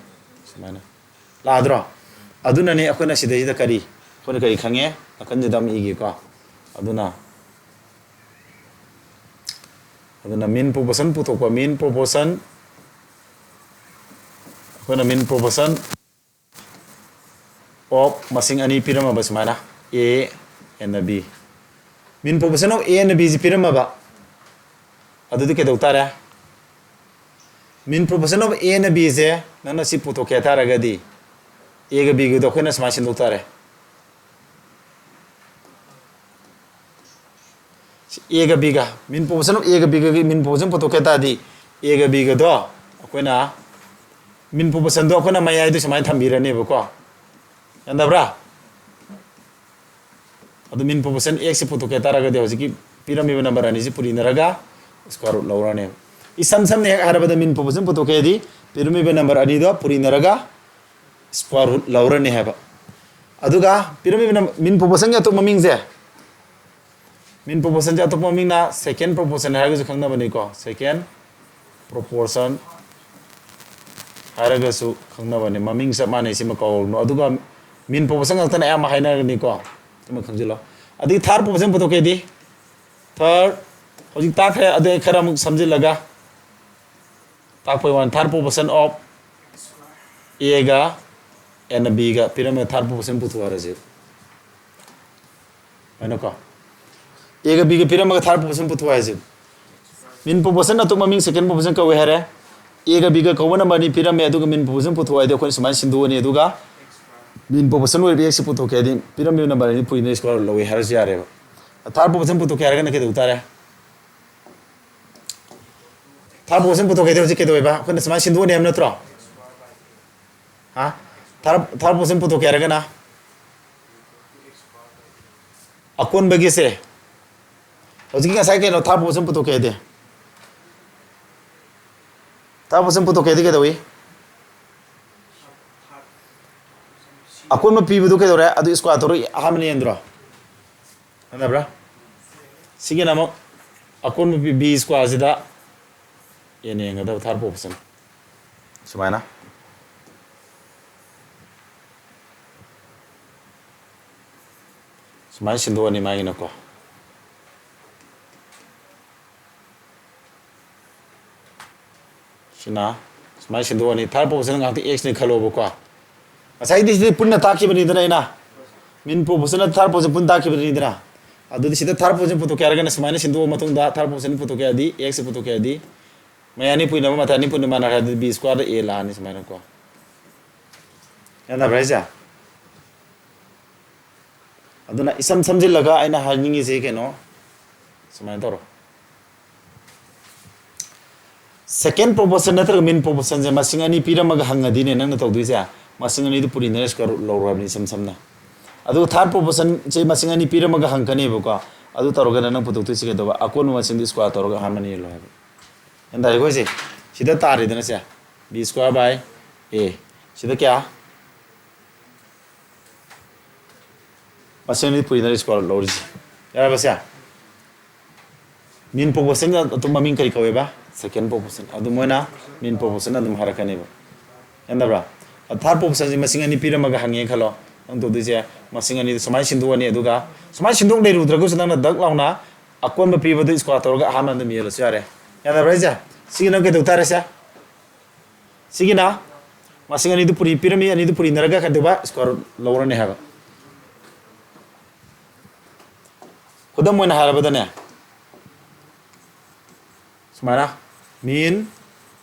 ꯁꯨꯃꯥꯏꯅ ꯂꯥꯛꯑꯗ꯭ꯔꯣ? ꯑꯗꯨꯅꯅꯦ ꯑꯩꯈꯣꯏꯅ ꯁꯤꯗꯩꯁꯤꯗ ꯀꯔꯤ, ꯑꯩꯈꯣꯏꯅ ꯀꯔꯤ ꯈꯪꯉꯦ? ꯅꯥꯀꯟꯁꯤꯗ ꯑꯃ ꯏꯒꯦꯀꯣ꯫ ꯑꯗꯨꯅ, ꯑꯗꯨꯅ mean proportion ꯄꯨꯊꯣꯛꯄ, mean proportion, ꯑꯩꯈꯣꯏꯅ mean proportion of ꯃꯁꯤꯡ ꯑꯅꯤ ꯄꯤꯔꯝꯃꯕ ꯁꯨꯃꯥꯏꯅ, A and B, mean proportion of A and B ꯁꯤ ꯄꯤꯔꯝꯃꯕ, ꯑꯗꯨꯗꯤ ꯀꯩꯗꯧ ꯇꯥꯔꯦ? Mean proportion of A and B ꯁꯦ ꯅꯪꯅ ꯁꯤ ꯄꯨꯊꯣꯛꯀꯦ ꯍꯥꯏ ꯇꯥꯔꯒꯗꯤ, A ꯒ B ꯒꯗꯣ ꯑꯩꯈꯣꯏꯅ ꯁꯨꯃꯥꯏꯅ ꯁꯤꯟꯗꯣꯛ ꯇꯥꯔꯦ꯫ A ꯒ B ꯒ, mean proportion of A ꯒ B ꯒꯒꯤ mean proportion ꯄꯨꯊꯣꯛꯀꯦ ꯍꯥꯏ ꯇꯥꯔꯗꯤ, A ꯒ B ꯒꯗꯣ ꯑꯩꯈꯣꯏꯅ mean proportion ꯗꯣ ꯑꯩꯈꯣꯏꯅ ꯃꯌꯥꯏꯗ ꯁꯨꯃꯥꯏꯅ ꯊꯝꯕꯤꯔꯅꯦꯕꯀꯣ꯫ ꯌꯥꯟꯗꯕ꯭ꯔꯥ? ꯑꯗꯨ mean proportion X ꯁꯤ ꯄꯨꯊꯣꯛꯀꯦ ꯇꯥꯔꯒꯗꯤ, ꯍꯧꯖꯤꯛꯀꯤ ꯄꯤꯔꯝꯃꯤꯕ number ꯑꯅꯤꯁꯤ ꯄꯨꯔꯤꯅꯔꯒ square root ꯂꯧꯔꯅꯦꯕ꯫ ꯏꯁꯝ ꯁꯝꯅ ꯍꯦꯛ ꯍꯥꯏꯔꯕꯗ, mean proportion ꯄꯨꯊꯣꯛꯀꯦ ꯍꯥꯏꯗꯤ ꯄꯤꯔꯝꯃꯤꯕ number ꯑꯅꯤꯗꯣ ꯄꯨꯔꯤꯅꯔꯒ square root ꯂꯧꯔꯅꯤ ꯍꯥꯏꯕ꯫ ꯑꯗꯨꯒ ꯄꯤꯔꯝꯃꯤꯕ num-, mean proportion ꯒꯤ ꯑꯇꯣꯞꯄ ꯃꯃꯤꯡꯁꯦ, mean proportion ꯁꯦ ꯑꯇꯣꯞꯄ ꯃꯃꯤꯡꯅ second proportion ꯍꯥꯏꯔꯒꯁꯨ ꯈꯪꯅꯕꯅꯤꯀꯣ꯫ Second proportion ꯍꯥꯏꯔꯒꯁꯨ ꯈꯪꯅꯕꯅꯤ꯫ ꯃꯃꯤꯡ ꯆꯞ ꯃꯥꯟꯅꯩ, ꯁꯤꯃ ꯀꯧꯔꯨꯅꯨ꯫ ꯑꯗꯨꯒ mean proportion ꯉꯥꯛꯇꯅ ꯑꯌꯥꯝꯕ ꯍꯥꯏꯅꯔꯒꯅꯤꯀꯣ꯫ ꯁꯤꯃ ꯈꯪꯖꯤꯜꯂꯣ꯫ ꯑꯗꯒꯤ third proportion ꯄꯨꯊꯣꯛꯀꯦꯗꯤ, third, ꯍꯧꯖꯤꯛ ꯇꯥꯛꯈ꯭ꯔꯦ, ꯑꯗꯨ ꯑꯩ ꯈꯔ ꯑꯃꯨꯛ ꯁꯝꯖꯤꯜꯂꯒ ꯇꯥꯛꯄꯩ ꯋꯥꯅꯤ꯫ Third proportion of A ꯒ and B ꯒ ꯄꯤꯔꯝꯃꯦ, third proportion ꯄꯨꯊꯣꯛ ꯍꯥꯏꯔꯁꯦ꯫ ꯁꯨꯃꯥꯏꯅꯀꯣ꯫ A ꯒ B ꯒ ꯄꯤꯔꯝꯃꯒ third proportion ꯄꯨꯊꯣꯛ ꯍꯥꯏꯁꯦ꯫ Mean proportion ꯑꯇꯣꯞꯄ ꯃꯃꯤꯡ second proportion ꯀꯧꯋꯦ ꯍꯥꯏꯔꯦ꯫ A ꯒ B ꯒ ꯀꯧꯕ number ꯑꯅꯤ ꯄꯤꯔꯝꯃꯦ, ꯑꯗꯨꯒ mean proportion ꯄꯨꯊꯣꯛꯑꯣ ꯍꯥꯏꯗꯤ ꯑꯩꯈꯣꯏꯅ ꯁꯨꯃꯥꯏꯅ ꯁꯤꯟꯗꯣꯛꯑꯅꯤ, ꯑꯗꯨꯒ mean proportion ꯑꯣꯏꯔꯤꯕ x ꯁꯤ ꯄꯨꯊꯣꯛꯀꯦ ꯍꯥꯏꯗꯤ ꯄꯤꯔꯝꯃꯤꯕ number ꯑꯅꯤ ꯄꯨꯔꯤꯅ square root ꯂꯧꯋꯤ ꯍꯥꯏꯔꯁꯨ ꯌꯥꯔꯦꯕ꯫ Third proportion ꯄꯨꯊꯣꯛꯀꯦ ꯍꯥꯏꯔꯒꯅ ꯀꯩꯗꯧ ꯇꯥꯔꯦ? Third proportion ꯄꯨꯊꯣꯛꯀꯦ ꯍꯥꯏꯗꯤ ꯍꯧꯖꯤꯛ ꯀꯩꯗꯧꯋꯦꯕ? ꯑꯩꯈꯣꯏꯅ ꯁꯨꯃꯥꯏꯅ ꯁꯤꯟꯗꯣꯛꯑꯅꯤ ꯍꯥꯏꯕ ꯅꯠꯇ꯭ꯔꯣ? ꯍꯥ? Third, third proportion ꯄꯨꯊꯣꯛꯀꯦ ꯍꯥꯏꯔꯒꯅ ꯑꯀꯣꯟꯕꯒꯤꯁꯦ, ꯍꯧꯖꯤꯛꯀꯤ ꯉꯁꯥꯏ ꯀꯩꯅꯣ third proportion ꯄꯨꯊꯣꯛꯀꯦ ꯍꯥꯏꯗꯤ? Third proportion ꯄꯨꯊꯣꯛꯀꯦ ꯍꯥꯏꯗꯤ ꯀꯩꯗꯧꯏ? ꯑꯀꯣꯟꯕ ꯄꯤꯕꯗꯨ ꯀꯩꯗꯧꯔꯦ? ꯑꯗꯨ square ꯇꯧꯔ ꯑꯍꯥꯟꯕꯅ ꯌꯦꯟꯗ꯭ꯔꯣ? ꯈꯪꯗꯕ꯭ꯔꯥ? ꯁꯤꯒꯤꯅ ꯑꯃꯨꯛ ꯑꯀꯣꯟꯕ ꯄꯤ-, B square ꯁꯤꯗ ꯌꯦꯟ ꯌꯦꯡꯒꯗꯕ third proportion꯫ ꯁꯨꯃꯥꯏꯅ꯫ ꯁꯨꯃꯥꯏꯅ ꯁꯤꯟꯗꯣꯛꯑꯅꯤ ꯃꯥꯒꯤꯅꯀꯣ꯫ ꯁꯤꯅ ꯁꯨꯃꯥꯏꯅ ꯁꯤꯟꯗꯣꯛꯑꯅꯤ꯫ Third proportion ꯉꯥꯛꯇ x ꯅꯤ ꯈꯜꯂꯣꯕꯀꯣ꯫ ꯉꯁꯥꯏꯗꯤ ꯁꯤꯗꯤ ꯄꯨꯟꯅ ꯇꯥꯛꯈꯤꯕꯅꯤꯗꯅ ꯑꯩꯅ꯫ Mean proportion third proportion ꯄꯨꯟꯅ ꯇꯥꯛꯈꯤꯕꯅꯤꯗꯅ꯫ ꯑꯗꯨꯗꯤ ꯁꯤꯗ third proportion ꯄꯨꯊꯣꯛꯀꯦ ꯍꯥꯏꯔꯒꯅ ꯁꯨꯃꯥꯏꯅ ꯁꯤꯟꯗꯣꯛꯑ ꯃꯇꯨꯡꯗ third proportion ꯄꯨꯊꯣꯛꯀꯦ ꯍꯥꯏꯔꯗꯤ x ꯁꯤ ꯄꯨꯊꯣꯛꯀꯦ ꯍꯥꯏꯔꯗꯤ ꯃꯌꯥꯏ ꯑꯅꯤ ꯄꯨꯏꯅꯕ ꯃꯇꯥꯏ ꯑꯅꯤ ꯄꯨꯏꯅ ꯃꯥꯟꯅꯔꯦ ꯑꯗꯨꯗꯤ B square ꯗ A ꯂꯥꯛꯑꯅꯤ ꯁꯨꯃꯥꯏꯅꯀꯣ꯫ ꯌꯥꯅꯕ꯭ꯔꯥ ꯍꯥꯏꯁꯦ? ꯑꯗꯨꯅ ꯏꯁꯝ ꯁꯝꯖꯤꯜꯂꯒ ꯑꯩꯅ ꯍꯥꯏꯅꯤꯡꯉꯤꯁꯤ ꯀꯩꯅꯣ? ꯁꯨꯃꯥꯏꯅ ꯇꯧꯔꯣ꯫ Second proportion ꯅꯠꯇ꯭ꯔꯒ mean proportion ꯁꯦ ꯃꯁꯤꯡ ꯑꯅꯤ ꯄꯤꯔꯝꯃꯒ ꯍꯪꯉꯗꯤꯅꯦ ꯅꯪꯅ ꯇꯧꯗꯣꯏꯁꯦ ꯃꯁꯤꯡ ꯑꯅꯤꯗꯨ ꯄꯨꯔꯤꯅꯔ square root ꯂꯧꯔꯣ ꯍꯥꯏꯕꯅꯤ ꯏꯁꯝ ꯁꯝꯅ꯫ ꯑꯗꯨꯒ third proportion ꯁꯦ ꯃꯁꯤꯡ ꯑꯅꯤ ꯄꯤꯔꯝꯃꯒ ꯍꯪꯉꯛꯀꯅꯦꯕꯀꯣ꯫ ꯑꯗꯨ ꯇꯧꯔꯒꯅ ꯅꯪ ꯄꯨꯊꯣꯛꯇꯣꯏꯁꯤ ꯀꯩꯗꯧꯕ? ꯑꯀꯣꯟꯕ ꯃꯁꯤꯡꯗꯨ square ꯇꯧꯔꯒ ꯑꯍꯥꯟꯕꯅ ꯌꯦꯜꯂꯣ ꯍꯥꯏꯕ꯫ ꯒ꯭ꯌꯥꯟ ꯇꯥꯔꯦꯀꯣ ꯁꯦ? ꯁꯤꯗ ꯇꯥꯔꯦꯗꯅ ꯁꯦ꯫ B square by A꯫ ꯁꯤꯗ ꯀꯌꯥ? ꯃꯁꯤꯡ ꯑꯅꯤ ꯄꯨꯔꯤꯅꯔ square root ꯂꯧꯔꯤꯁꯦ꯫ ꯌꯥꯔꯕ ꯁꯦ? Mean proportion ꯑꯗꯨꯝ ꯃꯃꯤꯡ ꯀꯔꯤ ꯀꯧꯋꯦꯕ? Second proportion꯫ ꯑꯗꯨ ꯃꯣꯏꯅ mean proportion ꯑꯗꯨꯝ ꯍꯥꯏꯔꯛꯀꯅꯦꯕ꯫ ꯒ꯭ꯌꯥꯟ ꯇꯥꯕ꯭ꯔꯥ? ꯑ, third proportion ꯁꯤ ꯃꯁꯤꯡ ꯑꯅꯤ ꯄꯤꯔꯝꯃꯒ ꯍꯪꯉꯦ ꯈꯜꯂꯣ꯫ ꯅꯪ ꯇꯧꯗꯣꯏꯁꯦ ꯃꯁꯤꯡ ꯑꯅꯤꯗꯨ ꯁꯨꯃꯥꯏꯅ ꯁꯤꯟꯗꯣꯛꯑꯅꯤ, ꯑꯗꯨꯒ ꯁꯨꯃꯥꯏꯅ ꯁꯤꯟꯗꯣꯛ ꯂꯩꯔꯨꯗ꯭ꯔꯒꯁꯨ ꯅꯪꯅ ꯗꯛ ꯂꯥꯎꯅ ꯑꯀꯣꯟꯕ ꯄꯤꯕꯗꯨ square ꯇꯧꯔꯒ ꯑꯍꯥꯟꯕ ꯑꯗꯨꯝ ꯌꯦꯜꯂꯁꯨ ꯌꯥꯔꯦ꯫ ꯒ꯭ꯌꯥꯟ ꯇꯥꯕ꯭ꯔꯥ ꯍꯥꯏꯁꯦ? ꯁꯤꯒꯤ ꯅꯪ ꯀꯩꯗꯧ ꯇꯥꯔꯦ ꯁꯦ? ꯁꯤꯒꯤꯅ ꯃꯁꯤꯡ ꯑꯅꯤꯗꯨ ꯄꯨꯔꯤ ꯄꯤꯔꯝꯃꯤ, ꯑꯅꯤꯗꯨ ꯄꯨꯔꯤꯅꯔꯒ ꯀꯩꯗꯧꯕ? Square root ꯂꯧꯔꯅꯤ ꯍꯥꯏꯕ꯫ ꯈꯨꯗꯝ ꯑꯣꯏꯅ ꯍꯥꯏꯔꯕꯗꯅꯦ, ꯁꯨꯃꯥꯏꯅ mean,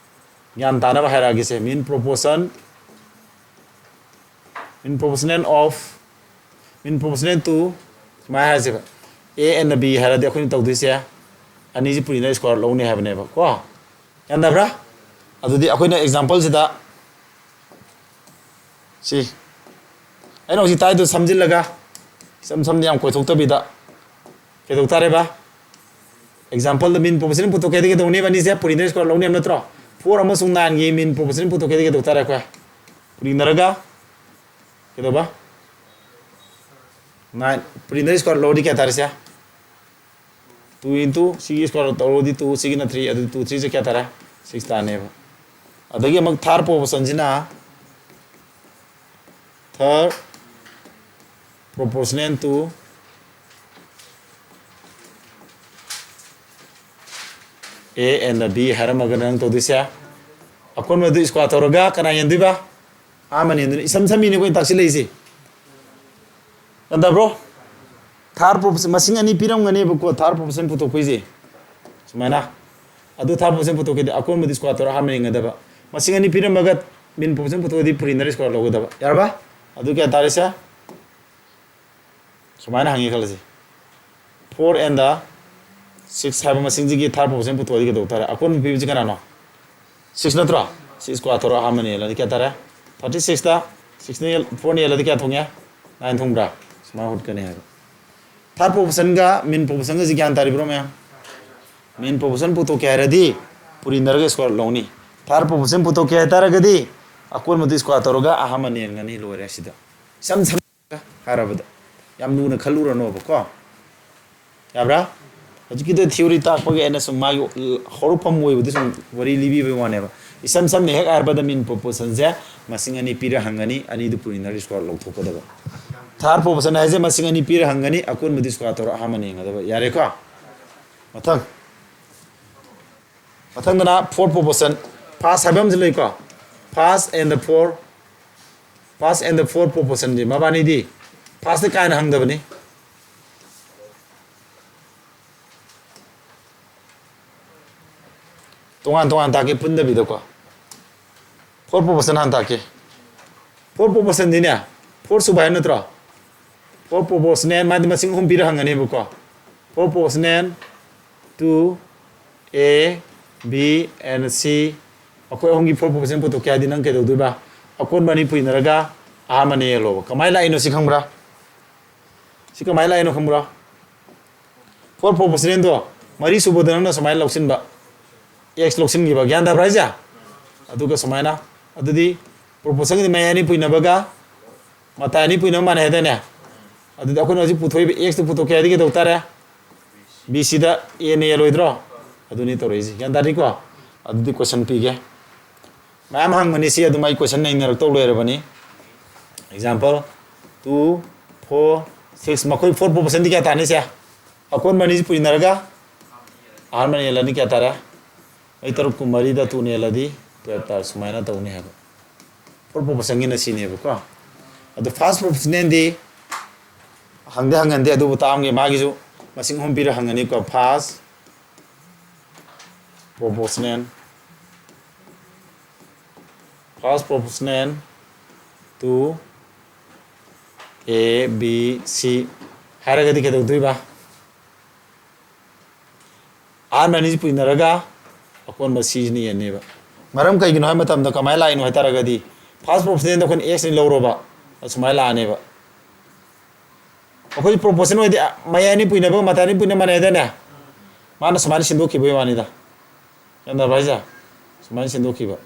ꯒ꯭ꯌꯥꯟ ꯇꯥꯅꯕ ꯍꯥꯏꯔꯛꯑꯒꯦꯁꯦ, mean proportion, mean proportional of, mean proportional to, ꯁꯨꯃꯥꯏꯅ ꯍꯥꯏꯔꯁꯦꯕ꯫ A and B ꯍꯥꯏꯔꯗꯤ ꯑꯩꯈꯣꯏꯅ ꯇꯧꯗꯣꯏꯁꯦ ꯑꯅꯤꯁꯤ ꯄꯨꯔꯤꯅ square ꯂꯧꯅꯤ ꯍꯥꯏꯕꯅꯦꯕ ꯀꯣ꯫ ꯌꯥꯟꯗꯕ꯭ꯔꯥ? ꯑꯗꯨꯗꯤ ꯑꯩꯈꯣꯏꯅ exampleꯁꯤꯗ ꯁꯤ ꯑꯩꯅ ꯍꯧꯖꯤꯛ ꯇꯥꯏꯗꯣ ꯁꯝꯖꯤꯜꯂꯒ, ꯏꯁꯝ ꯁꯝꯗ ꯌꯥꯝ ꯀꯣꯏꯊꯣꯛꯇꯕꯤꯗ ꯀꯩꯗꯧ ꯇꯥꯔꯦꯕ? Exampleꯗ mean proportion ꯄꯨꯊꯣꯛꯀꯦꯗꯤ ꯀꯩꯗꯧꯅꯦꯕ? ꯑꯅꯤꯁꯦ ꯄꯨꯔꯤꯅ square ꯂꯧꯅꯦꯕ ꯅꯠꯇ꯭ꯔꯣ? Four ꯑꯃꯁꯨꯡ nineꯒꯤ mean proportion ꯄꯨꯊꯣꯛꯀꯦꯗꯤ ꯀꯩꯗꯧ ꯇꯥꯔꯦ ꯑꯩꯈꯣꯏ? ꯄꯨꯔꯤꯅꯔꯒ ꯀꯩꯗꯧꯕ? Nine, ꯄꯨꯔꯤꯅ square ꯂꯧꯔꯗꯤ ꯀꯌꯥ ꯇꯥꯔꯦꯁꯦ? Two into ꯁꯤꯒꯤ square ꯇꯧꯔꯗꯤ two, ꯁꯤꯒꯤꯅ three, ꯑꯗꯨꯗꯤ two threeꯁꯦ ꯀꯌꯥ ꯇꯥꯔꯦ? Six ꯇꯥꯅꯦꯕ꯫ ꯑꯗꯒꯤ ꯑꯃꯨꯛ third proportionꯁꯤꯅ third proportional to A and B ꯍꯥꯏꯔꯝꯃꯒ ꯅꯪ ꯇꯧꯗꯣꯏꯁꯦ ꯑꯀꯣꯟꯕꯗꯨ square ꯇꯧꯔꯒ ꯀꯅꯥ ꯌꯦꯟꯗꯣꯏꯕ? ꯑꯥ, ꯃꯅꯦꯟꯗꯨꯅ ꯏꯁꯝ ꯁꯝꯃꯤꯅꯦ ꯑꯩꯈꯣꯏꯅ ꯇꯥꯛꯁꯤꯜꯂꯛꯏꯁꯦ꯫ ꯅꯟꯗꯕ꯭ꯔꯣ? Third proportion ꯃꯁꯤꯡ ꯑꯅꯤ ꯄꯤꯔꯝꯒꯅꯦꯕꯀꯣ, third proportion ꯄꯨꯊꯣꯛꯄꯩꯁꯦ꯫ ꯁꯨꯃꯥꯏꯅ꯫ ꯑꯗꯨ third proportion ꯄꯨꯊꯣꯛꯀꯦꯗꯤ ꯑꯀꯣꯟꯕꯗꯤ square ꯇꯧꯔ ꯑꯍꯥꯟꯕ ꯌꯦꯡꯒꯗꯕ꯫ ꯃꯁꯤꯡ ꯑꯅꯤ ꯄꯤꯔꯝꯃꯒ mean proportion ꯄꯨꯊꯣꯛꯑꯗꯤ ꯄꯨꯔꯤꯅꯔ square ꯂꯧꯒꯗꯕ꯫ ꯌꯥꯔꯕ? ꯑꯗꯨ ꯀꯌꯥ ꯇꯥꯔꯦꯁꯦ? ꯁꯨꯃꯥꯏꯅ ꯍꯪꯉꯦ ꯈꯜꯂꯁꯤ꯫ Four and six ꯍꯥꯏꯕ ꯃꯁꯤꯡꯁꯤꯒꯤ third proportion ꯄꯨꯊꯣꯛꯑꯗꯤ ꯀꯩꯗꯧ ꯇꯥꯔꯦ? ꯑꯀꯣꯟꯕ ꯄꯤꯕꯁꯤ ꯀꯅꯥꯅꯣ? Six ꯅꯠꯇ꯭ꯔꯣ? Six square ꯇꯧꯔ ꯑꯍꯥꯟꯕꯅ ꯌꯦꯜꯂꯗꯤ ꯀꯌꯥ ꯇꯥꯔꯦ? Thirty sixꯇ sixꯅ ꯌꯦꯜ-, fourꯅ ꯌꯦꯜꯂꯗꯤ ꯀꯌꯥ ꯊꯣꯡꯉꯦ? Nine ꯊꯣꯡꯕ꯭ꯔꯥ? ꯁꯨꯃꯥꯏꯅ ꯍꯨꯠꯀꯅꯤ ꯍꯥꯏꯕ꯫ Third proportionꯒ mean proportionꯒꯁꯤ ꯒ꯭ꯌꯥꯟ ꯇꯥꯔꯤꯕ꯭ꯔꯣ ꯃꯌꯥꯝ? Mean proportion ꯄꯨꯊꯣꯛꯀꯦ ꯍꯥꯏꯔꯗꯤ ꯄꯨꯔꯤꯅꯔꯒ square ꯂꯧꯅꯤ꯫ Third proportion ꯄꯨꯊꯣꯛꯀꯦ ꯍꯥꯏꯇꯥꯔꯒꯗꯤ ꯑꯀꯣꯟꯕꯗꯨ square ꯇꯧꯔꯒ ꯑꯍꯥꯟꯕꯅ ꯌꯦꯟꯒꯅꯤ, ꯂꯣꯏꯔꯦ ꯁꯤꯗ꯫ ꯏꯁꯝ ꯁꯝꯅ ꯍꯥꯏꯔꯕꯗ ꯌꯥꯝ ꯂꯨꯅ ꯈꯜꯂꯨꯔꯅꯣꯕꯀꯣ꯫ ꯌꯥꯕ꯭ꯔꯥ? ꯍꯧꯖꯤꯛꯀꯤꯗꯣ theory ꯇꯥꯛꯄꯒꯤ ꯑꯩꯅ ꯁꯨꯝ ꯃꯥꯒꯤ ꯍꯧꯔꯛꯐꯝ ꯑꯣꯏꯕꯗꯨ ꯁꯨꯝ ꯋꯥꯔꯤ ꯂꯤꯕꯤꯕꯒꯤ ꯋꯥꯅꯦꯕ꯫ ꯏꯁꯝ ꯁꯝꯅ ꯍꯦꯛ ꯍꯥꯏꯔꯕꯗ mean proportionꯁꯦ ꯃꯁꯤꯡ ꯑꯅꯤ ꯄꯤꯔ ꯍꯪꯒꯅꯤ, ꯑꯅꯤꯗꯨ ꯄꯨꯔꯤꯅꯔ square ꯂꯧꯊꯣꯛꯀꯗꯕ꯫ Third proportion ꯍꯥꯏꯁꯦ ꯃꯁꯤꯡ ꯑꯅꯤ ꯄꯤꯔ ꯍꯪꯒꯅꯤ, ꯑꯀꯣꯟꯕꯗꯤ square ꯇꯧꯔ ꯑꯍꯥꯟꯕꯅ ꯌꯦꯡꯒꯗꯕ꯫ ꯌꯥꯔꯦꯀꯣ? ꯃꯊꯪ꯫ ꯃꯊꯪꯗꯅ fourth proportion꯫ First ꯍꯥꯏꯕ ꯑꯃꯁꯨ ꯂꯩꯀꯣ꯫ First and the fourth, first and the fourth proportionꯁꯦ ꯃꯕꯥꯅꯤꯗꯤ first ꯀꯥꯏꯅ ꯍꯪꯗꯕꯅꯤ꯫ ꯇꯣꯉꯥꯟ ꯇꯣꯉꯥꯟ ꯇꯥꯛꯀꯦ, ꯄꯨꯟꯗꯕꯤꯗꯀꯣ꯫ Four proportion ꯍꯥꯟꯅ ꯇꯥꯛꯀꯦ꯫ Four proportionꯗꯤꯅꯦ, four ꯁꯨꯕ ꯍꯥꯏꯕ ꯅꯠꯇ꯭ꯔꯣ? Four proportional, ꯃꯥꯗꯤ ꯃꯁꯤꯡ ꯑꯍꯨꯝ ꯄꯤꯔ ꯍꯪꯒꯅꯦꯕꯀꯣ꯫ Four proportional, two, A, B and C꯫ ꯑꯩꯈꯣꯏ ꯑꯍꯨꯝꯒꯤ four proportional ꯄꯨꯊꯣꯛꯀꯦ ꯍꯥꯏꯗꯤ ꯅꯪ ꯀꯩꯗꯧꯗꯣꯏꯕ? ꯑꯀꯣꯟꯕ ꯑꯅꯤ ꯄꯨꯏꯅꯔꯒ ꯑꯍꯥꯟꯕꯅ ꯌꯦꯜꯂꯣꯕ꯫ ꯀꯃꯥꯏꯅ ꯂꯥꯛꯏꯅꯣ ꯁꯤ ꯈꯪꯕ꯭ꯔꯥ? ꯁꯤ ꯀꯃꯥꯏꯅ ꯂꯥꯛꯏꯅꯣ ꯈꯪꯕ꯭ꯔꯥ? Four proportionalꯗꯣ ꯃꯔꯤ ꯁꯨꯕꯗ ꯅꯪꯅ ꯁꯨꯃꯥꯏꯅ ꯂꯧꯁꯤꯟꯕ, X ꯂꯧꯁꯤꯟꯈꯤꯕ, ꯒ꯭ꯌꯥꯟ ꯇꯥꯕ꯭ꯔꯥ ꯍꯥꯏꯁꯦ? ꯑꯗꯨꯒ ꯁꯨꯃꯥꯏꯅ, ꯑꯗꯨꯗꯤ proportionꯒꯤꯗꯤ ꯃꯌꯥꯏ ꯑꯅꯤ ꯄꯨꯏꯅꯕꯒ ꯃꯇꯥꯏ ꯑꯅꯤ ꯄꯨꯏꯅꯕ ꯃꯥꯟꯅꯩ ꯍꯥꯏꯗꯥꯏꯅꯦ? ꯑꯗꯨꯗꯤ ꯑꯩꯈꯣꯏꯅ ꯍꯧꯖꯤꯛ ꯄꯨꯊꯣꯛꯏꯕ Xꯇꯨ ꯄꯨꯊꯣꯛꯀꯦ ꯍꯥꯏꯗꯤ ꯀꯩꯗꯧ ꯇꯥꯔꯦ? BCꯗ Aꯅ ꯌꯦꯜꯂꯣꯏꯗ꯭ꯔꯣ? ꯑꯗꯨꯅꯤ ꯇꯧꯔꯛꯏꯁꯦ꯫ ꯒ꯭ꯌꯥꯟ ꯇꯥꯔꯤꯀꯣ? ꯑꯗꯨꯗꯤ question ꯄꯤꯒꯦ꯫ ꯃꯌꯥꯝ ꯍꯪꯕꯅꯤ ꯁꯤ, ꯑꯗꯨꯝ ꯑꯩ question ꯅꯩꯅꯔꯛꯇꯧ ꯂꯩꯔꯕꯅꯤ꯫ Example, two, four, six, ꯃꯈꯣꯏ four proportionꯗꯤ ꯀꯌꯥ ꯇꯥꯅꯤ ꯁꯦ? ꯑꯀꯣꯟꯕ ꯑꯅꯤꯁꯤ ꯄꯨꯏꯅꯔꯒ ꯑꯍꯥꯟꯕꯅ ꯌꯦꯜꯂꯅꯤ, ꯀꯌꯥ ꯇꯥꯔꯦ? ꯑꯩ ꯇꯔꯨꯛ ꯀꯨꯟꯃꯔꯤꯗ twoꯅ ꯌꯦꯜꯂꯗꯤ twelve ꯇꯥꯔꯦ꯫ ꯁꯨꯃꯥꯏꯅ ꯇꯧꯅꯤ ꯍꯥꯏꯕ꯫ Four proportionꯒꯤꯅ ꯁꯤꯅꯦꯕꯀꯣ꯫ ꯑꯗꯣ first proportionalꯗꯤ ꯍꯪꯗꯤ ꯍꯪꯍꯟꯗꯦ, ꯑꯗꯨꯕꯨ ꯇꯥꯛꯑꯝꯒꯦ꯫ ꯃꯥꯒꯤꯁꯨ ꯃꯁꯤꯡ ꯑꯍꯨꯝ ꯄꯤꯔ ꯍꯪꯒꯅꯤꯀꯣ꯫ First proportional, first proportional, two, A, B, C ꯍꯥꯏꯔꯒꯗꯤ ꯀꯩꯗꯧꯗꯣꯏꯕ? ꯑꯍꯥꯟꯕ ꯑꯅꯤꯁꯤ ꯄꯨꯏꯅꯔꯒ ꯑꯀꯣꯟꯕ Cꯁꯤꯅ ꯌꯦꯟꯅꯦꯕ꯫ ꯃꯔꯝ ꯀꯩꯒꯤꯅꯣ ꯍꯥꯏꯕ ꯃꯇꯝꯗ ꯀꯃꯥꯏꯅ ꯂꯥꯛꯏꯅꯣ ꯍꯥꯏ ꯇꯥꯔꯒꯗꯤ, first proportionalꯗ ꯑꯩꯈꯣꯏꯅ Xꯅꯤ ꯂꯧꯔꯣꯕ, ꯑꯁꯨꯃꯥꯏꯅ ꯂꯥꯛꯑꯅꯦꯕ꯫ ꯑꯩꯈꯣꯏ proportion ꯑꯣꯏꯗꯤ, ꯑ, ꯃꯌꯥꯏ ꯑꯅꯤ ꯄꯨꯏꯅꯕꯒ ꯃꯇꯥꯏ ꯑꯅꯤ ꯄꯨꯏꯅꯕ ꯃꯥꯟꯅꯩ ꯍꯥꯏꯗꯥꯏꯅꯦ? ꯃꯥꯅ ꯁꯨꯃꯥꯏꯅ ꯁꯤꯟꯗꯣꯛꯈꯤꯕꯒꯤ ꯋꯥꯅꯤꯗ꯫ ꯒ꯭ꯌꯥꯟ ꯇꯥꯕ꯭ꯔꯥ ꯍꯥꯏꯁꯦ? ꯁꯨꯃꯥꯏꯅ ꯁꯤꯟꯗꯣꯛꯈꯤꯕ꯫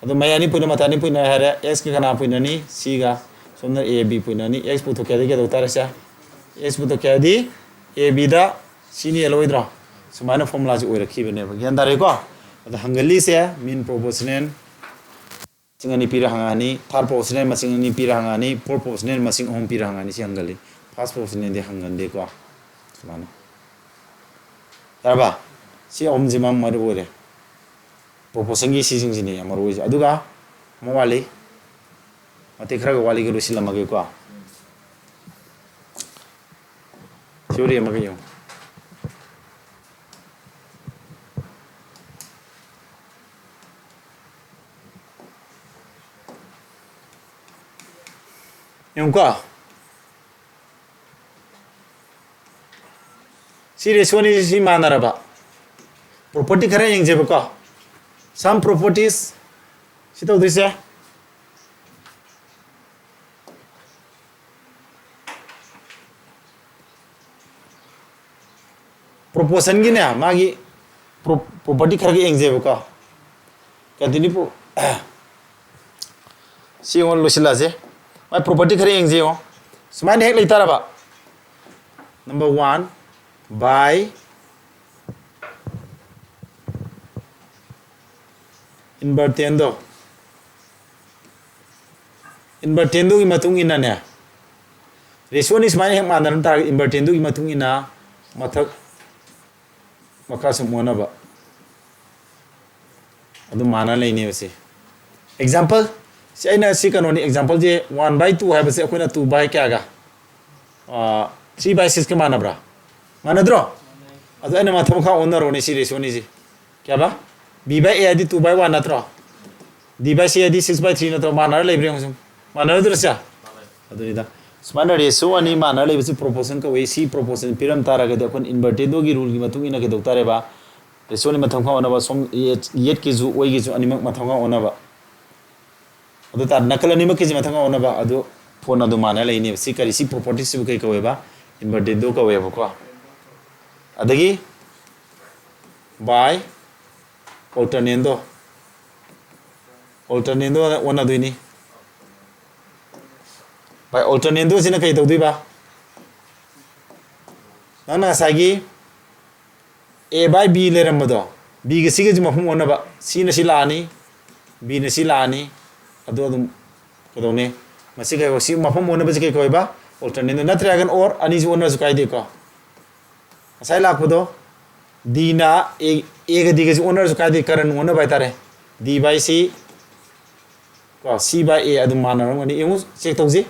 ꯑꯗꯣ ꯃꯌꯥꯏ ꯑꯅꯤ ꯄꯨꯏꯅ, ꯃꯇꯥꯏ ꯑꯅꯤ ꯄꯨꯏꯅ ꯍꯥꯏꯔꯦ, Xꯀ ꯀꯅꯥ ꯄꯨꯏꯅꯅꯤ? Cꯒ꯫ ꯁꯣꯝꯗ A B ꯄꯨꯏꯅꯅꯤ꯫ X ꯄꯨꯊꯣꯛꯀꯦ ꯍꯥꯏꯗꯤ ꯀꯩꯗꯧ ꯇꯥꯔꯦ ꯁꯦ? X ꯄꯨꯊꯣꯛꯀꯦ ꯍꯥꯏꯗꯤ ABꯗ Cꯅ ꯌꯦꯜꯂꯣꯏꯗ꯭ꯔꯣ? ꯁꯨꯃꯥꯏꯅ formulaꯁꯤ ꯑꯣꯏꯔꯛꯈꯤꯕꯅꯦꯕ꯫ ꯒ꯭ꯌꯥꯟ ꯇꯥꯔꯦꯀꯣ? ꯑꯗꯣ ꯍꯪꯒꯜꯂꯤꯁꯦ mean proportional ꯃꯁꯤꯡ ꯑꯅꯤ ꯄꯤꯔ ꯍꯪꯉꯛꯑꯅꯤ, third proportional ꯃꯁꯤꯡ ꯑꯅꯤ ꯄꯤꯔ ꯍꯪꯉꯛꯑꯅꯤ, fourth proportional ꯃꯁꯤꯡ ꯑꯍꯨꯝ ꯄꯤꯔ ꯍꯪꯉꯛꯑꯅꯤ꯫ ꯁꯤ ꯍꯪꯒꯜꯂꯤ꯫ First proportionalꯗꯤ ꯍꯪꯒꯟꯗꯦꯀꯣ꯫ ꯁꯨꯃꯥꯏꯅ꯫ ꯌꯥꯔꯕ? ꯁꯤ ꯑꯍꯨꯝꯁꯤꯃ ꯃꯔꯨ ꯑꯣꯏꯔꯦ꯫ Proportionꯒꯤ ꯁꯤꯁꯤꯡꯁꯤꯅꯤ ꯌꯥꯝ ꯃꯔꯨ ꯑꯣꯏꯁꯦ꯫ ꯑꯗꯨꯒ ꯑꯃ ꯋꯥꯠꯂꯤ꯫ ꯃꯇꯦꯛ ꯈꯔꯒ ꯋꯥꯠꯂꯤꯒ ꯂꯣꯏꯁꯤꯜꯂꯝꯃꯒꯦꯀꯣ꯫ Theory ꯑꯃꯒ ꯌꯦꯡꯉꯨ꯫ ꯌꯦꯡꯉꯨꯀꯣ, ꯁꯤ ꯔꯦꯁꯤꯌꯣ ꯑꯅꯤꯁꯤ ꯁꯤ ꯃꯥꯟꯅꯔꯕ꯫ ꯄ꯭ꯔꯣꯄꯔꯇꯤ ꯈꯔ ꯌꯦꯡꯖꯦꯕꯀꯣ, some properties꯫ ꯁꯤ ꯇꯧꯗꯣꯏꯁꯦ, ꯄ꯭ꯔꯣꯄꯣꯔꯁꯟꯒꯤꯅꯦ, ꯃꯥꯒꯤ ꯄ꯭ꯔꯣꯄꯔꯇꯤ ꯈꯔꯒ ꯌꯦꯡꯖꯦꯕꯀꯣ꯫ ꯀꯟꯇꯤꯅ꯭ꯌꯨ꯫ ꯁꯤ ꯌꯦꯡꯉꯣ, ꯂꯣꯏꯁꯤꯜꯂꯛꯑꯁꯦ꯫ ꯃꯥꯏ ꯄ꯭ꯔꯣꯄꯔꯇꯤ ꯈꯔ ꯌꯦꯡꯖꯦ ꯌꯦꯡꯉꯣ꯫ ꯁꯨꯃꯥꯏꯅ ꯍꯦꯛ ꯂꯩꯇꯥꯔꯕ, number one, by invertendo꯫ Invertendoꯒꯤ ꯃꯇꯨꯡ ꯏꯟꯅꯅꯦ, ꯔꯦꯁꯤꯌꯣ ꯑꯅꯤ ꯁꯨꯃꯥꯏꯅ ꯍꯦꯛ ꯃꯥꯟꯅꯔꯝ ꯇꯥꯔꯒꯗꯤ, invertendoꯒꯤ ꯃꯇꯨꯡ ꯏꯟꯅ ꯃꯊꯛ ꯃꯈꯥ ꯁꯨꯝ ꯑꯣꯟꯅꯕ ꯑꯗꯨꯝ ꯃꯥꯟꯅ ꯂꯩꯅꯦꯕ ꯁꯤ꯫ Example, ꯁꯤ ꯑꯩꯅ ꯁꯤ ꯀꯩꯅꯣꯅꯤ, exampleꯁꯦ one by two ꯍꯥꯏꯕꯁꯦ ꯑꯩꯈꯣꯏꯅ two by ꯀꯌꯥꯒ? Three by sixꯀ ꯃꯥꯟꯅꯕ꯭ꯔꯥ? ꯃꯥꯟꯅꯗ꯭ꯔꯣ? ꯑꯗꯣ ꯑꯩꯅ ꯃꯊꯛ ꯃꯈꯥ ꯑꯣꯟꯅꯔꯣꯅꯦ ꯁꯤ ꯔꯦꯁꯤꯌꯣ ꯑꯅꯤꯁꯦ꯫ ꯀꯌꯥꯕ? B by A ꯍꯥꯏꯗꯤ two by one ꯅꯠꯇ꯭ꯔꯣ? D by C ꯍꯥꯏꯗꯤ six by three ꯅꯠꯇ꯭ꯔꯣ? ꯃꯥꯟꯅꯔ ꯂꯩꯕ꯭ꯔꯥ ꯌꯦꯡꯉꯨ ꯁꯨꯝ꯫ ꯃꯥꯟꯅꯔꯗ꯭ꯔꯥ ꯁꯦ? ꯑꯗꯨꯅꯤꯗ꯫ ꯁꯨꯃꯥꯏꯅ ꯔꯦꯁꯤꯌꯣ ꯑꯅꯤ ꯃꯥꯟꯅꯔ ꯂꯩꯕꯁꯤ ꯄ꯭ꯔꯣꯄꯣꯔꯁꯟ ꯀꯧꯏ꯫ ꯁꯤ ꯄ꯭ꯔꯣꯄꯣꯔꯁꯟ ꯄꯤꯔꯝ ꯇꯥꯔꯒꯗꯤ ꯑꯩꯈꯣꯏꯅ ꯏꯟꯚꯔꯇꯦꯟꯗꯣꯒꯤ ꯔꯨꯜꯒꯤ ꯃꯇꯨꯡ ꯏꯟꯅ ꯀꯩꯗꯧ ꯇꯥꯔꯦꯕ? ꯔꯦꯁꯤꯌꯣ ꯑꯅꯤ ꯃꯊꯛ ꯃꯈꯥ ꯑꯣꯟꯅꯕ, ꯁꯣꯝ ꯌꯦꯠ-, ꯌꯦꯠꯀꯤꯁꯨ ꯑꯣꯏꯒꯤꯁꯨ ꯑꯅꯤꯃꯛ ꯃꯊꯛ ꯃꯈꯥ ꯑꯣꯟꯅꯕ꯫ ꯑꯗꯨ ꯇꯥꯔꯗꯤ ꯅꯥꯀꯜ ꯑꯅꯤꯃꯛꯀꯤꯁꯤ ꯃꯊꯛ ꯃꯈꯥ ꯑꯣꯟꯅꯕ ꯑꯗꯨ ꯐꯣꯟ ꯑꯗꯨ ꯃꯥꯟꯅ ꯂꯩꯅꯦꯕ꯫ ꯁꯤ ꯀꯔꯤ? ꯁꯤ ꯄ꯭ꯔꯣꯄꯔꯇꯤꯁꯤꯕꯨ ꯀꯩ ꯀꯧꯋꯦꯕ? ꯏꯟꯚꯔꯇꯦꯟꯗꯣ ꯀꯧꯋꯦꯕꯀꯣ꯫ ꯑꯗꯒꯤ by alternando꯫ Alternando ꯑꯣꯟꯅꯗꯣꯏꯅꯤ꯫ By alternandoꯁꯤꯅ ꯀꯩ ꯇꯧꯗꯣꯏꯕ? ꯅꯪꯅ ꯉꯁꯥꯏꯒꯤ A by B ꯂꯩꯔꯝꯕꯗꯣ, Bꯒ Cꯒꯁꯤ ꯃꯐꯝ ꯑꯣꯟꯅꯕ, Cꯅ ꯁꯤ ꯂꯥꯛꯑꯅꯤ, Bꯅ ꯁꯤ ꯂꯥꯛꯑꯅꯤ, ꯑꯗꯨ ꯑꯗꯨꯝ ꯀꯩꯗꯧꯅꯤ? ꯃꯁꯤ ꯀꯩ, ꯁꯤ ꯃꯐꯝ ꯑꯣꯟꯅꯕꯁꯤ ꯀꯩ ꯀꯧꯋꯦꯕ? Alternando꯫ ꯅꯠꯇ꯭ꯔꯒꯅ or ꯑꯅꯤꯁꯤ ꯑꯣꯟꯅꯔꯁꯨ ꯀꯥꯏꯗꯦꯀꯣ꯫ ꯉꯁꯥꯏ ꯂꯥꯛꯄꯗꯣ Dꯅ A, Aꯒ Dꯒꯁꯤ ꯑꯣꯟꯅꯔꯁꯨ ꯀꯥꯏꯗꯦ, ꯀꯔꯟ ꯑꯣꯟꯅꯕ ꯍꯥꯏꯇꯥꯔꯦ꯫ D by C ꯀꯣ, C by A ꯑꯗꯨꯝ ꯃꯥꯟꯅꯔꯝꯒꯅꯤ꯫ ꯌꯦꯡꯉꯨ, ꯆꯦꯛ ꯇꯧꯁꯤ꯫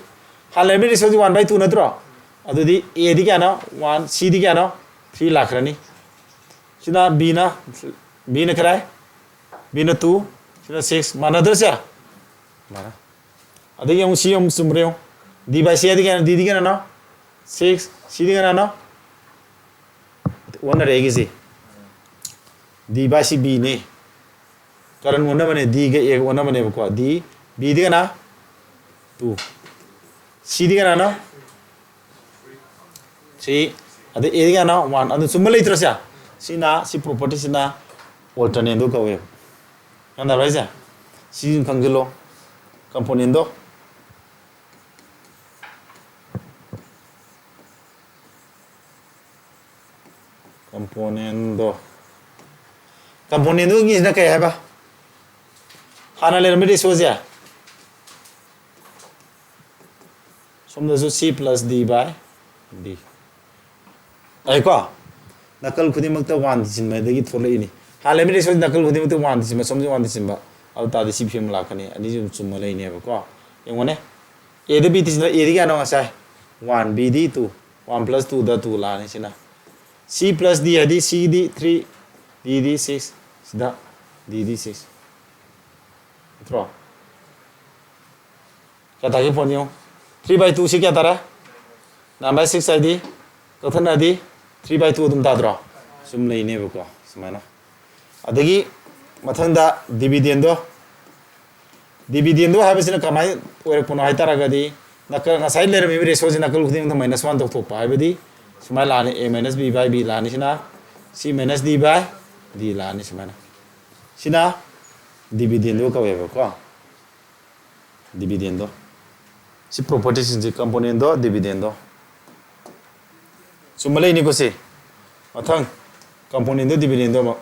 ꯍꯥꯟꯅ ꯂꯩꯔꯝꯃꯤ ꯔꯦꯁꯤꯌꯣꯗꯤ one by two ꯅꯠꯇ꯭ꯔꯣ? ꯑꯗꯨꯗꯤ Aꯗꯤ ꯀꯌꯥꯅꯣ? One, Cꯗꯤ ꯀꯌꯥꯅꯣ? Three ꯂꯥꯛꯈ꯭ꯔꯅꯤ꯫ ꯁꯤꯅ Bꯅ, Bꯅ ꯀꯗꯥꯏ? Bꯅ two, ꯁꯤꯅ six꯫ ꯃꯥꯟꯅꯗ꯭ꯔꯁꯦ? ꯃꯥꯟꯅ-, ꯑꯗꯒꯤ ꯑꯃꯨꯛ ꯁꯤ ꯑꯃꯨꯛ ꯆꯨꯝꯕ꯭ꯔꯥ ꯌꯦꯡꯉꯨ꯫ D by C ꯗꯤ ꯀꯌꯥꯅꯣ? D ꯗꯤ ꯀꯌꯥꯅꯣ? Six. C ꯗꯤ ꯀꯌꯥꯅꯣ? ꯑꯣꯟꯅꯔꯦ ꯑꯩꯒꯤꯁꯤ꯫ D by C B ꯅꯤ꯫ ꯀꯔꯟ ꯑꯣꯟꯅꯕꯅꯦ, D ꯒ A ꯒ ꯑꯣꯟꯅꯕꯅꯦꯕꯀꯣ꯫ D, B ꯗꯤ ꯀꯅꯥ? Two. C ꯗꯤ ꯀꯅꯥꯅꯣ? Three. ꯑꯗꯩ A ꯗꯤ ꯀꯅꯥꯅꯣ? One. ꯑꯗꯨ ꯆꯨꯝꯕ ꯂꯩꯇ꯭ꯔꯣ ꯁꯦ? ꯁꯤꯅ, ꯁꯤ property ꯁꯤꯅ alternate ꯗꯣ ꯀꯧꯋꯦꯕ꯫ ꯒ꯭ꯌꯥꯟ ꯇꯥꯕ꯭ꯔꯥ ꯍꯥꯏꯁꯦ? ꯁꯤ ꯈꯪꯖꯤꯜꯂꯣ꯫ Component ꯗꯣ꯫ Component ꯗꯣ꯫ Component ꯗꯨꯒꯤꯁꯤꯅ ꯀꯩ ꯍꯥꯏꯕ? ꯍꯥꯟꯅ ꯂꯩꯔꯝꯕ ratio ꯁꯦ꯫ ꯁꯣꯝꯗꯁꯨ C plus D by D꯫ ꯑꯩꯀꯣ, ꯅꯥꯀꯜ ꯈꯨꯗꯤꯡꯃꯛꯇ one ꯊꯤꯖꯤꯟꯕꯗꯒꯤ ꯊꯣꯛꯂꯛꯏꯅꯤ꯫ ꯍꯥꯟꯅ ꯂꯩꯔꯝꯕ ratio ꯁꯤ ꯅꯥꯀꯜ ꯈꯨꯗꯤꯡꯃꯛꯇ one ꯊꯤꯖꯤꯟꯕ, ꯁꯣꯝꯁꯨ one ꯊꯤꯖꯤꯟꯕ꯫ ꯑꯗꯨ ꯇꯥꯔꯗꯤ ꯁꯤ ꯐꯤꯕꯝ ꯂꯥꯛꯀꯅꯤ꯫ ꯑꯅꯤꯁꯤ ꯑꯗꯨꯝ ꯆꯨꯝꯃ ꯂꯩꯅꯦꯕꯀꯣ꯫ ꯌꯦꯡꯉꯨꯅꯦ꯫ A ꯗ B ꯊꯤꯖꯤꯟꯕ, A ꯗꯤ ꯀꯌꯥꯅꯣ ꯉꯁꯥꯏ? One, B ꯗꯤ two꯫ One plus two ꯗ two ꯂꯥꯛꯑꯅꯤ ꯁꯤꯅ꯫ C plus D ꯍꯥꯏꯗꯤ C ꯗꯤ three, D ꯗꯤ six, ꯁꯤꯗ D ꯗꯤ six꯫ ꯅꯠꯇ꯭ꯔꯣ? ꯀꯌꯥ ꯇꯥꯒꯦ ꯐꯣꯟ ꯌꯦꯡꯉꯣ꯫ Three by two ꯁꯤ ꯀꯌꯥ ꯇꯥꯔꯦ? Nine by six ꯍꯥꯏꯗꯤ ꯀꯛꯊꯠꯅꯔꯗꯤ three by two ꯑꯗꯨꯝ ꯇꯥꯗ꯭ꯔꯣ? ꯁꯨꯝ ꯂꯩꯅꯦꯕꯀꯣ, ꯁꯨꯃꯥꯏꯅ꯫ ꯑꯗꯒꯤ ꯃꯊꯪꯗ dividend ꯗꯣ꯫ Dividend ꯗꯣ ꯍꯥꯏꯕꯁꯤꯅ ꯀꯃꯥꯏꯅ ꯑꯣꯏꯔꯛꯄꯅꯣ ꯍꯥꯏ ꯇꯥꯔꯒꯗꯤ, ꯅꯥꯀꯜ, ꯉꯁꯥꯏ ꯂꯩꯔꯝꯃꯤꯕ ratio ꯁꯤ ꯅꯥꯀꯜ ꯈꯨꯗꯤꯡꯃꯛꯇ minus one ꯇꯧꯊꯣꯛꯄ, ꯍꯥꯏꯕꯗꯤ ꯁꯨꯃꯥꯏꯅ ꯂꯥꯛꯑꯅꯤ, A minus B by B ꯂꯥꯛꯑꯅꯤ ꯁꯤꯅ, C minus D by D ꯂꯥꯛꯑꯅꯤ ꯁꯨꯃꯥꯏꯅ꯫ ꯁꯤꯅ dividend ꯗꯣ ꯀꯧꯋꯦꯕꯀꯣ꯫ Dividend ꯗꯣ꯫ ꯁꯤ property ꯁꯤꯡꯁꯦ, component ꯗꯣ, dividend ꯗꯣ꯫ ꯆꯨꯝꯕ ꯂꯩꯅꯤꯀꯣ ꯁꯤ꯫ ꯃꯊꯪ, component ꯗꯣ, dividend ꯗꯣ ꯑꯃꯨꯛ꯫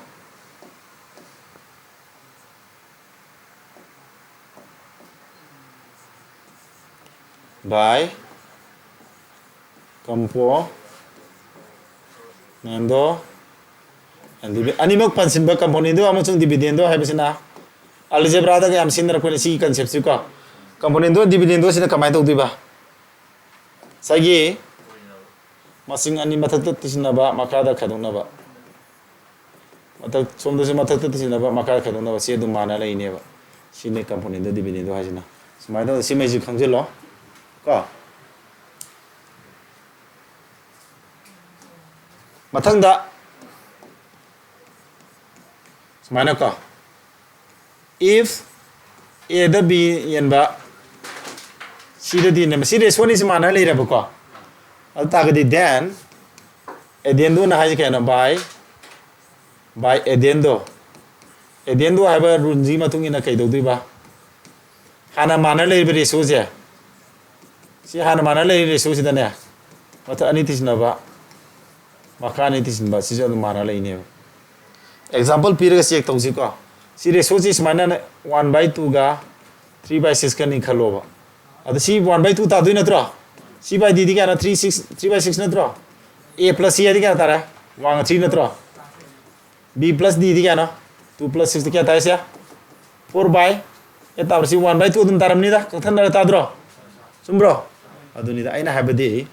By component ꯗꯣ and divi-, ꯑꯅꯤꯃꯛ ꯄꯟꯁꯤꯟꯕ, component ꯗꯣ ꯑꯃꯁꯨꯡ dividend ꯗꯣ ꯍꯥꯏꯕꯁꯤꯅ algebra ꯗꯒ ꯌꯥꯝ ꯁꯤꯖꯤꯟꯅꯔꯛꯄꯅꯦ ꯁꯤꯒꯤ concept ꯁꯤ ꯀꯣ꯫ Component ꯗꯣ, dividend ꯗꯣ ꯁꯤꯅ ꯀꯃꯥꯏꯅ ꯇꯧꯗꯣꯏꯕ? ꯉꯁꯥꯏꯒꯤ ꯃꯁꯤꯡ ꯑꯅꯤ ꯃꯊꯛꯇ ꯇꯤꯁꯤꯟꯅꯕ, ꯃꯈꯥꯗ ꯈꯥꯏꯗꯣꯛꯅꯕ꯫ ꯃꯊꯛ, ꯁꯣꯝꯗꯁꯨ ꯃꯊꯛꯇ ꯇꯤꯁꯤꯟꯅꯕ, ꯃꯈꯥꯗ ꯈꯥꯏꯗꯣꯛꯅꯕ, ꯁꯤ ꯑꯗꯨꯝ ꯃꯥꯟꯅ ꯂꯩꯅꯦꯕ꯫ ꯁꯤꯅꯤ component ꯗꯣ, dividend ꯗꯣ ꯍꯥꯏꯁꯤꯅ꯫ ꯁꯨꯃꯥꯏꯅ ꯇꯧꯗꯅ ꯁꯤꯃꯩꯁꯤ ꯈꯪꯖꯤꯜꯂꯣ ꯀꯣ꯫ ꯃꯊꯪꯗ ꯁꯨꯃꯥꯏꯅ ꯀꯣ, if A the B ꯌꯦꯟꯕ, C the D ꯅꯦ, ꯃꯁꯤ ꯔꯦꯁꯤꯑꯣ ꯑꯅꯤꯁꯤ ꯃꯥꯟꯅ ꯂꯩꯔꯕꯀꯣ꯫ ꯑꯗꯨ ꯇꯥꯔꯒꯗꯤ then addendo ꯅ ꯍꯥꯏꯁꯦ ꯀꯩꯅꯣ? By, by addendo, addendo ꯍꯥꯏꯕ ꯔꯨꯜꯁꯤꯒꯤ ꯃꯇꯨꯡ ꯏꯟꯅ ꯀꯩꯗꯧꯗꯣꯏꯕ? ꯍꯥꯟꯅ ꯃꯥꯟꯅ ꯂꯩꯔꯤꯕ ꯔꯦꯁꯤꯑꯣꯁꯦ, ꯁꯤ ꯍꯥꯟꯅ ꯃꯥꯟꯅ ꯂꯩꯔꯤꯕ ꯔꯦꯁꯤꯑꯣꯁꯤꯗꯅꯦ, ꯃꯊꯛ ꯑꯅꯤ ꯇꯤꯟꯁꯤꯟꯅꯕ, ꯃꯈꯥ ꯑꯅꯤ ꯇꯤꯟꯁꯤꯟꯕ, ꯁꯤꯁꯨ ꯑꯗꯨꯝ ꯃꯥꯟꯅ ꯂꯩꯅꯦꯕ꯫ ꯑꯦꯛꯖꯥꯝꯄꯜ ꯄꯤꯔꯒ ꯆꯦꯛ ꯇꯧꯁꯤꯀꯣ꯫ ꯁꯤ ꯔꯦꯁꯤꯑꯣꯁꯤ ꯁꯨꯃꯥꯏꯅ ꯋꯥꯟ ꯕꯥꯏ ꯇꯨꯒ ꯊ꯭ꯔꯤ ꯕꯥꯏ ꯁꯤꯛꯁꯀꯅꯤ ꯈꯜꯂꯣꯕ꯫ ꯑꯗꯣ ꯁꯤ ꯋꯥꯟ ꯕꯥꯏ ꯇꯨ ꯇꯥꯗꯣꯏ ꯅꯠꯇ꯭ꯔꯣ? C by D ꯗꯤ ꯀꯌꯥꯅꯣ? Three six, three by six ꯅꯠꯇ꯭ꯔꯣ? A plus C ꯍꯥꯏꯗꯤ ꯀꯌꯥ ꯇꯥꯔꯦ? ꯋꯥꯡ ꯊ꯭ꯔꯤ ꯅꯠꯇ꯭ꯔꯣ? B plus D ꯗꯤ ꯀꯌꯥꯅꯣ? ꯇꯨ ꯄ꯭ꯂꯁ ꯁꯤꯛꯁꯇꯤ ꯀꯌꯥ ꯇꯥꯏ ꯁꯦ? ꯐꯣꯔ ꯕꯥꯏ ꯑꯦꯠ ꯇꯥꯕ꯭ꯔꯥ? ꯁꯤ ꯋꯥꯟ ꯕꯥꯏ ꯇꯨ ꯑꯗꯨꯝ ꯇꯥꯔꯝꯅꯤꯗ, ꯀꯛꯊꯠꯅꯔ ꯇꯥꯗ꯭ꯔꯣ? ꯆꯨꯝꯕ꯭ꯔꯣ? ꯑꯗꯨꯅꯤꯗ ꯑꯩꯅ ꯍꯥꯏꯕꯗꯤ,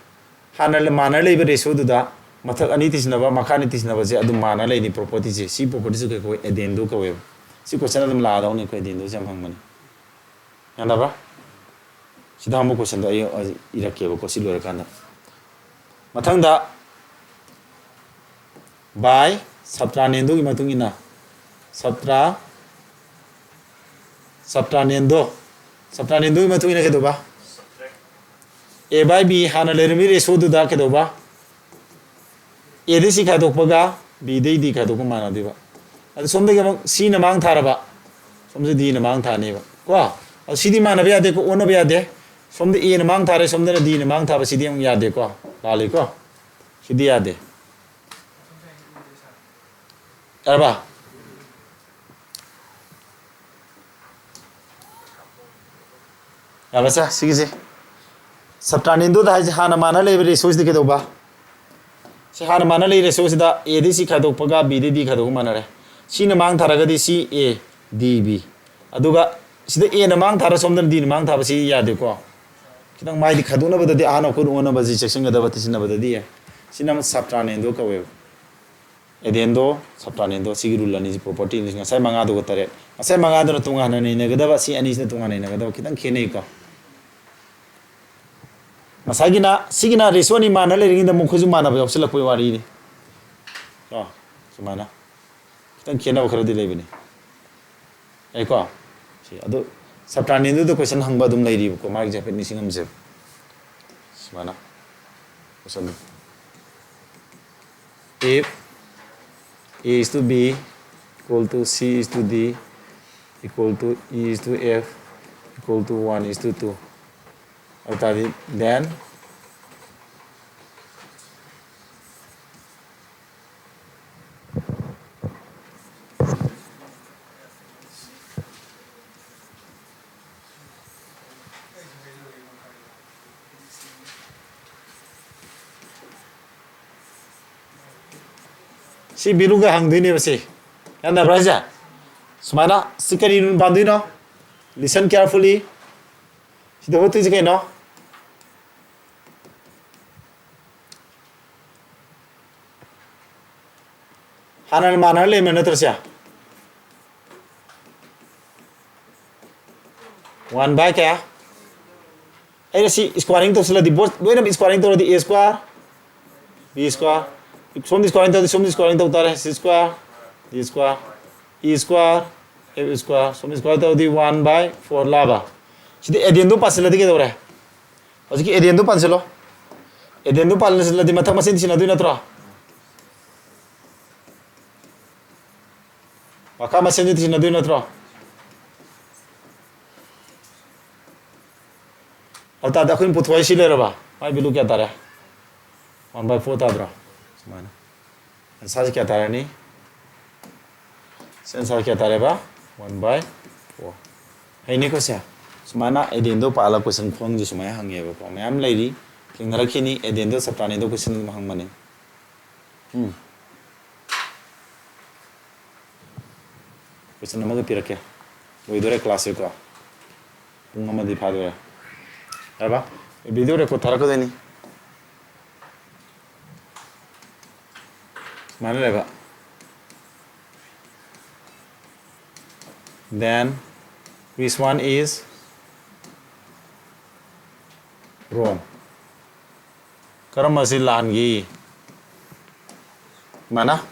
ꯍꯥꯟꯅ ꯃꯥꯟꯅ ꯂꯩꯕ ꯔꯦꯁꯤꯑꯣꯗꯨꯗ ꯃꯊꯛ ꯑꯅꯤ ꯇꯤꯟꯁꯤꯟꯅꯕ, ꯃꯈꯥ ꯑꯅꯤ ꯇꯤꯟꯁꯤꯟꯅꯕꯁꯦ ꯑꯗꯨꯝ ꯃꯥꯟꯅ ꯂꯩꯅꯤ, ꯄ꯭ꯔꯣꯄꯔꯇꯤꯁꯦ꯫ ꯁꯤ ꯄ꯭ꯔꯣꯄꯔꯇꯤꯁꯦ ꯀꯩ ꯀꯧꯏ? ꯑꯦꯗꯦꯟꯗꯣ ꯀꯧꯋꯦꯕ꯫ ꯁꯤ ꯀꯣꯏꯁꯟ ꯑꯗꯨꯝ ꯂꯥꯛꯑꯗꯧꯅꯤ, ꯑꯩꯈꯣꯏ ꯑꯦꯗꯦꯟꯗꯣꯁꯦ ꯌꯥꯝ ꯍꯪꯕꯅꯤ꯫ ꯌꯥꯅꯕ? ꯁꯤꯗ ꯍꯪꯕ ꯀꯣꯏꯁꯟꯗꯣ ꯑꯩ ꯏꯔꯛꯀꯦꯕꯀꯣ, ꯁꯤ ꯂꯣꯏꯔꯀꯥꯟꯗ꯫ ꯃꯊꯪꯗ, by subtrahendo ꯒꯤ ꯃꯇꯨꯡ ꯏꯟꯅ, subtra, subtrahendo, subtrahendo ꯒꯤ ꯃꯇꯨꯡ ꯏꯟꯅ ꯀꯩꯗꯧꯕ? A by B ꯍꯥꯟꯅ ꯂꯩꯔꯝꯃꯤ ꯔꯦꯁꯤꯑꯣꯗꯨꯗ ꯀꯩꯗꯧꯕ? A ꯗꯩ C ꯈꯥꯏꯗꯣꯛꯄꯒ B ꯗꯩ D ꯈꯥꯏꯗꯣꯛꯄ ꯃꯥꯟꯅꯗꯣꯏꯕ꯫ ꯑꯗꯨ ꯁꯣꯝꯗꯒꯤ ꯑꯃꯨꯛ C ꯅ ꯃꯥꯡ ꯊꯥꯔꯕ, ꯁꯣꯝꯁꯤ D ꯅ ꯃꯥꯡ ꯊꯥꯅꯦꯕ ꯀꯣ꯫ ꯑꯗꯨ ꯁꯤꯗꯤ ꯃꯥꯟꯅꯕ ꯌꯥꯗꯦꯀꯣ, ꯑꯣꯟꯅꯕ ꯌꯥꯗꯦ꯫ ꯁꯣꯝꯗ A ꯅ ꯃꯥꯡ ꯊꯥꯔꯦ, ꯁꯣꯝꯗꯅ D ꯅ ꯃꯥꯡ ꯊꯥꯕ, ꯁꯤꯗꯤ ꯑꯃꯨꯛ ꯌꯥꯗꯦꯀꯣ, ꯂꯥꯜꯂꯤꯀꯣ꯫ ꯁꯤꯗꯤ ꯌꯥꯗꯦ꯫ ꯌꯥꯔꯕ? ꯌꯥꯔꯕꯁꯦ? ꯁꯤꯒꯤꯁꯦ subtrahendo ꯗ ꯍꯥꯏꯁꯦ ꯍꯥꯟꯅ ꯃꯥꯟꯅ ꯂꯩꯕ ꯔꯦꯁꯤꯑꯣꯁꯤꯗꯤ ꯀꯩꯗꯧꯕ? ꯁꯤ ꯍꯥꯟꯅ ꯃꯥꯟꯅ ꯂꯩꯔꯦ꯫ ꯁꯤꯗ A ꯗꯩ C ꯈꯥꯏꯗꯣꯛꯄꯒ B ꯗꯩ D ꯈꯥꯏꯗꯣꯛꯄ ꯃꯥꯟꯅꯔꯦ꯫ C ꯅ ꯃꯥꯡ ꯊꯥꯔꯒꯗꯤ C A D B꯫ ꯑꯗꯨꯒ ꯁꯤꯗ A ꯅ ꯃꯥꯡ ꯊꯥꯔ ꯁꯣꯝꯗꯅ D ꯅ ꯃꯥꯡ ꯊꯥꯕꯁꯤ ꯌꯥꯗꯦꯀꯣ꯫ ꯈꯤꯇꯪ ꯃꯥꯏꯗꯤ ꯈꯥꯏꯗꯣꯛꯅꯕꯗꯗꯤ ꯑꯍꯥꯟꯕ ꯑꯩꯈꯣꯏꯅ ꯑꯣꯟꯅꯕꯁꯤ ꯆꯦꯛꯁꯤꯟꯒꯗꯕ, ꯇꯤꯟꯁꯤꯟꯅꯕꯗꯗꯤ꯫ ꯁꯤꯅ ꯑꯃꯨꯛ subtrahendo ꯀꯧꯋꯦꯕ꯫ ꯑꯦꯗꯦꯟꯗꯣ, subtrahendo, ꯁꯤꯒꯤ ꯔꯨꯜ ꯑꯅꯤꯁꯤ, ꯄ꯭ꯔꯣꯄꯔꯇꯤ ꯑꯅꯤꯁꯤ ꯉꯁꯥꯏ ꯃꯉꯥꯗꯨꯒ ꯇꯔꯦꯠ꯫ ꯉꯁꯥꯏ ꯃꯉꯥꯗꯨꯅ ꯇꯣꯉꯥꯟꯅ ꯅꯩꯅꯒꯗꯕ, ꯁꯤ ꯑꯅꯤꯁꯤꯅ ꯇꯣꯉꯥꯟꯅ ꯅꯩꯅꯒꯗꯕ꯫ ꯈꯤꯇꯪ ꯈꯦꯠꯅꯩꯀꯣ꯫ ꯉꯁꯥꯏꯒꯤꯅ, ꯁꯤꯒꯤꯅ ꯔꯦꯁꯤꯑꯣ ꯑꯅꯤ ꯃꯥꯟꯅ ꯂꯩꯔꯤꯉꯩꯗ ꯃꯈꯣꯏꯁꯨ ꯃꯥꯟꯅꯕ ꯌꯥꯎꯁꯤꯜꯂꯛꯄꯒꯤ ꯋꯥꯔꯤꯅꯤ꯫ ꯀꯣ, ꯁꯨꯃꯥꯏꯅ ꯈꯤꯇꯪ ꯈꯦꯠꯅꯕ ꯈꯔꯗꯤ ꯂꯩꯕꯅꯤ꯫ ꯑꯩꯀꯣ, ꯁꯤ ꯑꯗꯨ ꯁꯞꯇ꯭ꯔꯥꯅꯤꯗꯨꯗ ꯀꯣꯏꯁꯟ ꯍꯪꯕ ꯑꯗꯨꯝ ꯂꯩꯔꯤꯕꯀꯣ, ꯃꯥꯒꯤꯁꯦ ꯍꯥꯏꯐꯦꯠ ꯅꯤꯡꯁꯤꯡꯉꯝꯁꯦꯕ꯫ ꯁꯨꯃꯥꯏꯅ ꯀꯣꯏꯁꯟ, if A is to B equal to C is to D equal to E is to F equal to one is to two, ꯑꯗꯨ ꯇꯥꯔꯗꯤ then ꯁꯤ ꯚꯦꯂꯨꯒ ꯍꯪꯗꯣꯏꯅꯦꯕ ꯁꯤ꯫ ꯒ꯭ꯌꯥꯟ ꯇꯥꯕ꯭ꯔꯥ ꯍꯥꯏꯁꯦ? ꯁꯨꯃꯥꯏꯅ ꯁꯤ ꯀꯔꯤ ꯔꯨꯜ ꯄꯥꯟꯗꯣꯏꯅꯣ? Listen carefully. ꯁꯤꯗ ꯍꯣꯠꯇꯣꯏꯁꯦ ꯀꯩꯅꯣ? ꯍꯥꯟꯅ ꯃꯥꯟꯅꯔ ꯂꯩꯔꯝꯃꯦ ꯅꯠꯇ꯭ꯔꯁꯦ? One by ꯀꯌꯥ? ꯑꯩꯅ ꯁꯤ squaring ꯇꯧꯁꯤꯜꯂꯗꯤ, ꯕꯣꯠ ꯂꯣꯏꯅꯃꯛ squaring ꯇꯧꯔꯗꯤ A square, B square, ꯁꯣꯝꯗ squaring ꯇꯧꯔꯗꯤ ꯁꯣꯝꯗ squaring ꯇꯧ ꯇꯥꯔꯦ, C square, D square, E square, F square, ꯁꯣꯝꯗ square ꯇꯧꯔꯗꯤ one by four ꯂꯥꯕ꯫ ꯁꯤꯗꯤ addiendꯗꯣ ꯄꯥꯁꯤꯜꯂꯗꯤ ꯀꯩꯗꯧꯔꯦ? ꯍꯧꯖꯤꯛꯀꯤ addiendꯗꯣ ꯄꯥꯟꯁꯤꯜꯂꯣ꯫ Addiendꯗꯣ ꯄꯥꯟꯁꯤꯜꯂꯗꯤ ꯃꯊꯛ ꯃꯁꯦꯟ ꯁꯤꯟꯅꯗꯣꯏ ꯅꯠꯇ꯭ꯔꯣ? ꯃꯈꯥ ꯃꯁꯦꯟꯁꯤ ꯁꯤꯟꯅꯗꯣꯏ ꯅꯠꯇ꯭ꯔꯣ? ꯑꯗꯨ ꯇꯥꯔꯗꯤ ꯑꯩꯈꯣꯏꯅ ꯄꯨꯊꯣꯛꯏ ꯁꯤ ꯂꯩꯔꯕ? ꯃꯥꯏ value ꯀꯌꯥ ꯇꯥꯔꯦ? One by four ꯇꯥꯗ꯭ꯔꯣ? ꯁꯨꯃꯥꯏꯅ꯫ Answerꯁꯤ ꯀꯌꯥ ꯇꯥꯔꯅꯤ? ꯁꯤ answer ꯀꯌꯥ ꯇꯥꯔꯦꯕ? One by four꯫ ꯍꯩꯅꯤꯀꯣ ꯁꯦ? ꯁꯨꯃꯥꯏꯅ addiendꯗꯣ ꯄꯥꯜꯂꯒ question ꯈꯨꯍꯪꯁꯦ ꯁꯨꯃꯥꯏꯅ ꯍꯪꯉꯦꯕꯀꯣ꯫ ꯃꯌꯥꯝ ꯂꯩꯔꯤ, ꯊꯦꯡꯅꯔꯛꯈꯤꯅꯤ, addiendꯗꯣ ꯁꯞꯇ꯭ꯔꯥꯅꯤꯗꯣ question ꯑꯗꯨꯝ ꯍꯪꯕꯅꯤ꯫ ꯎꯝ꯫ Question ꯑꯃꯒ ꯄꯤꯔꯛꯀꯦ꯫ ꯂꯣꯏꯗꯣꯔꯦ classꯁꯦꯀꯣ꯫ ꯄꯨꯡ ꯑꯃꯗꯤ ꯐꯥꯗꯣꯔꯦ꯫ ꯌꯥꯔꯕ? Video record ꯊꯥꯔꯛꯀꯗꯣꯏꯅꯤ꯫ ꯁꯨꯃꯥꯏꯅ ꯂꯩꯕ꯫ Then, which one is wrong? ꯀꯔꯝꯕꯁꯤ ꯂꯥꯟꯒꯦ? ꯁꯨꯃꯥꯏꯅ꯫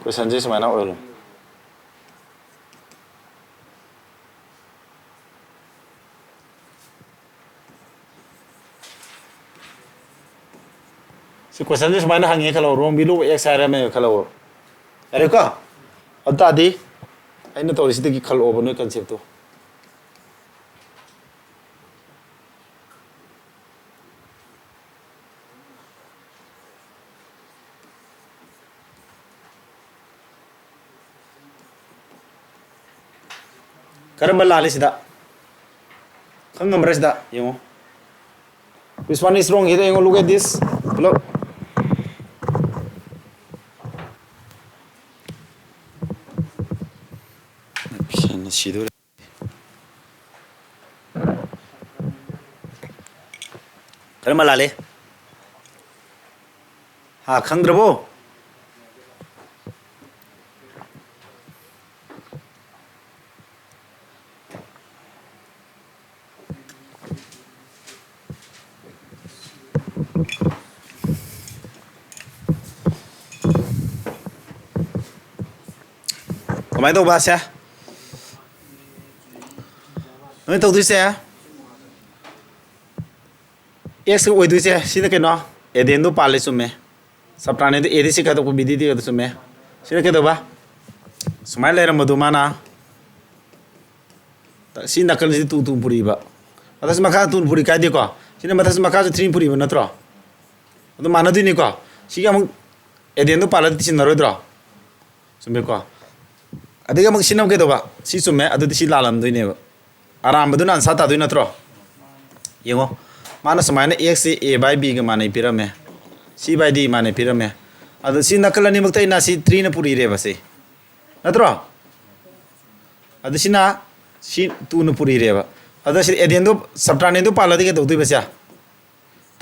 Questionꯁꯦ ꯁꯨꯃꯥꯏꯅ ꯑꯣꯏꯍꯜꯂꯣ꯫ ꯁꯤ questionꯁꯦ ꯁꯨꯃꯥꯏꯅ ꯍꯪꯉꯦ ꯈꯜꯂꯣ, wrong below x ꯍꯥꯏꯔꯝꯃꯦ ꯈꯜꯂꯣ꯫ ꯌꯥꯔꯦꯀꯣ? ꯑꯗꯨ ꯇꯥꯔꯗꯤ ꯑꯩꯅ ꯇꯧꯔꯤꯁꯤꯗꯒꯤ ꯈꯜꯂꯛꯑꯣꯕ ꯅꯣꯏ conceptꯇꯣ꯫ ꯀꯔꯝꯕ ꯂꯥꯜꯂꯤ ꯁꯤꯗ? ꯈꯪ ꯉꯝꯕ꯭ꯔꯥ ꯁꯤꯗ? ꯌꯦꯡꯉꯣ꯫ Which one is wrong? ꯁꯤꯗ ꯌꯦꯡꯉꯣ, look at this. ꯄꯨꯂꯞ꯫ ꯁꯤꯗꯣꯔꯦ꯫ ꯀꯔꯝꯕ ꯂꯥꯜꯂꯤ? ꯍꯥ, ꯈꯪꯗ꯭ꯔꯕꯣ? ꯀꯃꯥꯏꯅ ꯇꯧꯕ ꯁꯦ? ꯅꯣꯏ ꯇꯧꯗꯣꯏꯁꯦ? X ꯑꯣꯏꯗꯣꯏꯁꯦ ꯁꯤꯅ ꯀꯩꯅꯣ? Adnꯗꯣ ꯄꯥꯜꯂꯦ, ꯆꯨꯝꯃꯦ꯫ Subtrahend ꯑꯗꯨ Ad ꯁꯤ ꯈꯥꯏꯗꯣꯛꯄ BD ꯇꯤꯒꯗ ꯆꯨꯝꯃꯦ꯫ ꯁꯤꯅ ꯀꯩꯗꯧꯕ? ꯁꯨꯃꯥꯏꯅ ꯂꯩꯔꯝꯕꯗꯨ ꯃꯥꯅ ꯁꯤ ꯅꯥꯀꯟꯁꯤ ꯇꯨ ꯇꯨ ꯄꯨꯔꯤꯕ꯫ ꯃꯊꯛꯁꯨ ꯃꯈꯥ ꯇꯨꯅ ꯄꯨꯔꯤ ꯀꯥꯏꯗꯦꯀꯣ꯫ ꯁꯤꯅ ꯃꯊꯛꯁꯨ ꯃꯈꯥꯁꯨ ꯊ꯭ꯔꯤꯅ ꯄꯨꯔꯤꯕ ꯅꯠꯇ꯭ꯔꯣ? ꯑꯗꯨ ꯃꯥꯟꯅꯗꯣꯏꯅꯤꯀꯣ꯫ ꯁꯤꯒꯤ ꯑꯃꯨꯛ addendꯣ ꯄꯥꯜꯂꯗꯤ ꯁꯤꯟꯅꯔꯣꯏꯗ꯭ꯔꯣ? ꯆꯨꯝꯃꯦꯀꯣ꯫ ꯑꯗꯒꯤ ꯑꯃꯨꯛ ꯁꯤꯅ ꯑꯃꯨꯛ ꯀꯩꯗꯧꯕ? ꯁꯤ ꯆꯨꯝꯃꯦ, ꯑꯗꯨꯗꯤ ꯁꯤ ꯂꯥꯜꯂꯝꯗꯣꯏꯅꯦꯕ꯫ ꯑꯔꯥꯟꯕꯗꯨꯅ answer ꯇꯥꯗꯣꯏ ꯅꯠꯇ꯭ꯔꯣ? ꯌꯦꯡꯉꯣ, ꯃꯥꯅ ꯁꯨꯃꯥꯏꯅ x ꯁꯤ a by bꯒ ꯃꯥꯟꯅꯩ ꯄꯤꯔꯝꯃꯦ, c by d ꯃꯥꯟꯅꯩ ꯄꯤꯔꯝꯃꯦ꯫ ꯑꯗꯣ ꯁꯤ ꯅꯥꯀꯜ ꯑꯅꯤꯃꯛꯇ ꯑꯩꯅ ꯁꯤ threeꯅ ꯄꯨꯔꯤꯔꯦꯕ ꯁꯤ, ꯅꯠꯇ꯭ꯔꯣ? ꯑꯗꯨ ꯁꯤꯅ ꯁꯤ twoꯅ ꯄꯨꯔꯤꯔꯦꯕ꯫ ꯑꯗ ꯁꯤ addendꯗꯣ, subtrahend ꯗꯣ ꯄꯥꯜꯂꯗꯤ ꯀꯩꯗꯧꯗꯣꯏꯕ ꯁꯦ?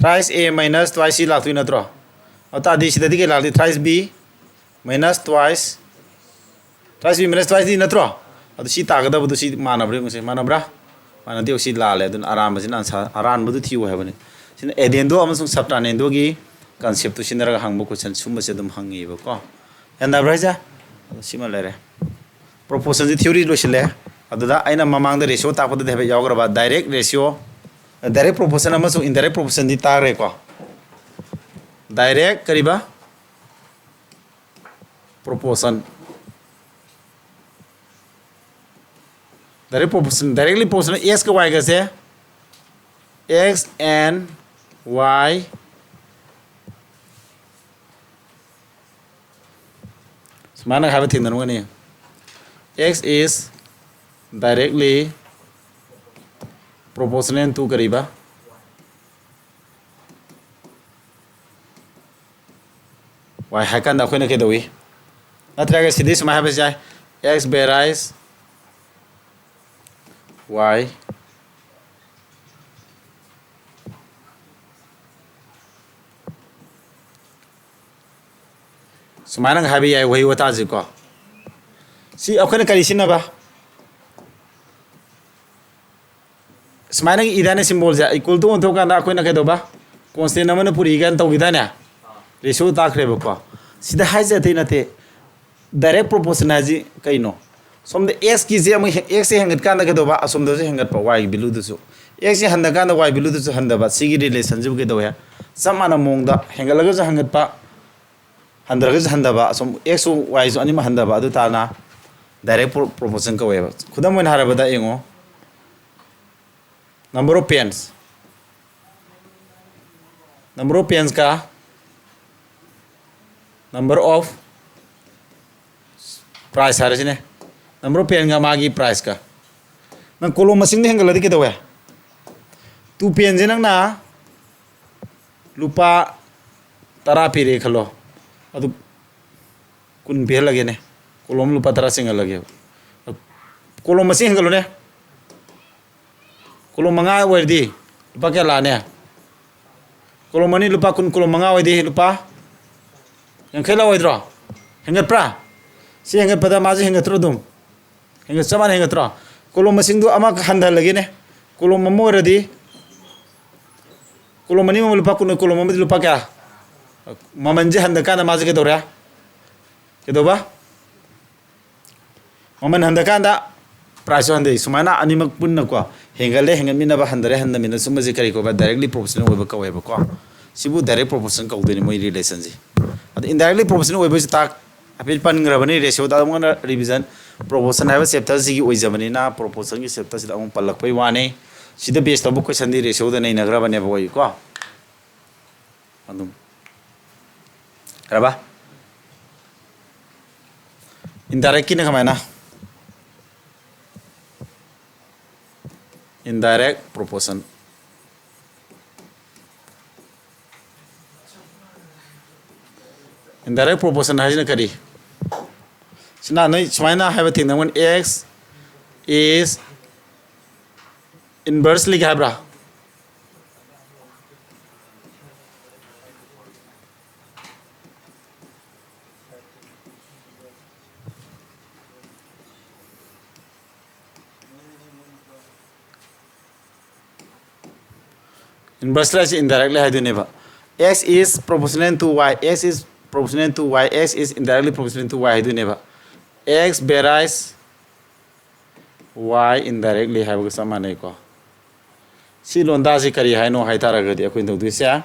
Thrice a minus twice c ꯂꯥꯛꯇꯣꯏ ꯅꯠꯇ꯭ꯔꯣ? ꯑꯗꯨ ꯇꯥꯔꯗꯤ ꯁꯤꯗꯗꯤ ꯀꯩ ꯂꯥꯛꯇꯣꯏ? Thrice b minus twice, thrice b minus twice d ꯅꯠꯇ꯭ꯔꯣ? ꯑꯗꯨ ꯁꯤ ꯇꯥꯒꯗꯕꯗꯨ ꯁꯤ ꯃꯥꯟꯅꯕ꯭ꯔꯥ ꯌꯦꯡꯉꯨꯁꯦ꯫ ꯃꯥꯟꯅꯕ꯭ꯔꯥ? ꯃꯥꯟꯅꯗꯦ꯫ ꯁꯤ ꯂꯥꯜꯂꯦ꯫ ꯑꯗꯨꯅ ꯑꯔꯥꯟꯕꯁꯤꯅ answer, ꯑꯔꯥꯟꯕꯗꯨ ꯊꯤꯌꯨ ꯍꯥꯏꯕꯅꯤ꯫ ꯁꯤꯅ addendo ꯑꯃꯁꯨꯡ subtrahendoꯒꯤ conceptꯇꯨ ꯁꯤꯖꯤꯟꯅꯔꯒ ꯍꯪꯕ question ꯁꯨꯝꯕꯁꯦ ꯑꯗꯨꯝ ꯍꯪꯉꯤꯕꯀꯣ꯫ ꯒ꯭ꯌꯥꯟ ꯇꯥꯕ꯭ꯔꯥ ꯍꯥꯏꯁꯦ? ꯑꯗꯣ ꯁꯤꯃ ꯂꯩꯔꯦ꯫ Proportionꯁꯤ theory ꯂꯣꯏꯁꯤꯜꯂꯦ꯫ ꯑꯗꯨꯗ ꯑꯩꯅ ꯃꯃꯥꯡꯗ ratio ꯇꯥꯛꯄꯗꯗꯤ ꯍꯥꯏꯐꯦꯠ ꯌꯥꯎꯈ꯭ꯔꯕ, direct ratio, direct proportion ꯑꯃꯁꯨꯡ indirect proportionꯗꯤ ꯇꯥꯈ꯭ꯔꯦꯀꯣ꯫ Direct ꯀꯔꯤꯕ? Proportion꯫ Direct proportion, directly proportional x ꯀ y ꯒꯁꯦ, x and y ꯁꯨꯃꯥꯏꯅ ꯍꯥꯏꯕ ꯊꯦꯡꯅꯔꯝꯒꯅꯤ, x is directly proportional to ꯀꯔꯤꯕ? Y ꯍꯥꯏ ꯀꯥꯟꯗ ꯑꯩꯈꯣꯏꯅ ꯀꯩꯗꯧꯏ? ꯅꯠꯇ꯭ꯔꯒ ꯁꯤꯗꯤ ꯁꯨꯃꯥꯏꯅ ꯍꯥꯏꯕꯁꯨ ꯌꯥꯏ, x varies y꯫ ꯁꯨꯃꯥꯏꯅ ꯍꯥꯏꯕ ꯌꯥꯏ ꯋꯥꯍꯩ ꯋꯥꯇꯥꯁꯤꯀꯣ꯫ ꯁꯤ ꯑꯩꯈꯣꯏꯅ ꯀꯔꯤ ꯁꯤꯖꯤꯟꯅꯕ? ꯁꯨꯃꯥꯏꯅ ꯏꯗꯥꯏꯅꯦ symbolꯁꯦ, equal to ꯑꯣꯟꯊꯣꯛꯀꯥꯟꯗ ꯑꯩꯈꯣꯏꯅ ꯀꯩꯗꯧꯕ? Constant ꯑꯃꯅ ꯄꯨꯔꯛꯏ ꯀꯥꯏꯅ ꯇꯧꯈꯤꯗꯥꯏꯅꯦ? Ratio ꯇꯥꯛꯈ꯭ꯔꯦꯕꯀꯣ꯫ ꯁꯤꯗ ꯍꯥꯏꯁꯦ ꯑꯇꯩ ꯅꯠꯇꯦ, direct proportion ꯍꯥꯏꯁꯤ ꯀꯩꯅꯣ? ꯁꯣꯝꯗ x ꯀꯤꯁꯦ ꯑꯃꯨꯛ ꯍꯦ-, x ꯁꯦ ꯍꯦꯟꯒꯠꯀꯥꯟꯗ ꯀꯩꯗꯧꯕ? ꯑꯁꯣꯝꯗꯁꯨ ꯍꯦꯟꯒꯠꯄ, y ꯒꯤ valueꯗꯨꯁꯨ꯫ X ꯁꯦ ꯍꯟꯊꯀꯥꯟꯗ y valueꯗꯨꯁꯨ ꯍꯟꯊꯕ꯫ ꯁꯤꯒꯤ relationꯁꯤꯕꯨ ꯀꯩꯗꯧꯋꯦ? ꯆꯞ ꯃꯥꯟꯅꯕ ꯃꯑꯣꯡꯗ ꯍꯦꯟꯒꯠꯂꯒꯁꯨ ꯍꯦꯟꯒꯠꯄ, ꯍꯟꯊꯔꯒꯁꯨ ꯍꯟꯊꯕ, ꯑꯁꯣꯝ x ꯁꯨ y ꯁꯨ ꯑꯅꯤꯃꯛ ꯍꯟꯊꯕ, ꯑꯗꯨ ꯇꯥꯅ direct pro-, proportion ꯀꯧꯋꯦꯕ꯫ ꯈꯨꯗꯝ ꯑꯣꯏꯅ ꯍꯥꯏꯔꯕꯗ ꯌꯦꯡꯉꯣ, Number of pens, number of pens ꯀ number of price ꯍꯥꯏꯔꯁꯤꯅꯦ꯫ Number of pen ꯒ ꯃꯥꯒꯤ price ꯀ꯫ ꯅꯪ column ꯃꯁꯤꯡꯗꯣ ꯍꯦꯟꯒꯠꯂꯗꯤ ꯀꯩꯗꯧꯋꯦ? Two pen ꯁꯦ ꯅꯪꯅ ꯂꯨꯄꯥ ꯇꯔꯥ ꯄꯤꯔꯦ ꯈꯜꯂꯣ, ꯑꯗꯨ ꯀꯨꯟ ꯄꯤꯍꯜꯂꯒꯦꯅꯦ꯫ Column ꯂꯨꯄꯥ ꯇꯔꯥ ꯆꯤꯡꯍꯜꯂꯒꯦꯕ꯫ Column ꯃꯁꯤꯡ ꯍꯦꯟꯒꯠꯂꯨꯅꯦ꯫ Column ꯃꯉꯥ ꯑꯣꯏꯔꯗꯤ ꯂꯨꯄꯥ ꯀꯌꯥ ꯂꯥꯛꯑꯅꯤ? Column ꯑꯅꯤ ꯂꯨꯄꯥ ꯀꯨꯟ, column ꯃꯉꯥ ꯑꯣꯏꯗꯤ ꯂꯨꯄꯥ ꯌꯥꯡꯈꯩ ꯂꯥꯛꯑꯣꯏꯗ꯭ꯔꯣ? ꯍꯦꯟꯒꯠꯄ꯭ꯔꯥ? ꯁꯤ ꯍꯦꯟꯒꯠꯄꯗ ꯃꯥꯁꯨ ꯍꯦꯟꯒꯠꯇ꯭ꯔꯣ ꯑꯗꯨꯝ? ꯍꯦꯟꯒꯠ-, ꯆꯞ ꯃꯥꯟꯅ ꯍꯦꯟꯒꯠꯇ꯭ꯔꯣ? Column ꯃꯁꯤꯡꯗꯨ ꯑꯃ ꯍꯟꯊꯍꯜꯂꯒꯦꯅꯦ꯫ Column ꯑꯃ ꯑꯣꯏꯔꯗꯤ, column ꯑꯅꯤ ꯑꯃ ꯂꯨꯄꯥ ꯀꯨꯟ, column ꯑꯃꯗꯤ ꯂꯨꯄꯥ ꯀꯌꯥ? ꯃꯃꯜꯁꯦ ꯍꯟꯊꯀꯥꯟꯗ ꯃꯥꯁꯦ ꯀꯩꯗꯧꯔꯦ? ꯀꯩꯗꯧꯕ? ꯃꯃꯜ ꯍꯟꯊꯀꯥꯟꯗ price ꯁꯨ ꯍꯟꯊꯩ꯫ ꯁꯨꯃꯥꯏꯅ ꯑꯅꯤꯃꯛ ꯄꯨꯟꯅꯀꯣ, ꯍꯦꯟꯒꯠꯂꯦ, ꯍꯦꯟꯒꯠꯃꯤꯟꯅꯕ, ꯍꯟꯊꯔꯦ, ꯍꯟꯊꯃꯤꯟꯅꯕ, ꯁꯨꯝꯕꯁꯦ ꯀꯔꯤ ꯀꯧꯕ? Directly proportional ꯑꯣꯏꯕ ꯀꯧꯋꯦꯕꯀꯣ꯫ ꯁꯤꯕꯨ direct proportion ꯀꯧꯗꯣꯏꯅꯤ, ꯃꯣꯏ relation ꯁꯦ꯫ ꯑꯗꯣ indirectly proportional ꯑꯣꯏꯕꯁꯤ ꯇꯥꯛ ꯍꯥꯏꯐꯦꯠ ꯄꯟꯈ꯭ꯔꯕꯅꯤ꯫ Ratio ꯗ ꯑꯃꯨꯛ ꯍꯟꯅ revision, proportion ꯍꯥꯏꯕ chapter ꯁꯤꯒꯤ ꯑꯣꯏꯖꯕꯅꯤꯅ proportion ꯒꯤ chapter ꯁꯤꯗ ꯑꯃꯨꯛ ꯄꯜꯂꯛꯄꯩ ꯋꯥꯅꯤ꯫ ꯁꯤꯗ base ꯇꯧꯕ question ꯗꯤ ratio ꯗ ꯅꯩꯅꯈ꯭ꯔꯕꯅꯦꯕ ꯑꯩꯈꯣꯏ ꯀꯣ꯫ ꯑꯗꯨꯝ ꯌꯥꯔꯕ? Indirect ꯀꯤꯅ ꯀꯃꯥꯏꯅ? Indirect proportion꯫ Indirect proportion ꯍꯥꯏꯁꯤꯅ ꯀꯔꯤ? ꯁꯤꯅ ꯅꯣꯏ ꯁꯨꯃꯥꯏꯅ ꯍꯥꯏꯕ ꯊꯦꯡꯅꯔꯝꯒꯅꯤ, X is inversely ꯍꯥꯏꯕ꯭ꯔꯥ? Inversely ꯍꯥꯏꯁꯤ indirectly ꯍꯥꯏꯗꯣꯏꯅꯦꯕ꯫ X is proportional to Y, X is proportional to Y, X is indirectly proportional to Y ꯍꯥꯏꯗꯣꯏꯅꯦꯕ꯫ X varies Y indirectly ꯍꯥꯏꯕꯒ ꯆꯞ ꯃꯥꯟꯅꯩꯀꯣ꯫ ꯁꯤ ꯂꯣꯟꯗꯥꯁꯤ ꯀꯔꯤ ꯍꯥꯏꯅꯣ ꯍꯥꯏ ꯇꯥꯔꯒꯗꯤ, ꯑꯩꯈꯣꯏꯅ ꯇꯧꯗꯣꯏꯁꯦ,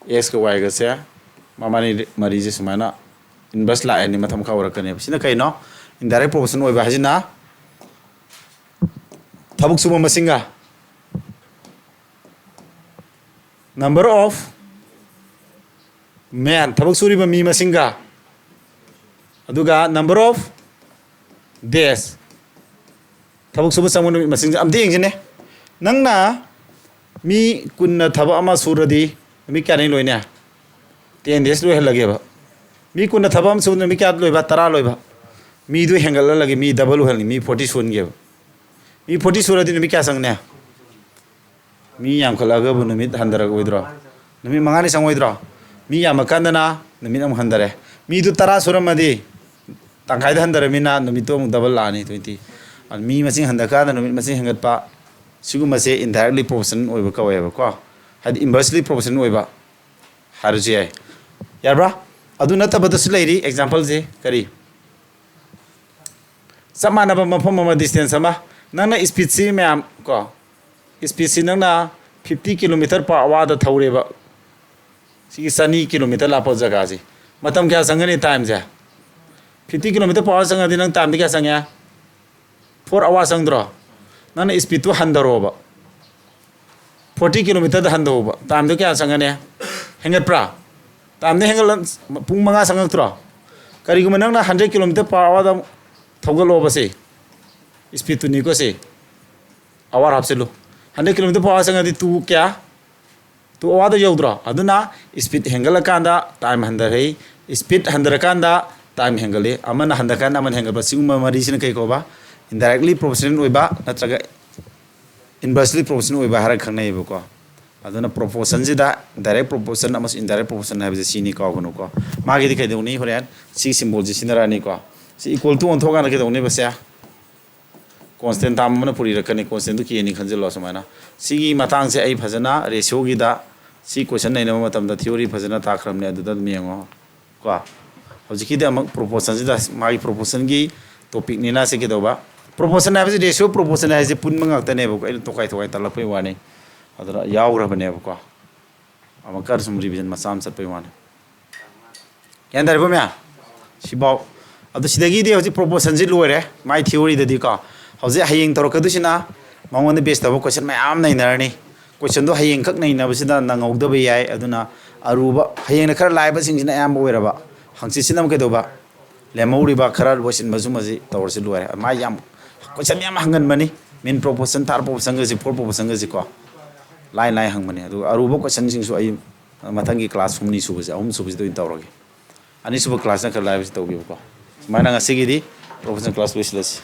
X ꯀ Y ꯒꯁꯦ ꯃꯕꯥꯅꯤ ꯃꯔꯤꯁꯦ ꯁꯨꯃꯥꯏꯅ inverse ꯂꯥꯛꯑꯅꯤ, ꯃꯊꯛ ꯃꯈꯥ ꯑꯣꯏꯔꯛꯀꯅꯦꯕ꯫ ꯁꯤꯅ ꯀꯩꯅꯣ? Indirect proportion ꯑꯣꯏꯕ ꯍꯥꯏꯁꯤꯅ ꯊꯕꯛ ꯁꯨꯕ ꯃꯁꯤꯡꯒ Number of men, ꯊꯕꯛ ꯁꯨꯔꯤꯕ ꯃꯤ ꯃꯁꯤꯡꯒ, ꯑꯗꯨꯒ number of days, ꯊꯕꯛ ꯁꯨꯕ ꯆꯪꯕ ꯅꯨꯃꯤꯠ ꯃꯁꯤꯡꯁꯦ ꯑꯝꯇ ꯌꯦꯡꯁꯤꯅꯦ꯫ ꯅꯪꯅ ꯃꯤ ꯀꯨꯟꯅ ꯊꯕꯛ ꯑꯃ ꯁꯨꯔꯗꯤ ꯅꯨꯃꯤꯠ ꯀꯌꯥꯅꯤ ꯂꯣꯏꯅꯦ? Ten days ꯂꯣꯏꯍꯜꯂꯒꯦꯕ꯫ ꯃꯤ ꯀꯨꯟꯅ ꯊꯕꯛ ꯑꯃ ꯁꯨꯕ ꯅꯨꯃꯤꯠ ꯀꯌꯥ ꯂꯣꯏꯕ? ꯇꯔꯥ ꯂꯣꯏꯕ꯫ ꯃꯤꯗꯨ ꯍꯦꯟꯒꯠꯍꯜꯂꯒꯦ, ꯃꯤ double ꯑꯣꯏꯍꯜꯂꯒꯦ, ꯃꯤ forty ꯁꯨꯍꯟꯒꯦꯕ꯫ ꯃꯤ forty ꯁꯨꯔꯗꯤ ꯅꯨꯃꯤꯠ ꯀꯌꯥ ꯆꯪꯅꯤ? ꯃꯤ ꯌꯥꯝꯈꯠꯂꯛꯑꯒꯕꯨ ꯅꯨꯃꯤꯠ ꯍꯟꯊꯔꯛꯑꯣꯏꯗ꯭ꯔꯣ? ꯅꯨꯃꯤꯠ ꯃꯉꯥꯅꯤ ꯆꯪꯉꯣꯏꯗ꯭ꯔꯣ? ꯃꯤ ꯌꯥꯝꯃꯀꯥꯟꯗꯅ ꯅꯨꯃꯤꯠ ꯑꯃꯨꯛ ꯍꯟꯊꯔꯦ꯫ ꯃꯤꯗꯨ ꯇꯔꯥ ꯁꯨꯔꯝꯃꯗꯤ ꯇꯪꯈꯥꯏꯗ ꯍꯟꯊꯔꯃꯤꯅ ꯅꯨꯃꯤꯠꯇꯣ ꯑꯃꯨꯛ double ꯂꯥꯛꯑꯅꯤ, twenty꯫ ꯑꯗꯨ ꯃꯤ ꯃꯁꯤꯡ ꯍꯟꯊꯔꯀꯥꯟꯗ ꯅꯨꯃꯤꯠ ꯃꯁꯤꯡ ꯍꯦꯟꯒꯠꯄ, ꯁꯤꯒꯨꯝꯕꯁꯦ indirectly proportional ꯑꯣꯏꯕ ꯀꯧꯋꯦꯕꯀꯣ꯫ ꯍꯥꯏꯗꯤ inversely proportional ꯑꯣꯏꯕ ꯍꯥꯏꯔꯁꯨ ꯌꯥꯏ꯫ ꯌꯥꯕ꯭ꯔꯥ? ꯑꯗꯨ ꯅꯠꯇꯕꯗꯁꯨ ꯂꯩꯔꯤ꯫ Exampleꯁꯦ ꯀꯔꯤ? ꯆꯞ ꯃꯥꯟꯅꯕ ꯃꯐꯝ ꯑꯃ, distance ꯑꯃ, ꯅꯪꯅ speedꯁꯤ ꯃꯌꯥꯝ ꯀꯣ, speedꯁꯤ ꯅꯪꯅ fifty kilometer per hourꯗ ꯊꯧꯔꯦꯕ, ꯁꯤꯒꯤ ꯆꯅꯤ kilometer ꯂꯥꯞꯄ ꯖꯒꯥꯁꯤ꯫ ꯃꯇꯝ ꯀꯌꯥ ꯆꯪꯒꯅꯤ? Timeꯁꯦ fifty kilometer per hour ꯆꯪꯉꯗꯤ ꯅꯪ timeꯗꯤ ꯀꯌꯥ ꯆꯪꯉꯦ? Four hour ꯆꯪꯗ꯭ꯔꯣ? ꯅꯪꯅ speedꯇꯨ ꯍꯟꯊꯔꯣꯕ, forty kilometerꯗ ꯍꯟꯊꯧꯕ, timeꯗꯣ ꯀꯌꯥ ꯆꯪꯒꯅꯤ? ꯍꯦꯟꯒꯠꯄ꯭ꯔꯥ? Timeꯗꯣ ꯍꯦꯟꯒꯠꯂ, ꯄꯨꯡ ꯃꯉꯥ ꯆꯪꯉꯛꯇ꯭ꯔꯣ? ꯀꯔꯤꯒꯨꯝꯕ ꯅꯪꯅ hundred kilometer per hourꯗ ꯊꯧꯒꯠꯂꯣꯕ ꯁꯤ, speedꯇꯨꯅꯤꯀꯣ ꯁꯤ, hour ꯍꯥꯞꯆꯤꯜꯂꯨ꯫ Hundred kilometer per hour ꯆꯪꯉꯗꯤ two ꯀꯌꯥ? Two hourꯗ ꯌꯧꯗ꯭ꯔꯣ? ꯑꯗꯨꯅ speed ꯍꯦꯟꯒꯠꯂꯀꯥꯟꯗ time ꯍꯟꯊꯔꯛꯏ, speed ꯍꯟꯊꯔꯀꯥꯟꯗ time ꯍꯦꯟꯒꯠꯂꯤ, ꯑꯃꯅ ꯍꯟꯊꯔꯀꯥꯟꯗ ꯑꯃꯅ ꯍꯦꯟꯒꯠꯄ꯫ ꯁꯤꯒꯨꯝꯕ ꯃꯔꯤꯁꯤꯅ ꯀꯩ ꯀꯧꯕ? Indirectly proportional ꯑꯣꯏꯕ ꯅꯠꯇ꯭ꯔꯒ inversely proportional ꯑꯣꯏꯕ ꯍꯥꯏꯔꯒ ꯈꯪꯅꯩꯌꯦꯕꯀꯣ꯫ ꯑꯗꯨꯅ proportionꯁꯤꯗ direct proportion ꯑꯃꯁꯨꯡ indirect proportion ꯍꯥꯏꯕꯁꯦ ꯁꯤꯅꯤ, ꯀꯥꯎꯒꯅꯨꯀꯣ꯫ ꯃꯥꯒꯤꯗꯤ ꯀꯩꯗꯧꯅꯤ? ꯍꯣꯔꯦꯟ ꯁꯤ symbolꯁꯦ ꯁꯤꯖꯤꯟꯅꯔꯛꯑꯅꯤꯀꯣ꯫ ꯁꯤ equal to ꯑꯣꯟꯊꯣꯛꯑꯀꯥꯟꯗ ꯀꯩꯗꯧꯅꯤ? ꯕꯁꯦ constant term ꯑꯃꯅ ꯄꯨꯔꯤꯔꯛꯀꯅꯤ, constantꯗꯨ Kꯅꯤ ꯈꯟꯖꯤꯜꯂꯣ ꯁꯨꯃꯥꯏꯅ꯫ ꯁꯤꯒꯤ ꯃꯇꯥꯡꯁꯦ ꯑꯩ ꯐꯖꯅ ratioꯒꯤꯗ ꯁꯤ question ꯅꯩꯅꯕ ꯃꯇꯝꯗ theory ꯐꯖꯅ ꯇꯥꯛꯈ꯭ꯔꯕꯅꯦ, ꯑꯗꯨꯗ ꯑꯗꯨꯝ ꯌꯦꯡꯉꯣ ꯀꯣ꯫ ꯍꯧꯖꯤꯛꯀꯤꯗꯤ ꯑꯃꯨꯛ proportionꯁꯤꯗ, ꯃꯥꯒꯤ proportionꯒꯤ topicꯅꯤꯅ ꯁꯤ ꯀꯩꯗꯧꯕ? Proportion ꯍꯥꯏꯕꯁꯤ ratio proportion ꯍꯥꯏꯁꯦ ꯄꯨꯟꯕ ꯉꯥꯛꯇꯅꯦꯕꯀꯣ, ꯑꯩꯅ ꯇꯣꯈꯥꯏ ꯇꯣꯈꯥꯏ ꯇꯥꯛꯂꯛꯄꯩ ꯋꯥꯅꯤ꯫ ꯑꯗꯨꯅ ꯌꯥꯎꯈ꯭ꯔꯕꯅꯦꯕꯀꯣ꯫ ꯑꯃꯨꯛꯀ ꯁꯨꯝ revision ꯃꯆꯥ ꯑꯃ ꯆꯠꯄꯩ ꯋꯥꯅꯤ꯫ ꯒ꯭ꯌꯥꯟ ꯇꯥꯔꯕꯣ ꯃꯌꯥꯝ? ꯁꯤꯐꯥꯎ꯫ ꯑꯗꯨ ꯁꯤꯗꯒꯤꯗꯤ ꯍꯧꯖꯤꯛ proportionꯁꯤ ꯂꯣꯏꯔꯦ, ꯃꯥꯏ theoryꯗꯗꯤꯀꯣ꯫ ꯍꯧꯖꯤꯛ ꯍꯌꯦꯡ ꯇꯧꯔꯛꯀꯗꯣꯏꯁꯤꯅ ꯃꯉꯣꯟꯗ base ꯇꯧꯕ question ꯃꯌꯥꯝ ꯅꯩꯅꯔꯅꯤ꯫ Questionꯗꯣ ꯍꯌꯦꯡꯈꯛ ꯅꯩꯅꯕꯁꯤꯗ ꯅꯪꯍꯧꯗꯕ ꯌꯥꯏ꯫ ꯑꯗꯨꯅ ꯑꯔꯨꯕ, ꯍꯌꯦꯡꯅ ꯈꯔ ꯂꯥꯏꯕꯁꯤꯡꯁꯤꯅ ꯑꯌꯥꯝꯕ ꯑꯣꯏꯔꯕ, ꯍꯪꯆꯤꯠꯁꯤꯅ ꯑꯃꯨꯛ ꯀꯩꯗꯧꯕ? ꯂꯦꯝꯍꯧꯔꯤꯕ ꯈꯔ ꯂꯣꯏꯁꯤꯟꯕ ꯁꯨꯝꯕꯁꯤ ꯇꯧꯔꯁꯤ, ꯂꯣꯏꯔꯦ꯫ ꯃꯥ ꯌꯥꯝ, question ꯌꯥꯝ ꯍꯪꯒꯟꯕꯅꯤ꯫ Mean proposition, third propositionꯒꯁꯤ, fourth propositionꯒꯁꯤ ꯀꯣ, ꯂꯥꯏ ꯂꯥꯏ ꯍꯪꯕꯅꯤ꯫ ꯑꯗꯨꯒ ꯑꯔꯨꯕ questionꯁꯤꯡꯁꯨ ꯑꯩ ꯃꯊꯪꯒꯤ class ꯍꯨꯝꯅꯤ ꯁꯨꯕꯁꯦ, ꯑꯍꯨꯝ ꯁꯨꯕꯁꯤꯗ ꯑꯣꯏꯅ ꯇꯧꯔꯒꯦ꯫ ꯑꯅꯤꯁꯨꯕ classꯅ ꯈꯔ ꯂꯥꯏꯕꯁꯤ ꯇꯧꯒꯦꯕꯀꯣ꯫ ꯁꯨꯃꯥꯏꯅ ꯉꯁꯤꯒꯤꯗꯤ proposition class ꯂꯣꯏꯁꯤꯜꯂꯁꯤ꯫